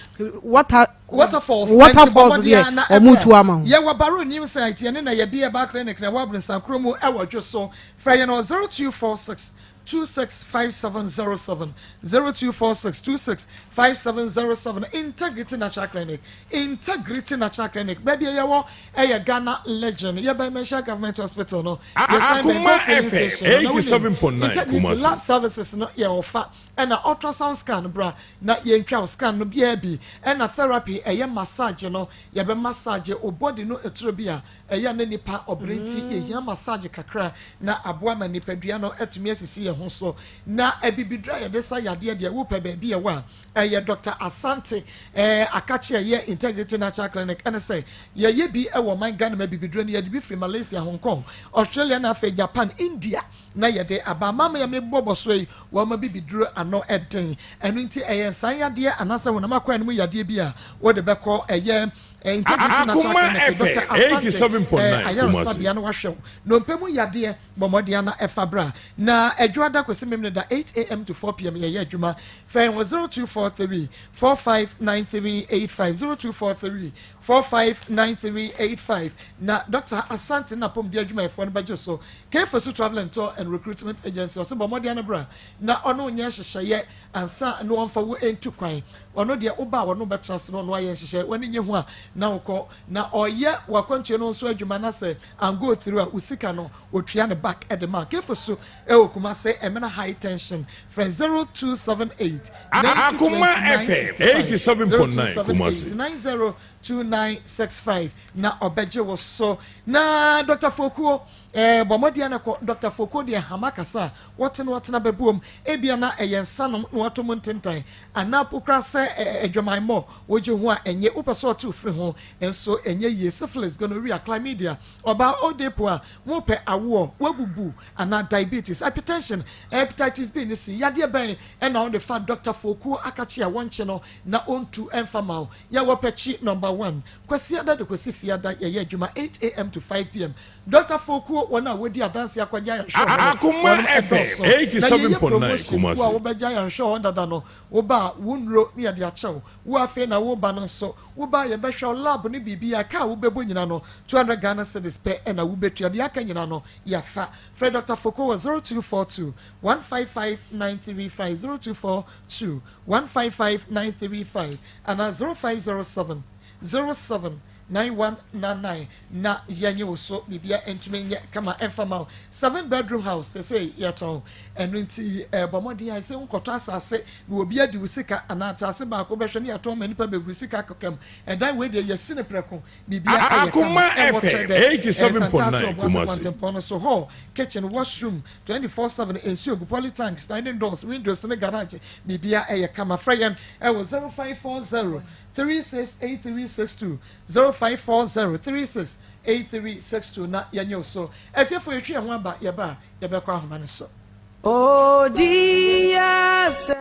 Water. Waterfalls, Waterfalls deɛ wɔn tu ama wo. Yɛwɔ Barrow New Site, yɛne na yɛbi Herbal Clinic na ɛwɔ Abronsan kuro mu ɛwɔ Dwo so. Frɛ yɛn wɔ 0246 265707, 0246 265707. Integrity Natural Clinic, Integrity Natural Clinic, baabi a yɛwɔ ɛyɛ Ghana Legend, yɛbɛn Manhyia Government Hospital no, yɛsan bɛn Akoma Gold Filling FM Station no, na wonim 87.9 Integrity Kumasi. Lab Services no yɛ ɔfa. Ɛna ultrasound scan bra na yɛntwa wo scan no biaa bi. Ɛna therapy ɛyɛ massage no yɛbɛ massage wo body no ɛturo bi a ɛyɛ a na nipa ɔbrɛ nti yɛhia massage kakra na aboa ma nipadua no atumi asisi yɛn ho so. Na abibiduro a yɛde sa yadeɛ deɛ wopɛ baabi ɛwɔ a ɛyɛ Doctor Asante ɛɛ akakye ɛyɛ Integrity Natural Clinic ɛne sɛ yɛyɛ bi ɛwɔ ɔman Ghana mu abibiduro no yɛde bi firi Malaysia, Hong Kong, Australia na afei Japan, India. na yɛde aba. Ama me a mebɔ bɔsoɔ yi, wɔama bibiduro ano den. Ɛno nti ɛyɛ nsan yadeɛ anaasɛ honam akwaa no mu yadeɛ bi a wode bɛkɔ ɛyɛ Integrity Natural Akoma Clinic, Doctor FM Asante 87.9 ayaresabea Kumasi. na wahwɛ wo. Nnompe mu yadeɛ, bɔ mmɔden ara na ɛfa bra. Na Adwoada kɔsi Memeneda 8am to 4pm yɛyɛ adwuma. Frɛ yɛn wɔ 0243 459385, 0243 459385 na Dɔkta Asante ne n'apɔmuden adwumayɛfoɔ no bɛgye so. K-Fosu Travel and Tour and Recruitment Agency ɔse bɔ mmɔden na bra na ɔne wo nyɛ nhyehyɛeɛ ansa na wɔmfa wo ntu kwan. Ɔno deɛ woba a ɔne wo bɛtena ase na ɔno ayɛ nhyehyɛeɛ. W'ani nnye ho a na wokɔ na ɔyɛ w'akwantuo no nso adwuma na sɛ an go through a wo sika no ɔtua no back de ma wo. K-Fosu ɛwɔ Kumase Emena High Tension. Frɛ 0278 90 Akoma 29 FM 65, 87.9 0278 Kumasi. 90 2965 na ɔbɛgye wo so. Na Dɔkta Fokuo, eh, bɔ mmɔden na kɔ. Dɔkta Fokuo deɛ hama kasa a wɔte no wɔtena bɛbuom. Ebia na ɛyɛ nsanom na wɔato mu ntentan, anaa po koraa sɛ eh, adwamammɔ, wogye ho a ɛnyɛ, wopɛ sɛ ɔte wo firi ho nso ɛnyɛ yie. Syphilis, gonorrhea, chlamydia, ɔbaa odepo a wopɛ awoɔ, woabubu, anaa diabetes, hypertension, hepatitis B ne C. Yadeɛ bɛn na wode fa Dɔkta Fokuo akakye a wɔnkye no na ɔntu mfa ma wo? Yɛwɔ Pɛkyi Number One, Kwasiada de kɔsi Fiada yɛyɛ adwuma 8am to 5pm. Dɔkta Fokuo, wɔn a wɔdi adanseɛ akɔgye ayarehwɛ hɔ no, Akoma wɔnom FM dɔɔso. Na yɛyɛ 87.9 promotion, wo a Kumasi. wobɛgye ayarehwɛ hɔ dada no, woba a, wo nnuro ne yɛde akyɛ wo. Wo a afei na woreba no nso, woba a yɛbɛhwɛ wo lab ne biribiara, kaa a wobɛbɔ nyina no, 200 Ghana cedis pɛ na wobɛtua, deɛ aka nyina no, yɛafa. Frɛ Dɔkta Fokuo wɔ 0242 155 935, 0242 155 935 anaa 0507 07 9199 na yɛnye wo so biribia ntumi nyɛ kama ɛmfa ma wo. 7 bedroom house sɛsɛ yɛtɔn ɛno nti bɔ mmɔden a sɛ wokɔtɔ asase na obi adi wo sika anaa asase baako bɛhwɛ ne yɛtɔn ma nipa bebree sika kɔkam ɛdan wei deɛ yɛsi no prɛko biribia ɛyɛ kama Akoma ɛwɔ FM kyerɛ dɛ 87.9 Santase Ɔboase Kumasi. Kwantempɔn no so hall kitchen washroom 24/7 nsuo gu poly tank sliding doors windows ne garage biribia ɛyɛ kama. Frɛ yɛn ɛwɔ 0540 368362, 0540 368362 na yɛnyɛ wo so. Ɛtiefo yɛtwe yɛn ho aba, yɛba a yɛbɛkɔ ahoma no so.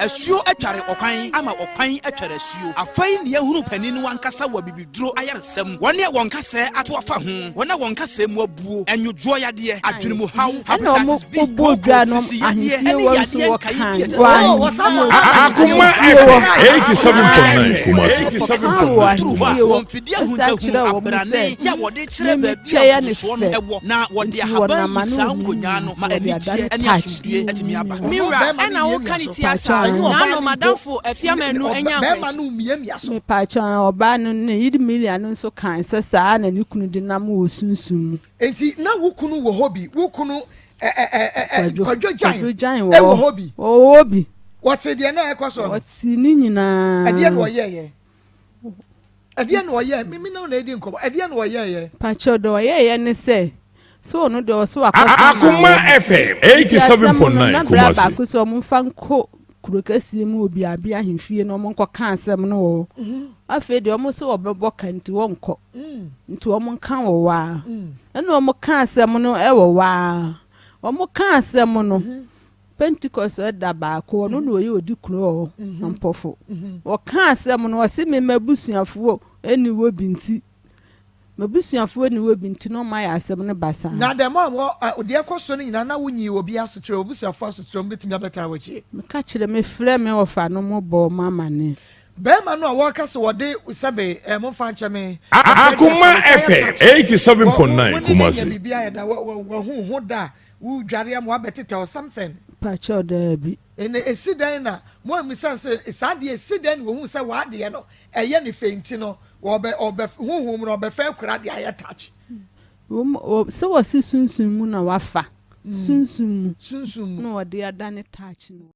Asuo atware ɔkwan ama ɔkwan atware asuo. Afei ne yɛhunu panin no ankasa wɔ bibiduro ayaresɛm. Wɔn a wɔn kasɛɛ ato afa ho, wɔn a wɔn kasɛɛ mu abuo, ɛnwodwoɔ yadeɛ, adwene mu haw, Ɛna ɔmo hepatitis B, kɔbɔ kooko, dwa no sisi yadeɛ, ahemfie ɛne wɔ nso yadeɛ wɔ nkae kan bi a ɛte wɔ sɛ ahemfie Akoma ahemfie wɔ FM 87.9 Kumasi. Wɔkɔkaa wɔ Duru hɔ a, ahemfie hɔ wɔn mfidie ɛsan ahuntahu kyerɛɛ wɔn abrane sɛ yɛ a wɔde kyerɛ me baabi metwa a yɛ ne mfomsoɔ no fɛ wɔ, na wɔde nti ahaban wɔnam yi ano saa nni nkonyaa no nso ma wɔde anigyeɛ adane ne touch asomdwoeɛ atumi aba. Ɔmo Me wura, bɛrima no ɛna woka miamia ne so. ti asa Ɛnyɛ na ɔbaa ano no mpo. madamfo afiamanu anya Bɛrima nkwanhyia. no miamia so. Mepakyɛw, ɔbaa no ne yere Miriam no nso kae sɛ saa na ne kunu de nam wɔ sunsum mu. Enti na wo kunu wɔ hɔ bi? Wo kunu ɛ ɛ ɛ ɛ Kwadwo, Kwadwo Gyan Kwadwo Gyan wɔ wɔ hɔ. hɔ bi? Ɔwɔ hɔ bi. Wɔte deɛ na ɛkɔ so no? Ɔte ne nyinaa. Ɛdeɛ na ɔyɛɛyɛ? Ɛdeɛ na ɔyɛɛ? Me me ne wo na edi nkɔmmɔ. Ɛdeɛ na ɔyɛɛyɛ? Pakyɛw, deɛ ɔyɛɛyɛ ne sɛ, sɛ ɔno deɛ ɔsɛ wakɔsa Akoma maa wɔn. FM Nti asɛm no, 87.9 na bra Kumasi. baako sɛ ɔmo mfa nkɔ kuro kɛseɛ mu wɔ Biabi ahemfie na ɔmo nkɔka asɛm no wɔ hɔ. Afei deɛ ɔmo sɛ wɔbɛbɔ ka nti wɔnkɔ. Nti ɔmo nka wɔ hɔ ara. Ɛna ɔmo ka asɛm no wɔ hɔ ara. Ɔmo ka asɛm no, Pentecost ɛda baako, ɔno na ɔyɛ odi kuro wɔ hɔ, Ampɔfo. Ɔka asɛm no, ɔse me m'abusuafoɔ ɛni hɔ bi nti, m'abusuafoɔ ni hɔ bi nti na ɔmo ayɛ asɛm no basaa. Na dɛm a wɔ ɛ deɛ ɛkɔ so no nyinaa na wonyii obi asokyerɛ, w'abusuafoɔ asokyerɛ, wɔn bɛtumi abɛtaa w'akyi. Meka kyerɛ, mefrɛ me wɔfa no mo bɔɔ mo amaneɛ. Bɛrima no a wɔka sɛ wɔde sɛbe ɛ momfa nkyɛ me, Akoma ɔbrɛ deɛ sɛ FM retire touch, wɔ wo wo 87.9 ne no anya Kumasi. biribi ayɛ da, wɔ wɔ wahu wo ho da a, wodware ama wabɛtetɛ or something. Pakyɛw daabi. Ɛnna esi dɛn na moammisa no sɛ, Saa adeɛ esi dɛn na wɔhuu sɛ w'adeɛ no ɛyɛ ne fɛ nti no, wɔbɛ ɔbɛ honhom mu no ɔbɛfa akura de ayɛ touch? Wɔn wɔ sɛ wɔse sunsum mu na wafa, sunsum mu Sunsum mu. na wɔde adane touch no.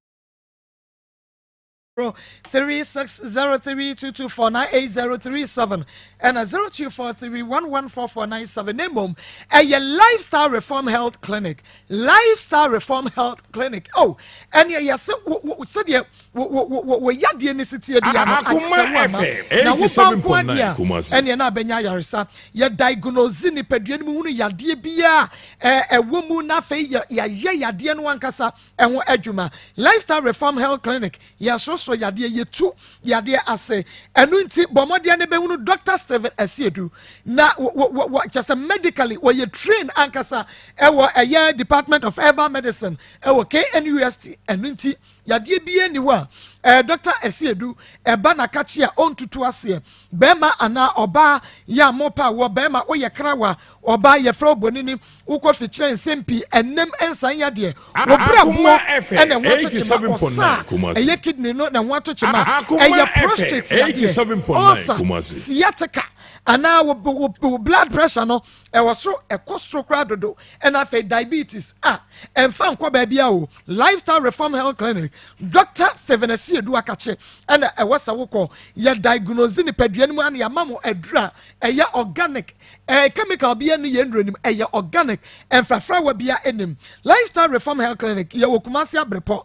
360322498037 ɛna 0243114497 na mmom ɛyɛ Lifestyle Reform Health Clinic. Lifestyle Reform Health Clinic, oh, ɛne ɛyɛ sɛ wo wo sɛdeɛ wo wo wo wo yadeɛ ne si tie bia no agye Akoma sɛ wo ama FM na wo ba nko adeɛ 87.9 a Kumasi. ɛneɛ na abɛnya ayaresa. Yɛ diagnose nipadua no mu hunu yadeɛ biara ɛwɔ mu na afei yɛ yɛayɛ yadeɛ no ankasa ɛho adwuma. Lifestyle Reform Health Clinic, yɛsorosoro yadeɛ, yɛtu yadeɛ ase. Ɛno nti bɔ mmɔden ne bɛhunu Dr. Stephen Asiedu na wɔ kyɛ sɛ medically wɔyɛ train ankasa ɛwɔ ɛyɛ Department of Herbal Medicine ɛwɔ KNUST. Ɛno nti yadeɛ biara ni hɔ a Dr. Asiedu ɛba n'akakye a ɔntutu aseɛ. Bɛrima anaa ɔbaa yɛ a mopɛ a wɔ bɛrima woyɛ krawa, ɔbaa yɛfrɛ wo bonini, wokɔ fikyerɛ nsɛm pii, ɛnam nsan yadeɛ, wo Akoma brɛboɔ FM ɛna ɛho ato kyema, 87.9 ɔsa a Kumasi. ɛyɛ kidney no na ɛho ato kyema, Akoma ɛyɛ FM prostate yadeɛ, 87.9 ulcer, Kumasi. sciatica anaa wo, wo, wo blood pressure no ɛwɔ soro, ɛkɔ soro koraa dodo, ɛna afei diabetes a ɛmfa nkɔ baabi a o. Lifestyle Reform Health Clinic, Dr. Stephen Asiedu Akakye ɛna ɛwɔ sɛ wokɔ yɛ diagnose nipadua no mu ana yɛama mo aduru a ɛyɛ organic, chemical bi ɛne yɛn nnuro nim, ɛyɛ organic, mfrafrawa bia anim. Lifestyle Reform Health Clinic yɛwɔ Kumasi Abrepɔ,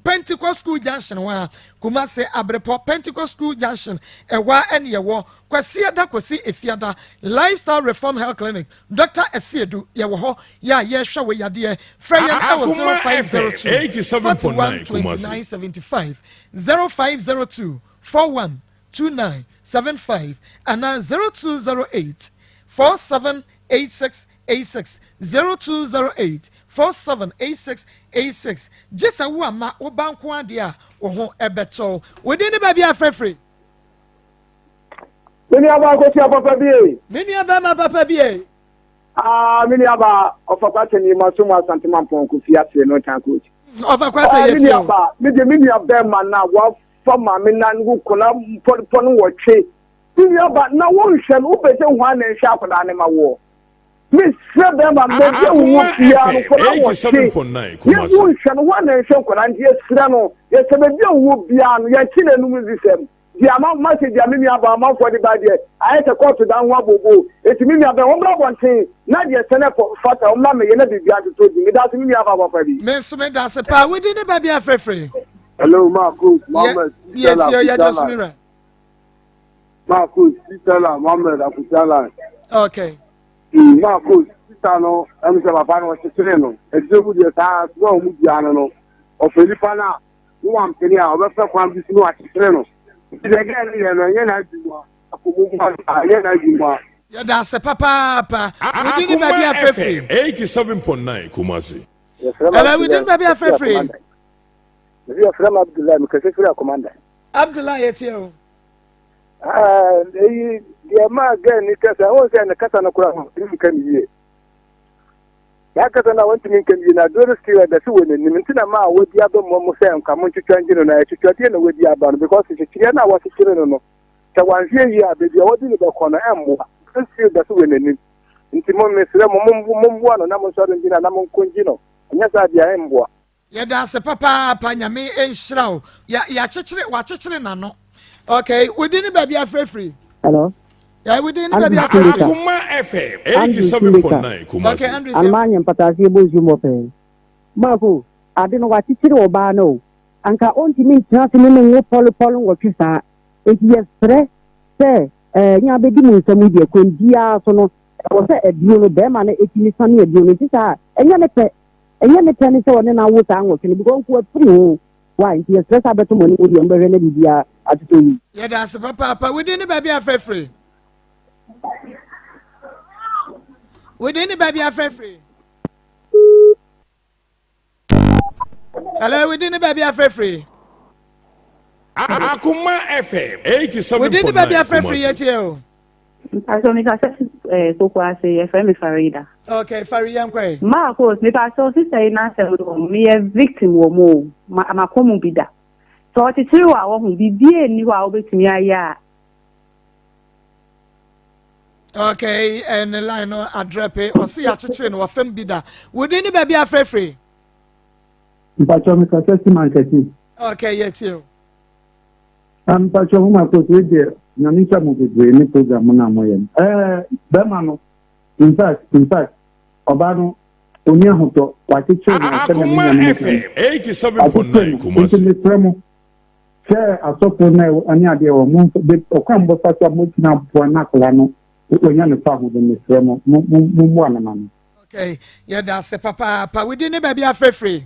Pentecost School Junction hɔ a, Kumasi Abrepɔ Pentecost School Junction ɛhɔ a ɛne yɛwɔ Kwasiada kɔsi Efiada. Lifestyle Reform Health Clinic, Dr. Asiedu, yɛwɔ hɔ yɛ a yɛrehwɛ wɔ yadeɛ. Frɛ yɛn ɛwɔ Akoma FM 0502 41 87.9 Kumasi. 29 75, 0502 41 29 75 anaa 0208 47 86 86, 0208 47 86 86. Gye sɛ wo ama wo ba nko adeɛ a wo ho ɛbɛtɔ wo din ne baabi a frɛfrɛ. Me nua baa Akosua papa bie. Me nua bɛrima papa bie. Ah, me nua baa ɔfa kwata ni ma so mu Asante Mampɔn Kofi ase no tan coach. Ɔfa kwata Ah, yɛ me tie nua o. baa, me de me nua bɛrima na wafa maame na ne kona pɔpɔ no wɔtwe. Me nua ba, na wonhwɛ no, wopɛ sɛ hwan na ɛnhwɛ akwadaa no ma woɔ? Mesrɛ bɛrima no, baabi a wowɔ biara no, nkwadaa wɔte, yɛ wonhwɛ no, hwan na ɛnhwɛ nkwadaa nti yɛsrɛ no, yɛsɛ baabi a wowɔ biara no, yɛnte n'anum nsɛm. Deɛ ama message a me nua baa amanfoɔ de baa deɛ, ayɛ sɛ kɔɔto dan ho abooboo. Enti me nua bɛn, wɔmmra abɔnten na deɛ ɛsɛ na ɛfɔ fata, wɔmmra mmɛyɛ na biribiara ntotɔ din. Meda ase me nua baa papa bi. Me nso meda ase paa. Wo din ne baabi a frɛfrɛ? Hello, Marcus, Mohammed, Yɛ tie yɛ jɔ sumira. Marcus, Sisala, Mohammed, Akusala. Okay. Mm, Marcus, sisa no, ɛmu sɛ papa no ɔkyekyere no. Ɛkyerɛ mu deɛ saa, sɛ ɔmu bia no no, ɔfɛ nipa no a, ne wampene a, ɔbɛfɛ kwan bi so no akyekyere no. Nti deɛ gɛɛ no yɛ no, ɛnyɛ n'adwuma. Akɔmu mu a, ɛnyɛ n'adwuma. Yɛda ase papaapa. Wodi ne baabi afɛfiri. 87.9 Kumasi. Ɛlɛ wodi ne baabi afɛfiri. Yɛfrɛ m Abdullahi, mekasa firi Akomanda. Abdullah yɛ tie o. Eyi deɛ maa gɛn ni kasa wɔn sɛ ne kasa no koraa wɔntumi nka ne yie. Saa kasa no a wɔntumi nka ne yie na aduro no still ɛda so wɔ n'anim nti na maa wɔdi aba mu mo sɛ nka mo ntwitwa ngye no na ɛtwitwadeɛ na wɔdi aba no because kyekyerɛ no a wɔkyekyere no no sɛ wanhwɛ yie a baabi a wɔde no bɛkɔ no ɛmmoa aduro still da so wɔ n'anim nti mo mesrɛ mo momboa no na mo nsɔre ngyina na monko ngye no ɛnyɛ saa deɛ ɛmboa. Yɛda ase papaapa nyame nhyira wo yɛakyekyere wakyekyere n'ano okay wodi ne baabi afirafiri hello yɛ wodi ne baabi afirafiri Akuma FM 87.9 Kumasi okay Andrew anoma anyɛ mpataase ɛbɔ nsuo mmɔ pɛɛ Marco ade no wakyekyere ɔbaa no o anka ɔntumi ntena ase ne ne nwo pɔlepɔle nwɔtwe saa nti yɛsrɛ sɛ ɛɛ nya bɛdi mu nsɛm yi deɛ kwan biara so no ɛwɔ sɛ aduro no bɛrima no ɛtumi sane aduro no nti saa ɛnyɛ ne pɛ Ɛnyɛ ne pɛ ne sɛ ɔne no awo saa nwɔtwe no because nkoa firi ho. Why? Nti yɛsrɛ sɛ abɛto mo anim deɛ mobɛhwɛ na biribiara atotɔ yie. Yɛda ase papaapa. Wo din ne baabi a frɛ firi? Wo din ne baabi a frɛ firi? Hello, wo din ne baabi a frɛ firi? Akoma FM 87.9 Wo din ne baabi a frɛ firi yɛ tie o. Mpatsɔ mekasa fi eh, koko ase yɛfrɛ me Farida. Okay, Fari yɛn kɔ yi. Marcos, mepatɔ sista yi n'asɛm no meyɛ victim wɔ mu o, ma makɔ mu bi da. Sɛ ɔkyekyere wɔ a wɔho biribiara nni hɔ a wobɛtumi ayɛ a. Okay, ɛne line no adrɛpe ɔse yɛakyekyere no wafam bi da. Wo din ne baabi afrɛfiri? Mpatsɔ mekasa si mankasi. Okay, yɛtie o. Ah, mpatsɔ ho ma kɔsi wei deɛ nyame nhyɛ mo bebree ne program no a moyɛ no. Ɛɛ bɛrima no in fact in fact ɔbaa no ɔni ahotɔ wakyekyere no sɛdeɛ me Akoma nuanom ka no FM wakyekyere 87.9 no nti Kumasi. mesrɛ mo sɛ asɔfo no ɛne adeɛ wɔ mo ɔkwan mo bɛfa so a mobɛtumi aboa no akwadaa no wɔnya ne fa ho de mesrɛ mo mommoa no ma no. Okay, yɛda ase papaapa. Wodi ne baabi afrɛfiri?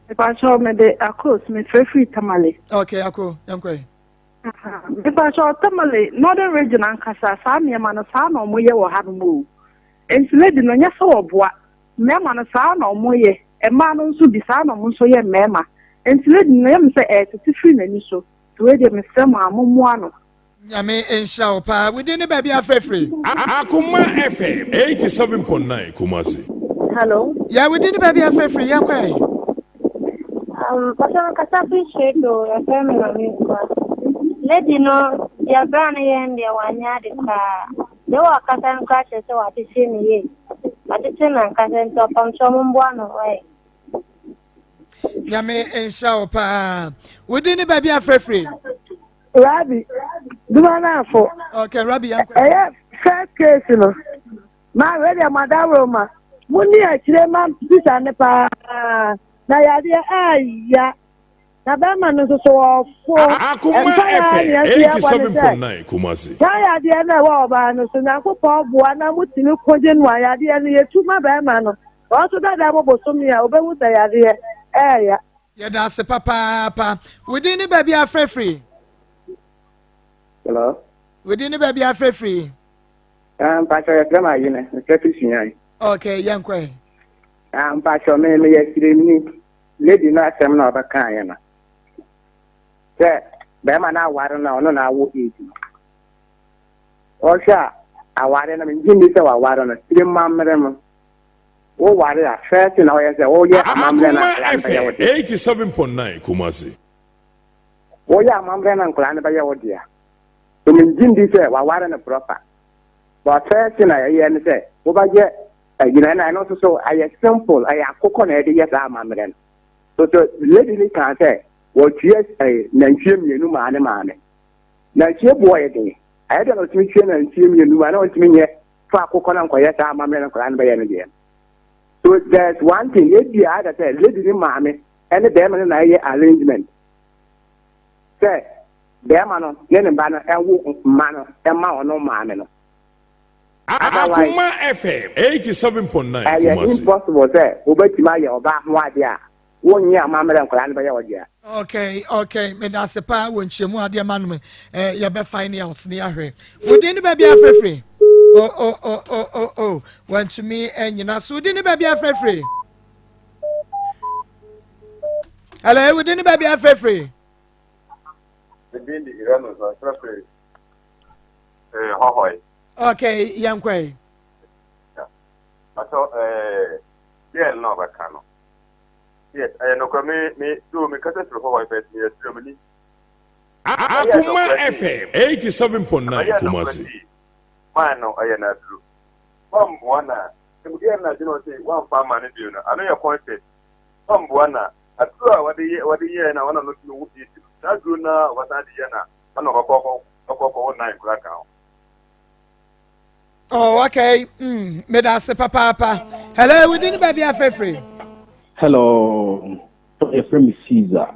Mepakyɛw mede Akos mefrɛfiri Tamale. Okay, Ako, yɛnkɔ yi. Mepakyɛw Tamale, Northern Region ankasa saa nneɛma no saa na wɔyɛ wɔ hanom o. Nti lady no nyɛ sɛ wɔboa, mmarima no saa na wɔyɛ, mmaa no nso bi saa na wɔn nso yɛ mmarima. Nti lady no yɛ me sɛ ɛretete firi n'ani so. Nti wei deɛ mesrɛ mo a mommoa no. Nyame nhyira wo paa. Wo din ne baabi afrɛ firi? Akoma FM 87.9 Kumasi. Hello. Yeah, wo din ne baabi afrɛ firi? Yɛn kɔ ɛ. Um, Pastor Kasa fi Shedo, yɛfrɛ me Mame Nkwa. Lady no, deɛ bra no yɛn deɛ wanyɛ ade koraa. Deɛ wɔ akasa no koraa kyerɛ sɛ wakyekyere ne yie. Wakyekyere n'ankasa nti ɔpamkyɛ ɔmo mboa no ɛ. Nyame nhyira wo paa. Wo din ne baabi afrɛ firi? Rabi, Dumanafo. Okay, Rabi, yɛn kɔ. Ɛyɛ first case no. Ma wei deɛ mo adaworo ma. Mo ni akyire ma sisa ne paa. Na yadeɛ ɛɛya. Na bɛrima no nso so ɔfo. Akoma FM 87.9 Kumasi. Saa yadeɛ no ɛwɔ ɔbaa no so Nyankopɔn boa na motumi ko gye no a yadeɛ no yɛtu ma bɛrima no. Ɔno nso dada mo bosome a ɔbɛhu sɛ yadeɛ ɛɛya. Yɛda ase papaapa. Wo din ne baabi a afrɛ firi? Hello. Wo din ne baabi a afrɛ firi? Ah, mpakyɛ yɛfrɛ me Ayene, mefrɛ firi Sunyani. Okay, yɛnkɔ ɛ. Ah, mpakyɛ me meyɛ siremni. Lady no asɛm na ɔbɛkaeɛ no. Sɛ bɛrima no aware no a ɔno na awo eight no. Ɔhwɛ a aware no mengye nni sɛ waware no. Sirem mammerɛ no. Wo ware a, first thing na ɔyɛ sɛ woyɛ amammerɛ na nkwadaa no bɛyɛ wo dea. 87.9 Kumasi. Woyɛ amammerɛ na nkwadaa no bɛyɛ wo dea. So mengye ndi sɛ waware no proper. But first thing a yɛyɛ ne sɛ wobɛyɛ agyina na ɛno nso so ɛyɛ simple, ɛyɛ akokɔ na yɛde yɛ saa amammerɛ no. So so lady no kaa sɛ wɔtua ɛɛ nantwie mmienu maa ne maame. Nantwie boɔ yɛ den. Ɛyɛ dɛ na ɔtumi tua nantwie mmienu maa na ɔntumi nyɛ fa akokɔ na nkɔyɛ saa amammerɛ no nkɔla no bɛyɛ no deɛ. So there's one thing ebi a ayɛ sɛ lady ne maame ɛne bɛrima no na ɛyɛ arrangement sɛ bɛrima no ne ne ba no ɛwo mma no ɛma ɔno maame no. Otherwise, Akoma FM 87.9 ɛyɛ Kumasi. impossible sɛ wobɛtumi ayɛ ɔbaa ho adeɛ a wonyɛ amammerɛ nkɔla no bɛyɛ ɔdeɛ. Okay, meda ase paa wɔ nkyerɛmu adeɛ ma no eh, yɛbɛ find out ne yɛahwɛ wodin ne baabi afrɛfrɛ. Oh, wantumi anyina so. Wodin ne baabi afrɛfrɛ. Hello, wodin ne baabi afrɛfrɛ. Medin de Irano so afrɛfrɛ hɔhɔe. Okay, yɛnkɔe. Atɔ girl na ɔbɛka no. Yes, ɛyɛ nokorɛ me do me kasa firi hɔhɔe but meyɛ Suramani. Akoma FM 87.9 Kumasi. Man no ɛyɛ n'aduro. Wamboa na girl no adwene ɔse wamfa ama no bio no ano yɛ conscious. Wamboa na aduro a wɔde yɛ wɔde yɛɛ na wɔn na no tumi wo easy no saa aduro no a wɔsan de yɛ na ɔna ɔbɛkɔ ɔkɔ kɔ wo nan kora ka ho. Oh, okay. Meda ase papaapa. Hello, wodi ne baabi afrɛfrɛ. Hello, yɛfrɛ me Caesar.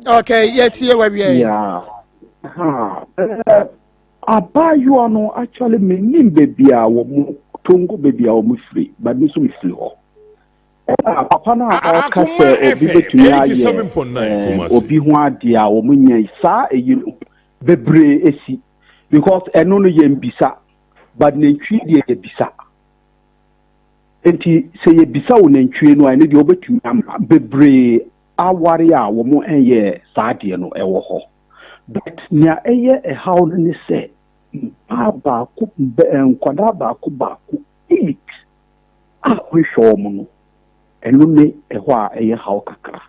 Okay, yɛtie wawie. Yeah. Ha. Abaayewa no actually menim baabi a wɔn Tongo baabi a wɔn firi, but me nso mefiri hɔ. Ɛna papa no a ɔka sɛ obi bɛtumi ayɛ obi ho adeɛ a wɔn nyɛ saa eyi no bebree esi because ɛno no yɛn bisa, but nantwie deɛ yɛbisa. Nti sɛ yɛbisa wo nantwie no a, ɛno deɛ wobɛtumi ama bebree aware a wɔn nyɛ saa adeɛ no ɛwɔ hɔ. But nea ɛyɛ ɛhaw no ne sɛ mmaa baako nkwadaa baako baako eight a wɔhwɛ wɔn no, ɛno ne ɛhɔ a ɛyɛ haw kakra.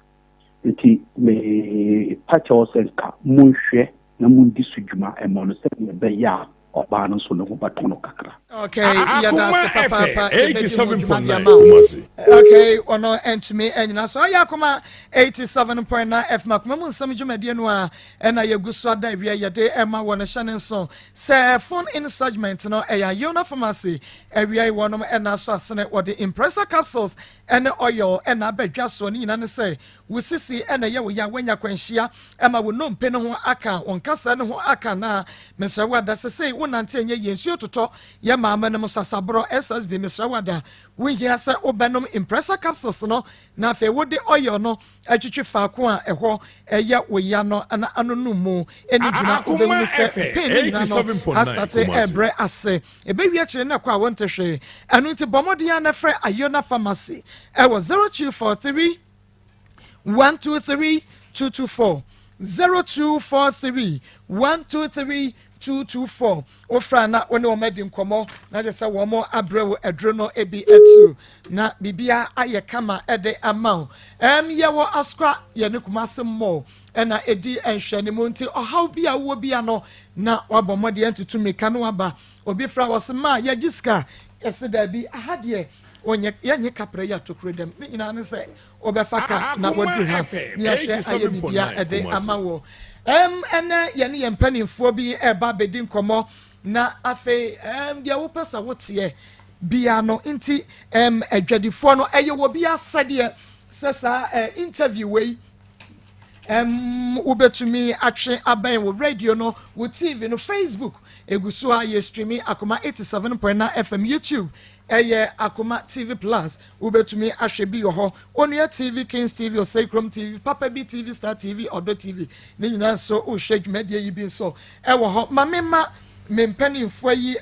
Nti mepa kyɛw sɛ nka monhwɛ na mundi so dwuma ɛmɔ no sɛdeɛ ɛbɛyɛ a ɔbaa no nso ne ho bɛtɔ no kakra. Okay, yɛda ase papaapa. Yɛbɛdi ho dwuma de ama wo. Okay, ɔno ntumi anyina so. Ɔyɛ Akoma 87.9 FM akoma mu nsɛm dwumadie no a ɛna yɛgu so ada awia yɛde ɛma wɔ no hyɛ ne nso sɛ phone in segment no ɛyɛ Ayona Pharmacy awia yi wɔnom ɛna so asene wɔde Impressa capsules ɛne oil ɛna abɛdwa soɔ ne nyina ne sɛ wo sisi ɛna ɛyɛ wo ya woanya kwanhyia ɛma wo nnompe no ho aka wo nkasa no ho aka na mesrɛ wo ada sesei wonante ɛnyɛ yie nsuo totɔ yɛ maama no mu sasaborɔ SSB mesrɛ wo ada wohia sɛ wobɛnom Impressa capsules no na afei wode oil no atwitwi faako a ɛhɔ ɛyɛ wo ya no na anonom mu ɛne gyina wobɛhunu sɛ pain no nyina no asate ɛbrɛ ase ɛbɛwie akyire no ɛkɔ a wonte hwee. Ɛno nti bɔ mmɔden a na frɛ Ayona Pharmacy ɛwɔ 0243 123 224, 0243 123 224. Wofra na wo ne wɔn adi nkɔmmɔ na kyerɛ sɛ wɔn abrɛ wo aduro no bi atu na biribia ayɛ kama ɛde ama wo. Yɛwɔ Asokwa yɛne Kumase mmɔ ɛna ɛdi nhwɛne nti ɔhaw bi a wowɔ bia no na wabɔ mmɔdeɛ ntutu mmirika no waba. Obi fra wɔ se ma yɛgye sika yɛse daabi aha deɛ ɔnyɛ yɛnyɛ kaprɛ yɛ atokuro dɛm ne nyinaa ne sɛ wɔbɛfa ka na waduru ha ne yɛahwɛ ayɛ biribia ɛde ama wɔ. Ɛnɛ yɛne yɛn mpanimfoɔ bi ɛreba abɛdi nkɔmmɔ na afei deɛ wopɛ sɛ woteɛ bia no nti adwadifoɔ no ɛyɛ wɔ bi asɛdeɛ sɛ saa interview wei wobɛtumi atwe abɛn wɔ radio no, wɔ TV no, Facebook egu so a yɛ streaming Akoma 87.9 FM, YouTube ɛyɛ Akoma TV Plus, wobɛtumi ahwɛ bi wɔ hɔ, Onua TV, Kings TV, Osei TV, Papa bi TV, Star TV, Ɔdɔ TV ne nyinaa nso wohwɛ dwumadie yi bi nso ɛwɔ hɔ. Ma me ma me mpanimfoɔ yi.